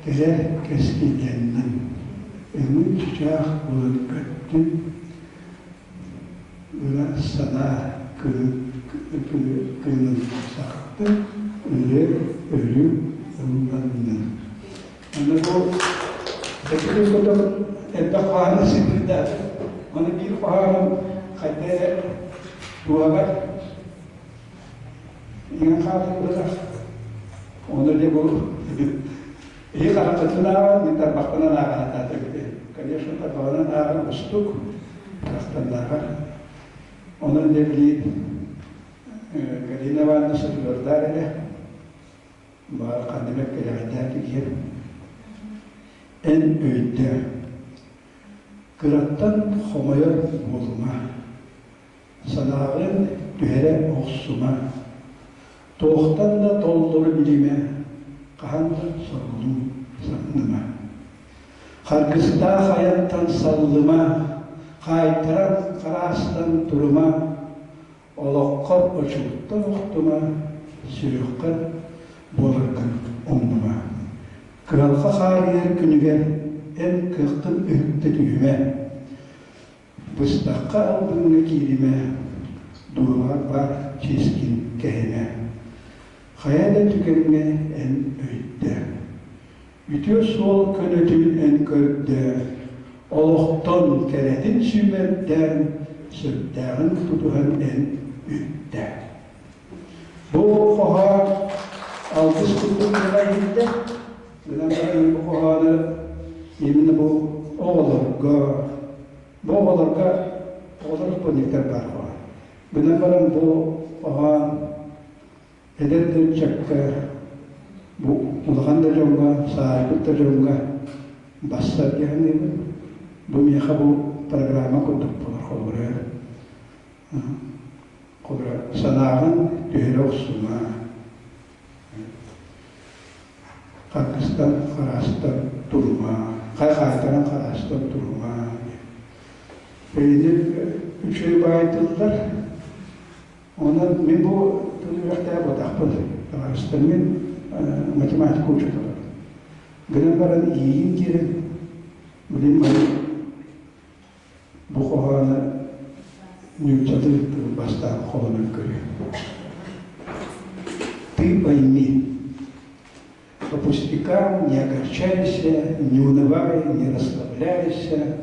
кэрэ кэскиллэннин, өҥүн чычаах буолан көттүн, ыра санаа кыынын сахтын, ырыа өрүү ылланнын. Аны бу этили курдук элбэх хоһоону сиппиттээх. Аны биир хоһоону хайда эрэ туһаҕар иҥэн хаалбытах. Ону дьэ бу иһи хараххытын ааҕан, мин тарбахпынан ааҕан атаата эбитэ. Конечно, тарбаҕынан ааҕар устук, харахтаннааҕар. Онон дьэ били Галина Ивановна суруйардаах эрэ Баар ханнык кэлэҕэйдээх киһи эн өйдөө, кыраттан хомойор буолума, санааҕын түһэрэ охсума, туохтан да толлору билимэ, хаһан да соргулуу санныма. Харгыстаах айантан саллыма, хаайтаран хараастан турума, Олоххор очуртан охтума, сүһүөххэр буоларгын умнума. Кыһалҕа хаарыйар күнүгэр эн кыаххын үһүктэ түһүмэ. Быстахха албыҥҥа кииримэ, дууһаҕар баар чиэскин кэһимэ. Хайа да түгэҥҥэ эн өйдөө. Үтүө суол көнөтүн эн көрдөө, олохтон кэрэтин сүүмэрдээн, сөптөөҕүн тутуһан эн үттэ. Бу хоһоон алгыс курдук тыла иһиллэр. Гынан баран бу хоһоону именно бу оҕолорго, бу оҕолорго оҕолор сборниктар баар хоһоон. Гынан баран бу хоһоон Эдэр да ыччакка, бу улахан да дьоҥҥо, сааһырбыт да дьоҥҥо бассар дии саныыбын. Бу миэхэ бу программа курдук буолар холобура. Холобура санааҕын түһэрэ охсума. Харгыстан хараастан турума, хаайтаран хараастан турума. Бэйэни үчүгэй баай тыллар Онон мин бу тыл үөрэхтээх буолтахпын. Табаарыстар мин математика учуутала. Гынан баран иийин киирэн билим бу хоһоону нууччалыы тылбастаан холонон көрүө. Ты пойми, по пустякам не огорчайся, не унывай, не расслабляйся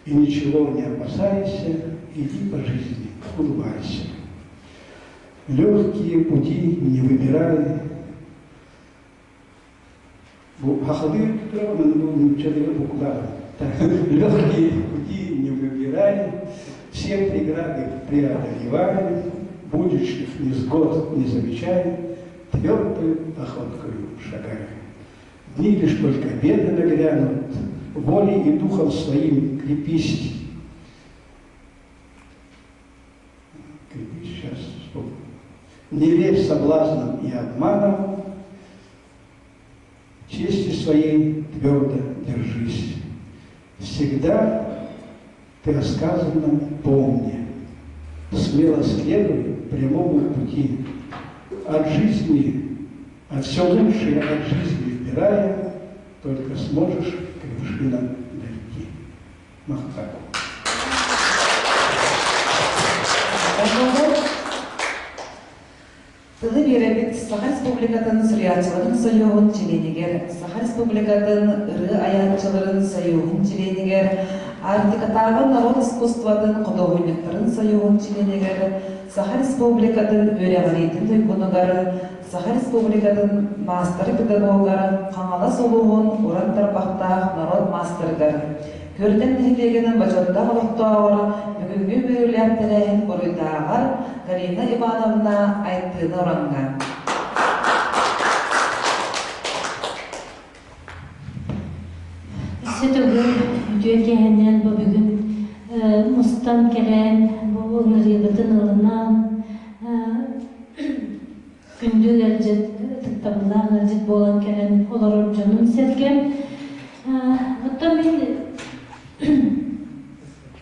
и ничего не опасайся, иди по жизни, улыбайся. Легкие пути не выбирай. Легкие пути не выбирай, все преграды преодолевай, будущих невзгод не замечай, твердой походкою шагай. Дни лишь только беды нагрянут, волей и духом своим крепись. Крепись, сейчас вспомню. Не верь соблазнам и обманам, чести своей твердо держись. Всегда ты о сказанном помни. Смело следуй прямому пути. От жизни. А все лучшее от жизни вбирая, только сможешь к вершинам дойти. Махтал. Тылы биэрэбит Саха Республикатын суруйааччыларын Союһун чилиэнигэр, Саха Республикатын ырыа айааччыларын Союһун чилиэнигэр, Арктикатааҕы норуот искусствотын худуоһунньуктарын Союһун чилиэнигэр, Саха Республикатын үөрэҕириитин туйгунугар, Саха Республикатын маастар-педагогар, Хаҥалас улууһун уран тарбахтаах норуот маастарыгар, Күөрдэм нэһилиэгинэн бочуоттаах олохтооҕор бүгүҥҥү үөрүүлээх тэрээһин буруйдааҕар Галина Ивановна Айтыына Ураҥҥа. Өссө төгүл үтүө киэһэнэн бу бүгүн мустан кэлэн бу ыҥырыыбытын ылынан күндү ыалдьыт, ытыктабыллаах ыалдьыт буолан кэлэн олорор дьонум-сэргэм. Оттон мин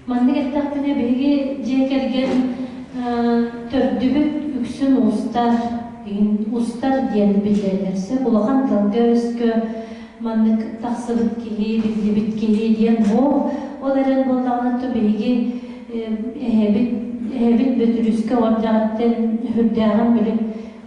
маннык эттэхпинэ, биһиги дьиэ кэргэн төрдүбүт үксүн устар, устар диэн биллэллэр. Сөп улахан тылга-өскө маннык тахсыбыт киһи, биллибит киһи диэн буол. Ол эрэн буоллаҕына, то биһиги эһэбит эһэбит Бөтүрүскэ ордьаҕыттан сүрдээҕин били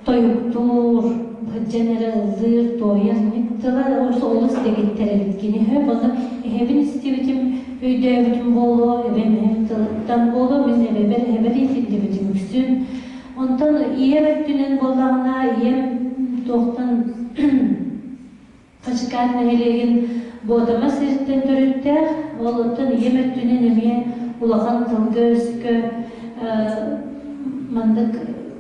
тойуктуур, сылдьан эрэ ыллыыр, туойар тыла олус дэгиттэр эбит кини хөп ону эһэбин истибитим өйдөөбүтүм буолуо эбэм эһэм тылыттан буолуо мин эбэбэр эһэбэр иитиллибитим үксүн онтон ийэм өттүнэн буоллаҕына ийэм туохтан Хачыкаат нэһилиэгин Буотама сириттэн төрүттээх, ол оттон ийэм өттүнэн эмиэ улахан тылга-өскө маннык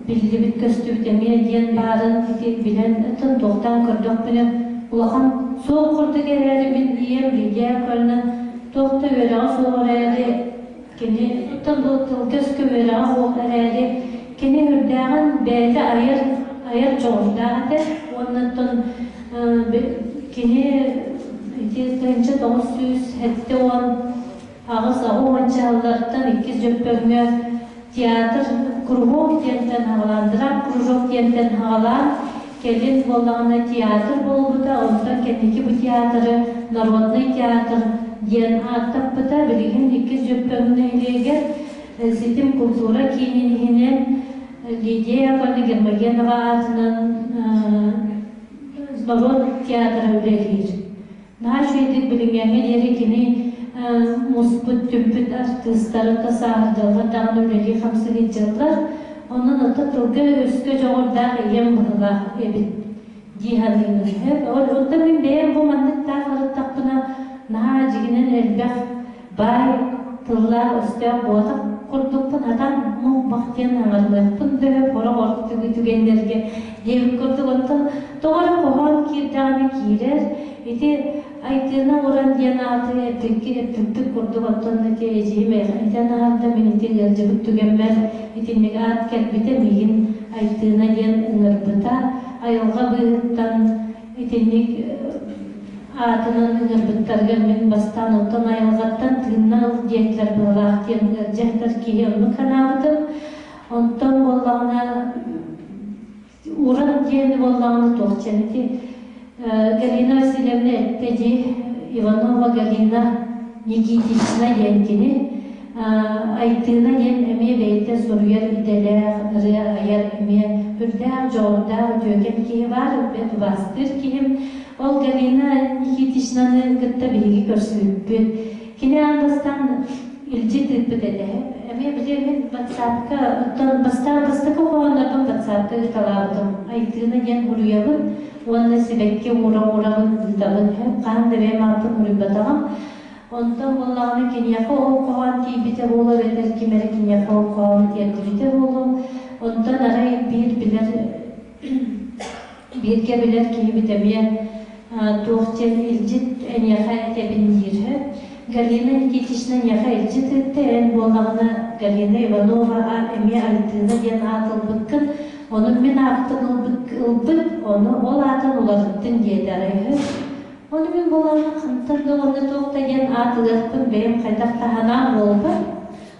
биллибит-көстүбүт эмиэ диэн баарын ити билэн оттон туохтаан көрдөхпүнэ улахан суох курдук эрээри мин ийэм Лидия Яковлевна туох да үөрэҕэ суох эрээри кини оттон бу тылга-өскө үөрэҕэ суох эрээри кини үрдээҕин бэйэтэ айар айар дьоҕурдаах этэ уонна оттон Кини ити 1978 аҕыс дьаһаллартан иккис Дьөппөҥҥө театр кругом диэнтэн аҕалаан, драм кружок диэнтэн аҕалаан, кэлин буоллаҕына театр буолбута, онтон кэнники бу театры народный театр диэн ааттаппыта. Билигин иккис Дьөппөҥ нэһилиэгэр Ситим култуура киинин иһинэн Лидия Яковлевна Гермогенова аатынан норуот театра үлэлиир. Наһаа үчүгэйдик билиҥҥээҥҥэ диэри кини муспут, түмпүт артыыстарын да сааһырдаллар даҕаны үлэлии-хамсыы сылдьаллар. Онон ото тылга-өскө дьоҕурдаах ийэм быһыылаах эбит дии саныыбын. Оттон мин бэйэм бу маннык таах ырыттахпына наһаа дьигинэн элбэх баай тыллаах-өстөөх буотах курдукпун атан мух-мах диэн аҥарыныахпын дөһө сорох ортугу түгэннэргэ диэбит курдук оттон тоҕо эрэ хоһоон киирдэҕинэ киирэр ити Айтыына Уран диэн ааты эппикки эппиппит курдук оттон ити эдьиийим этэн аһарда мин ити ыалдьыбыт түгэммэр итинник аат кэлбитэ миигин Айтыына диэн ыҥырбыта айылҕа быыһыттан итинник аатынан ыҥырбыттарыгар мин бастаан оттон айылҕаттан тыынна ыл диэтилэр быһалаах диэн ыалдьаһытар киһи оннук санаабытым. Онтон буоллаҕына уран диэн буоллаҕына туох диэн ити Галина Васильевна эттэ дии Иванова Галина Никитична диэн кини Айтыына диэн эмиэ бэйэтэ суруйар идэлээх, ырыа айар эмиэ үрдээх, дьоҕурдаах үтүөкэн киһи баар, бэрт убаастыыр киһим. Ол Галина Никитичнаны кытта биһиги көрсүбүппүт. Кини аан бастаан илдьит ыыппыт этэ. Эмиэ били мин ватсапка, оттон бастаан бастакы хоһооннорбун ватсапка ыыталаабытым. Айтыына диэн уруйабын уонна сибэкки уура-уурабын ыытабын. Хаһан да бэйэм ааппын уруйбатаҕым. Онтон буоллаҕына киниэхэ ол хоһоон тиийбитэ буолуо эбэтэр ким эрэ киниэхэ ол хоһоону тиэрдибитэ буолуо. Онтон арай биир билэр бииргэ билэр киһибит эмиэ туох диэн илдьит эйиэхэ этэбин диир. Галина Никитична эйиэхэ илдьит ыытта, эн буоллаҕына Галина Иванова эмиэ Айтыына диэн аат ылбыккын, ону мин ааппын ылбыт, ону ол аатын уларыттын диэтэ арай Ону мин буолаҕына хантан да уонна туох да диэн аат ылыахпын бэйэм хайдах да санаам буолбат.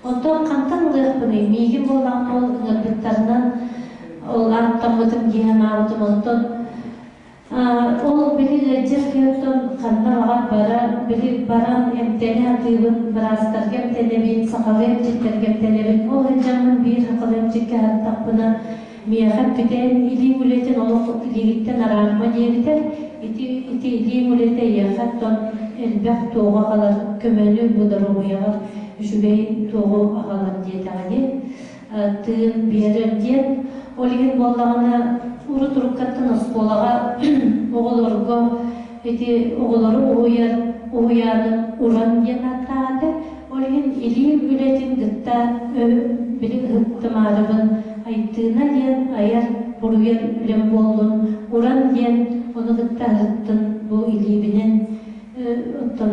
Онтон хантан ылыахпыный? Миигин буоллаҕына ол ыҥырбыттарынан ол ааттаммытым дии санаабытым. Онтон Ол били ыалдьар киһиттэн ханна баҕар бара, били баран эмтэнэ сатыыбын, быраастарга эмтэнэбин, сахалыы эмчиттэргэ эмтэнэбин. Ол сылдьаммын биир сахалыы эмчиккэ аһаттахпына, миэхэ эппитэ, илииҥ үлэтин олох илиигиттэн араарыма диэбитэ. Ити, ити илииҥ үлэтэ эйиэхэ оттон элбэх туоҕу аҕалар, көмөнү бу доруобуйаҕар үчүгэй туоҕу аҕалар диэтэҕэ дии. Тыын биэрэр диэн. Ол иһин буоллаҕына, урут уруккаттан оскуолаҕа оҕолорго ити оҕолору уһуйар уһуйааным Уран диэн ааттаах этэ. Ол иһин илиим үлэтин кытта били ыһыктымаарыбын Айтыына диэн айар, буруйар үлэм буоллун, Уран диэн ону кытта ыһыктын бу илиибинэн оттон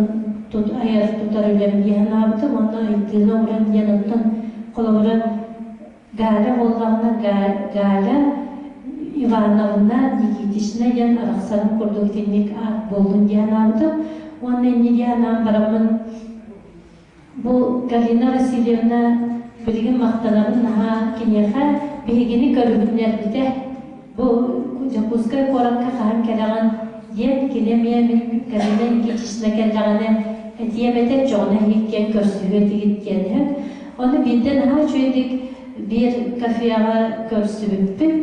тут айар тутар үлэм дии санаабытым уонна Айтыына Уран диэн оттон холобура Галя буоллаҕына Галя Ивановна Никитична диэн арахсарын курдук итинник аат буоллун дии санаабытым уонна инньэ дии санаан бараммын бу Галина Васильевна билигин махтанабын наһаа киниэхэ биһигини көрүһүннэрбитэ бу Дьокуускай куоракка хаһан кэлэҕин диэн кини эмиэ мин Галина Никитична кэллэҕинэ этиэм этэ чоҕуна иһиккиэн көрсүһүө этигит диэн үһү. Ону биирдэ наһаа үчүгэйдик биир кафеҕа көрсүбүппүт.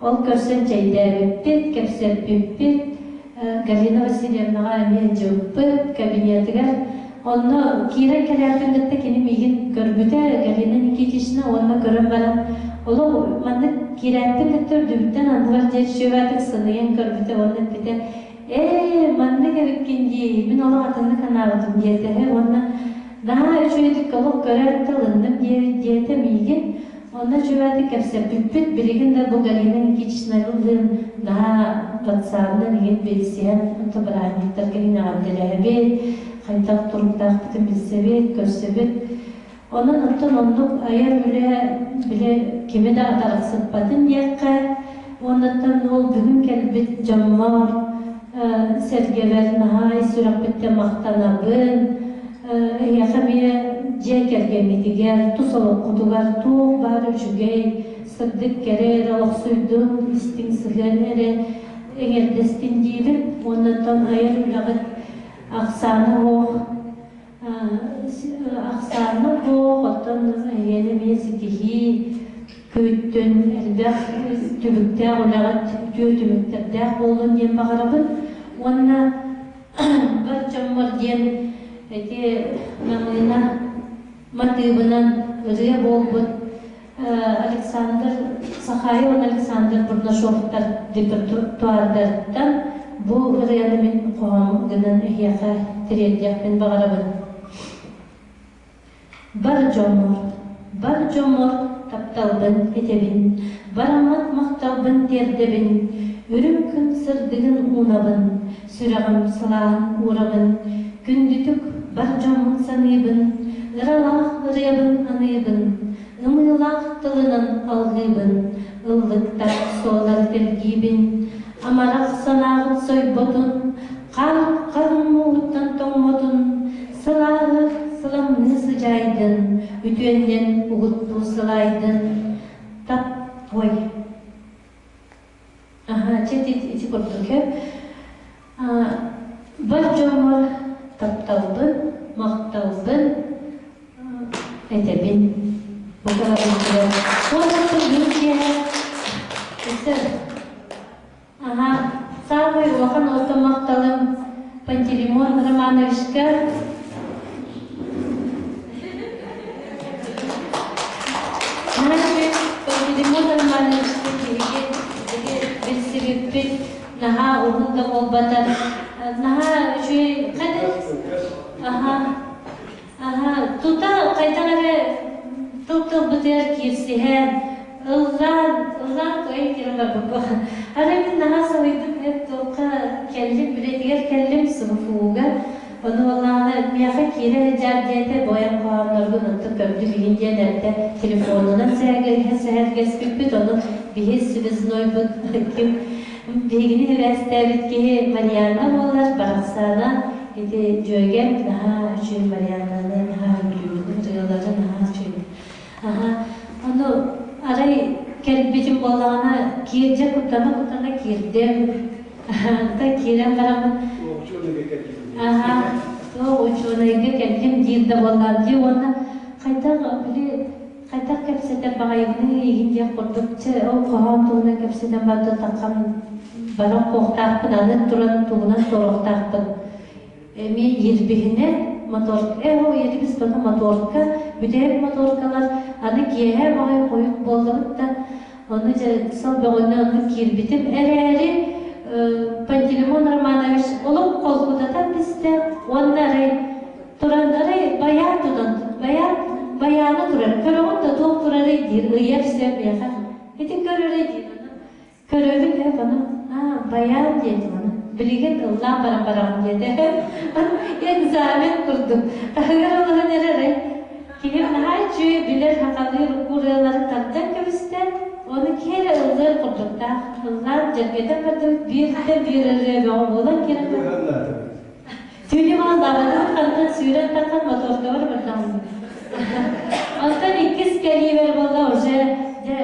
Ол көрсөн чэйдээбиппит, кэпсэппиппит. Галина Васильевнаҕа эмиэ дьылпыт кабинетыгар. Онно киирэн кэлээппин кытта кини миигин көрбүтэ, Галина Никитична уонна көрөн баран, олох маннык киирээппин кытта үрдүбүттэн анныгар диэри үчүгэйдик сыныйан көрбүтэ уонна эппитэ, «Ээ, маннык эбиккин дии, мин олох атыннык анаабытым» диэтэ уонна наһаа үчүгэйдик олох көрөөт да ылынным диэбит диэтэ миигин. Онно үчүгэйдик кэпсэппиппит, билигин да бу Галина Никитичналыын наһаа ватсабынан игин билсиһэн, онто бырааһынньыктарга игин эҕэрдэлэһэбит, хайдах туруктаахпытын билсэбит, көрсөбүт. Онон оттон оннук айар үлэ били кими да атарахсыппатын диэххэ, уоннаттан ол бүгүн кэлбит дьоммор, сэргэбэр наһаа ис сүрэхпиттэн махтанабын. Эһиэхэ эмиэ дьиэ кэргэҥҥитигэр, тус олоххутугар туох баар үчүгэй, сырдык кэрэ эрэ олохсуйдун, истиҥ сыһыан эрэ эҥэрдэстин диибин. Уоннаттан айар үлэҕит ахсаана суох Ахсаана суох, оттон эһиэнэ эмиэ ситиһии күүттүн, элбэх түбүктээх үлэҕит үтүө түмүктэрдээх буоллун диэн баҕарабын. Уонна бар дьоммор диэн ити Намыына матыыбынан ырыа буолбут Александр Сахаев уонна Александр Бурнашовтар репертуардарыттан бу ырыаны мин хоһоон гынан эһиэхэ тириэрдиэхпин баҕарабын. Бар дьоммор, бар дьоммор тапталбын этэбин, бараммат махталбын тиэрдэбин, үрүҥ күн сырдыгын уунабын, сүрэҕим сылааһын уурабын, күндүтүк бар дьоммун саныыбын, ыралаах ырыабын аныыбын, ымыылаах тылынан алгыыбын, ыллыктаах суоллары тэлгиибин, амарах санааҕыт сойботун, хаар хаһыҥ мууһуттан тоҥмотун, сылааһы сыламныы сыдьаайдын, үтүөннэн угуттуу сылаайдын, тап ой Аһа, чэ ити курдук ээ. Бар дьоммор тапталбын, махталбын этэбин. Бу кылабыытыгар. Уонна бүгүн киэһэ өссө аһа, саамай улахан орто махталым Пантелеймон Романовичка Пантелеймон Романовичка биһиги билсибиппит наһаа уһун да буолбатар наһаа үчүгэй аха аха тута хайдах эрэ тыл тылбытыгар киирсиһэн ыллаан ыллаан кыайан киирэн барбыппыт арай мин наһаа соһуйдум эт туохха кэллим үлэтигэр кэллим СВФУ-га Ону буоллаҕына миэхэ киирэ сылдьаар диэтэ, бойом хоһоонноргун онтон көрдүм игин диэн эрдэ телефонунан сэһэргэспиппит, ону биһи связнойбут ким биһигини сибээстээбит киһи Марианна буолар, Барахсаана ити дьүөгэм наһаа үчүгэй Марианнаны наһаа сөбүлүүбүн, ырыалары наһаа үчүгэй. Аха, ону арай кэлбитим буоллаҕына киирдэ куттана-куттана киирдим. Онтон киирэн бараммын аха туох учуонайга кэллим диир да буоллаҕым дии уонна хайдах били хайдах кэпсэтэр баҕайыбыный игин диэх курдук чэ ол хоһоон туһунан кэпсэтэн барда таххан баран куохтаахпын аны туран тугунан туоруохтаахпын эмиэ Ирбиһинэ мотор э ол Ирбис потом моторка бүтэһик моторкалар аны киэһэ баҕайы хойут буоллабыт да ону дьэ сыл бөҕөннө оннук киирбитим эрээри Пантелеймон Романович олох холкутатан бистэ уонна арай туран арай байаан тутан байаан байаана турар көрөҕүн да туох турарый диир ыйар сөп миэхэ ити көрөрүй диир Көрөбүн ээ ону аа байаан диэтим ону билигин ыллаан баран бараҕын диэтэ экзамен курдук таһыгар олорон эрэрэ киһим наһаа үчүгэй билэр сахалыы ырыалары тардан кэбистэ ону киһи эрэ ыллыар курдуктаах ыллаан дьэргэтэн бардыбыт биирдэ биир ырыа бөҕө буолан киирэн Түүнү мааллаабатыбыт хантан сүүрэн таххан моторкабар бардаҕым. Онтон иккис кэлиибэр буолла уже дьэ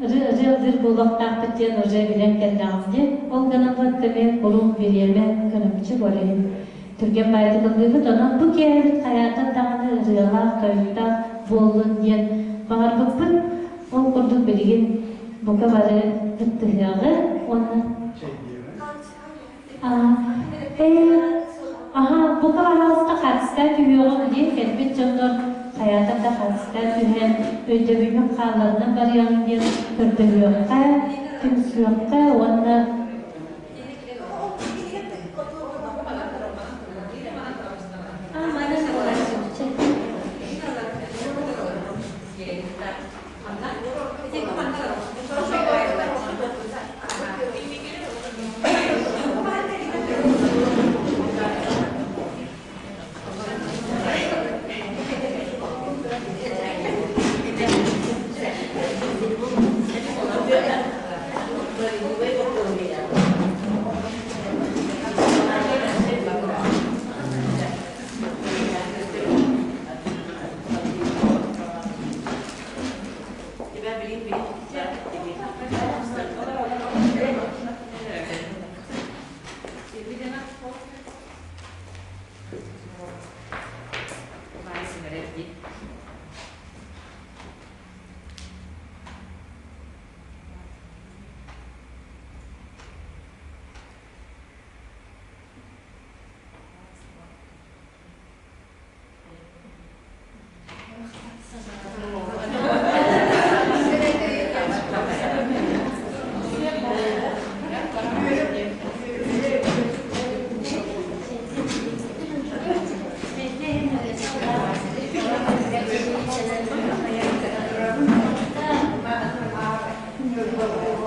ырыалдыыр буолуохтаахпыт диэн уже билэн кэллэҕим дии. Ол гынан баран эмиэ куруук бириэмэ кырымчык ол иһин түргэн баайдык ыллыыбыт. Онон бу киэһэбит хайаатар даҕаны ырыалаах, тойуктаах буоллун диэн баҕарбыппыт. Ол курдук билигин бука бары кыттыһыаҕы уонна Аһа, бука баһаалыста харыстаа түһүөҕүҥ диэн кэлбит дьоннор хайаатар да харыстаа түһэн, өйдөбүнньүк хаалларынан барыаҕыҥ диэн көрдөһүөххэ, түмсүөххэ уонна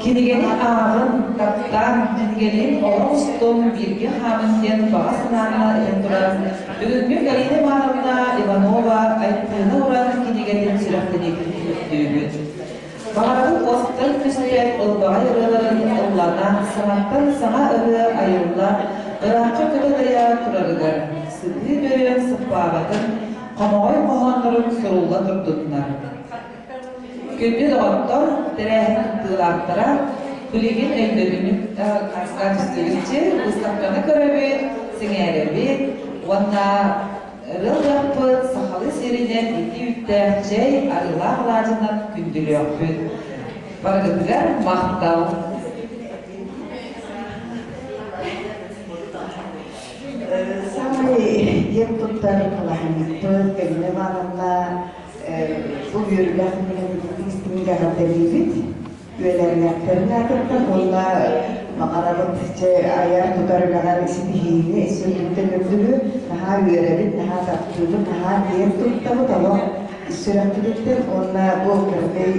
Кинигэни ааҕын, таптаан, кинигэлиин олох устун бииргэ хаамын диэн баҕа санааны этэн туран, бүгүҥҥү Галина Ивановна Иванова Айтыына Уран кинигэтин сүрэхтэниитин түмүктүүбүт. Баҕарабыт уостан түспэт ылбаҕай ырыаларын ыллана, саҥаттан саҥа ырыа айылла, ыраахха көтө-дайа турарыгар, сытыы бөрүөн сыппаабатын, хомоҕой хоһооннорун сурулла турдуннар. Күндү доҕоттор, тэрээһин кыттыылаахтара, билигин өйдөбүнньүк түстүбүтчү, быыстапканы көрөбүт, сэҥээрэбит уонна ырыалыахпыт, сахалыы сиэринэн итии үүттээх чэй, арыылаах алаадьынан күндүлүөхпүт. Барыгытыгар махтал! Самый диэн туттар кылаһынньыкпыт Галина Ивановна Бу үөрүүлээх күнүнэн истиҥник эҕэрдэлиибит. Үөлээннээхтэрин аатыттан уонна баҕарабыт чэ айар-тутар үлэҕэр ситиһиини, сүрдүктэн үрдүгү наһаа үөрэбит, наһаа таптыыбыт, наһаа киэн туттабыт олох сүрэхпититтэн уонна бу кыракый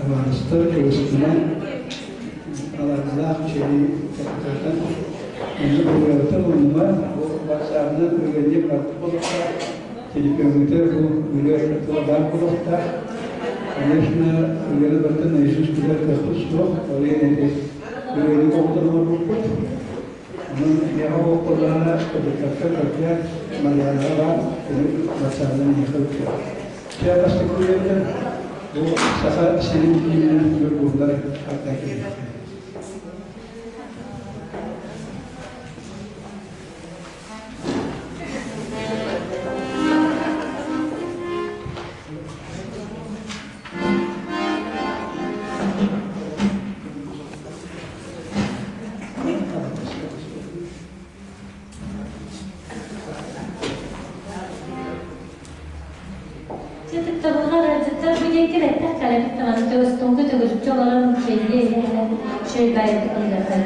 Табаарыстар кыбыстынан алаадьылаах чэйи таптатан онно ырыабытын умнума, бу ватсабынан ырыанньык барбыт буолуохтаах, телефоҥҥутугар бу ырыа тыла баар буолуохтаах. Конечно, ырыаны барытын наизусть билэр кыахпыт суох, ол иһин ити ырыаны оҕотон оҥорбуппут. Онон миэхэ буоллаҕына кыргыттартан көрдөөн Марьянаҕа баар, кини ватсабынан миэхэ ыыппыт. Чэ, бастакы үйэттэн бу Саха сирин киининэн ньургуһуннар ардаа кэлбиттэр. Дьэ, тыктабылга ыалдьыттар бу диэки бэттэх кэлэбит даҕаны төгүстүҥкэ төгүрүччү олорон чэйдиэ иһэ-иһэ чэй баайдык ыллардар.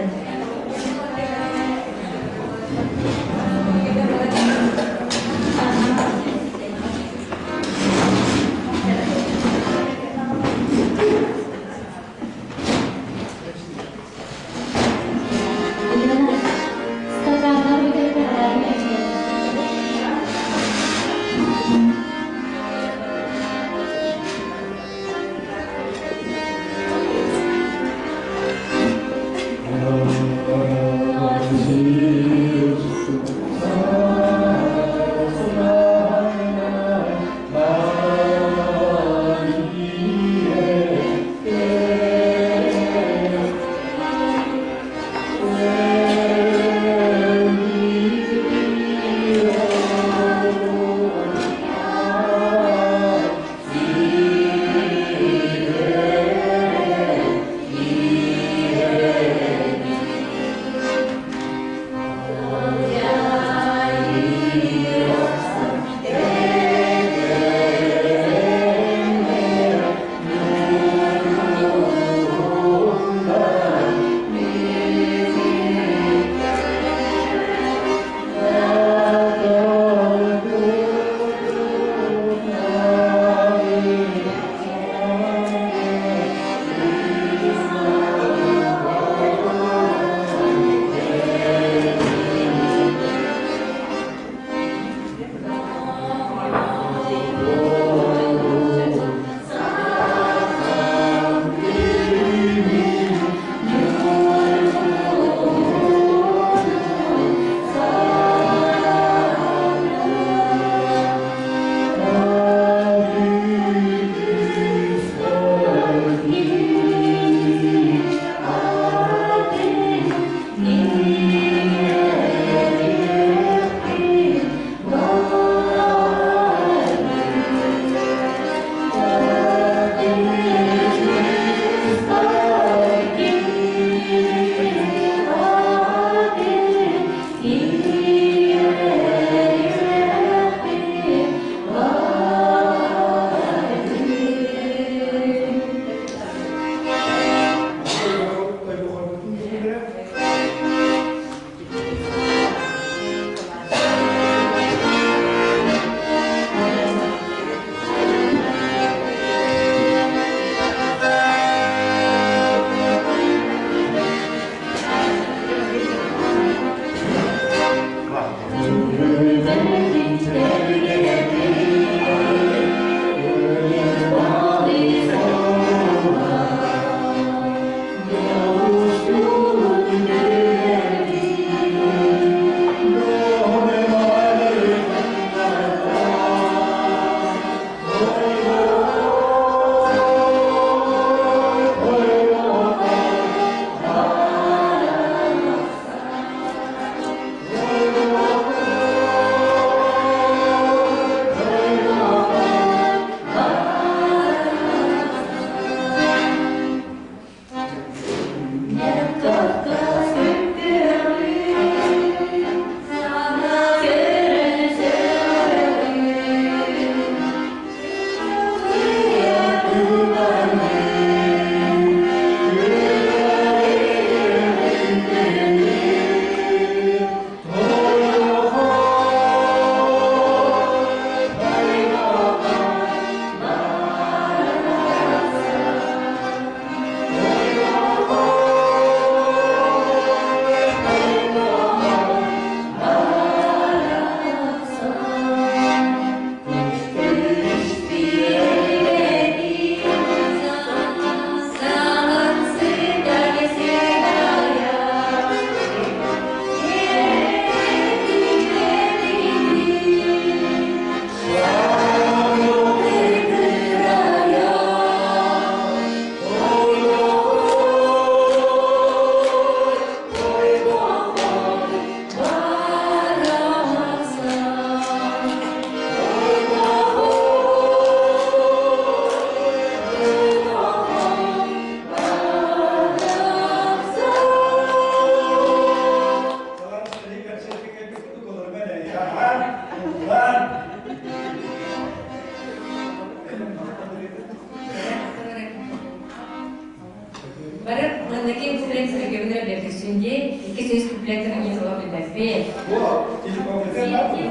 көрдөрбүссүн дии. 200 куплеттарын языла билбэппин.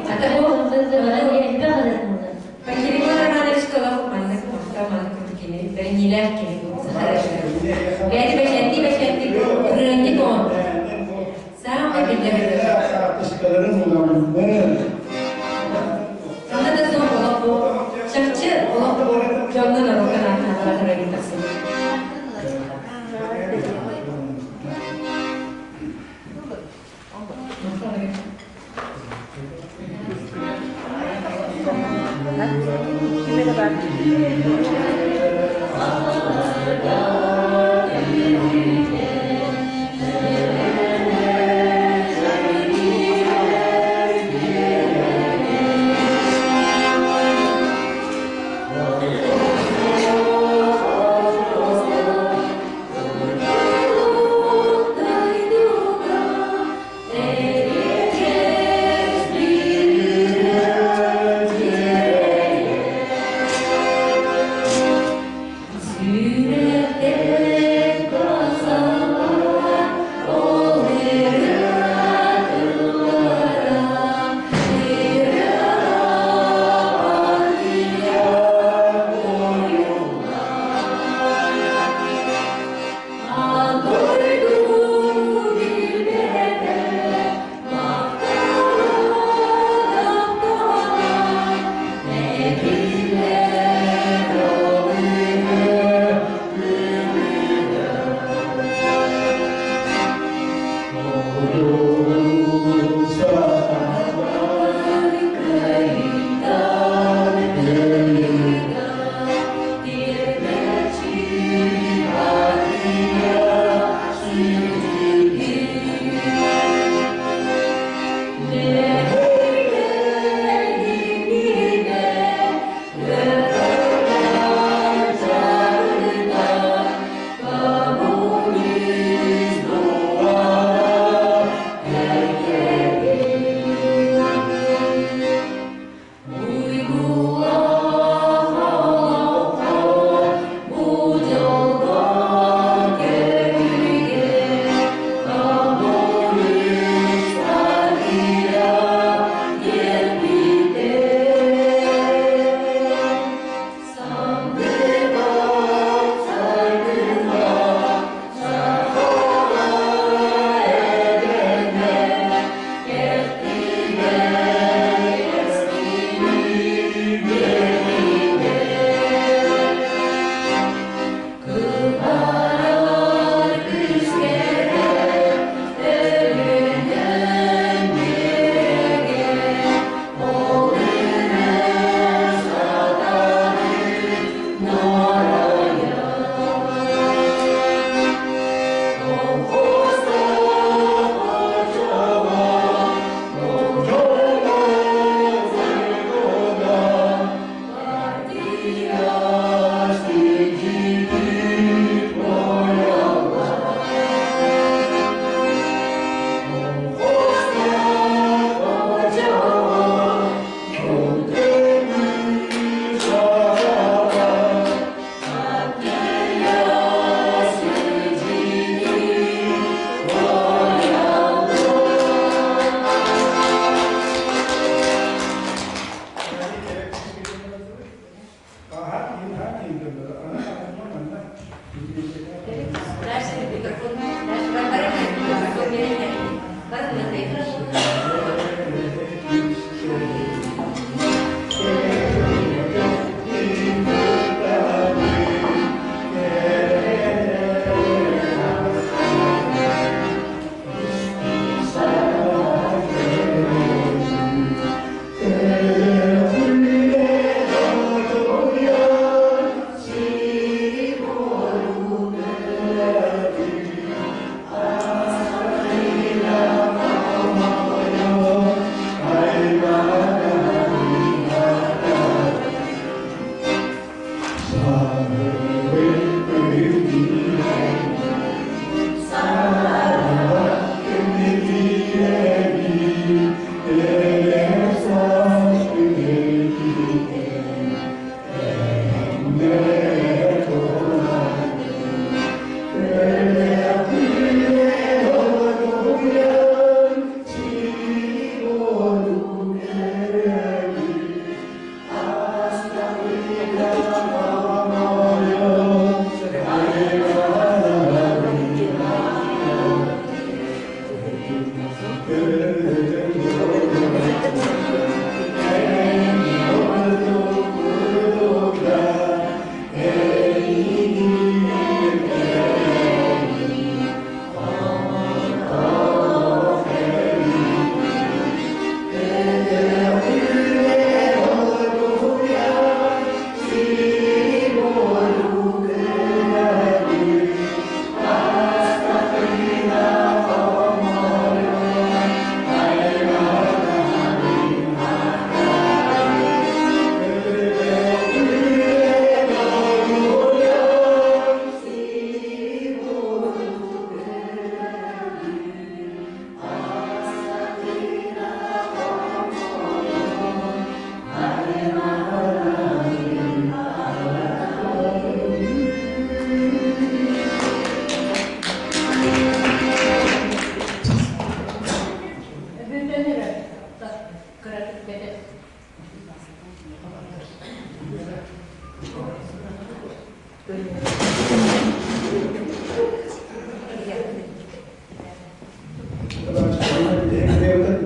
Ата бу Пантелеймон Романович Кылов маннык махта маннык курдук кини бэриниилээх кини Бэйэти бэчээттии бэчээттии ырыанньык оҥорбут. Саамай биллэр Хаартыскаларын уламмын. Ханна да суох олох бу чахчы олох бу дьоҥҥо норуокка наадалаах ырыанньык тахсыбыт.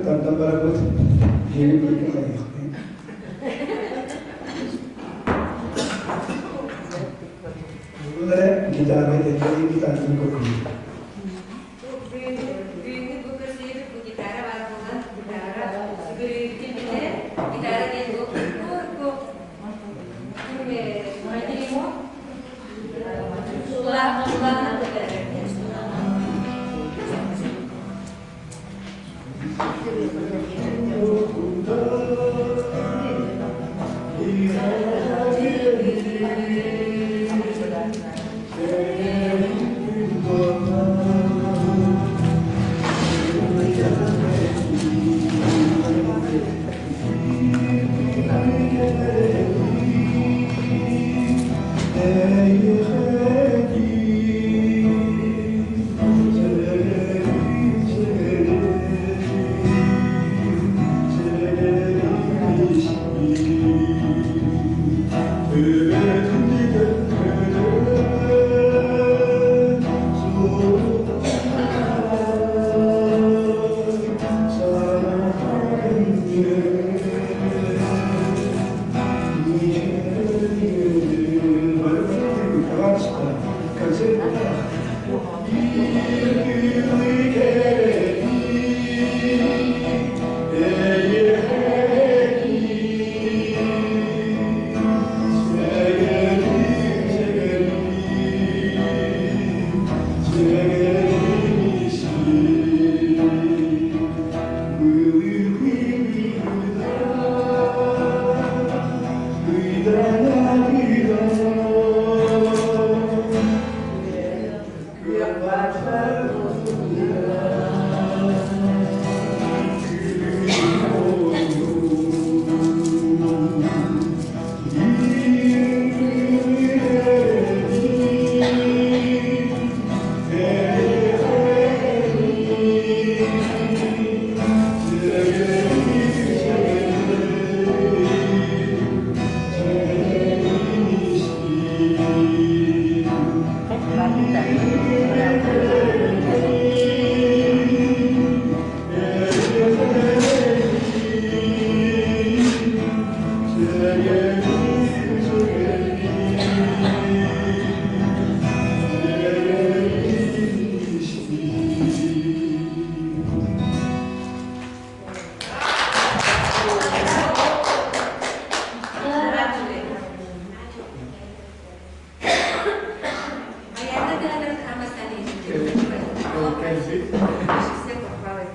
Тардан барабыт, дьиэни бииргэ хайыахпын. Бүгүн эрэ гитара этэргэ гитараны көрдүм. Бүгүҥҥү бу көрсүһүүбүт бу гитара баар буолан, гитара сүгүрүйүүбүтүн биллэрэр. Гитара диэн бу курку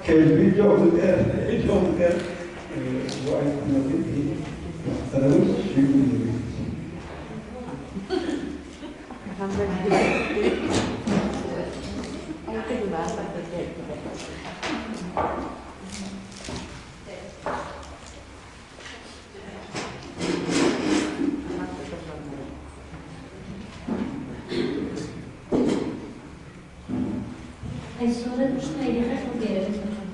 Кэлбит дьолугар, дьолугар бу айтматын махтанабыт, сүгүннэбит. Айсура, что я хотел.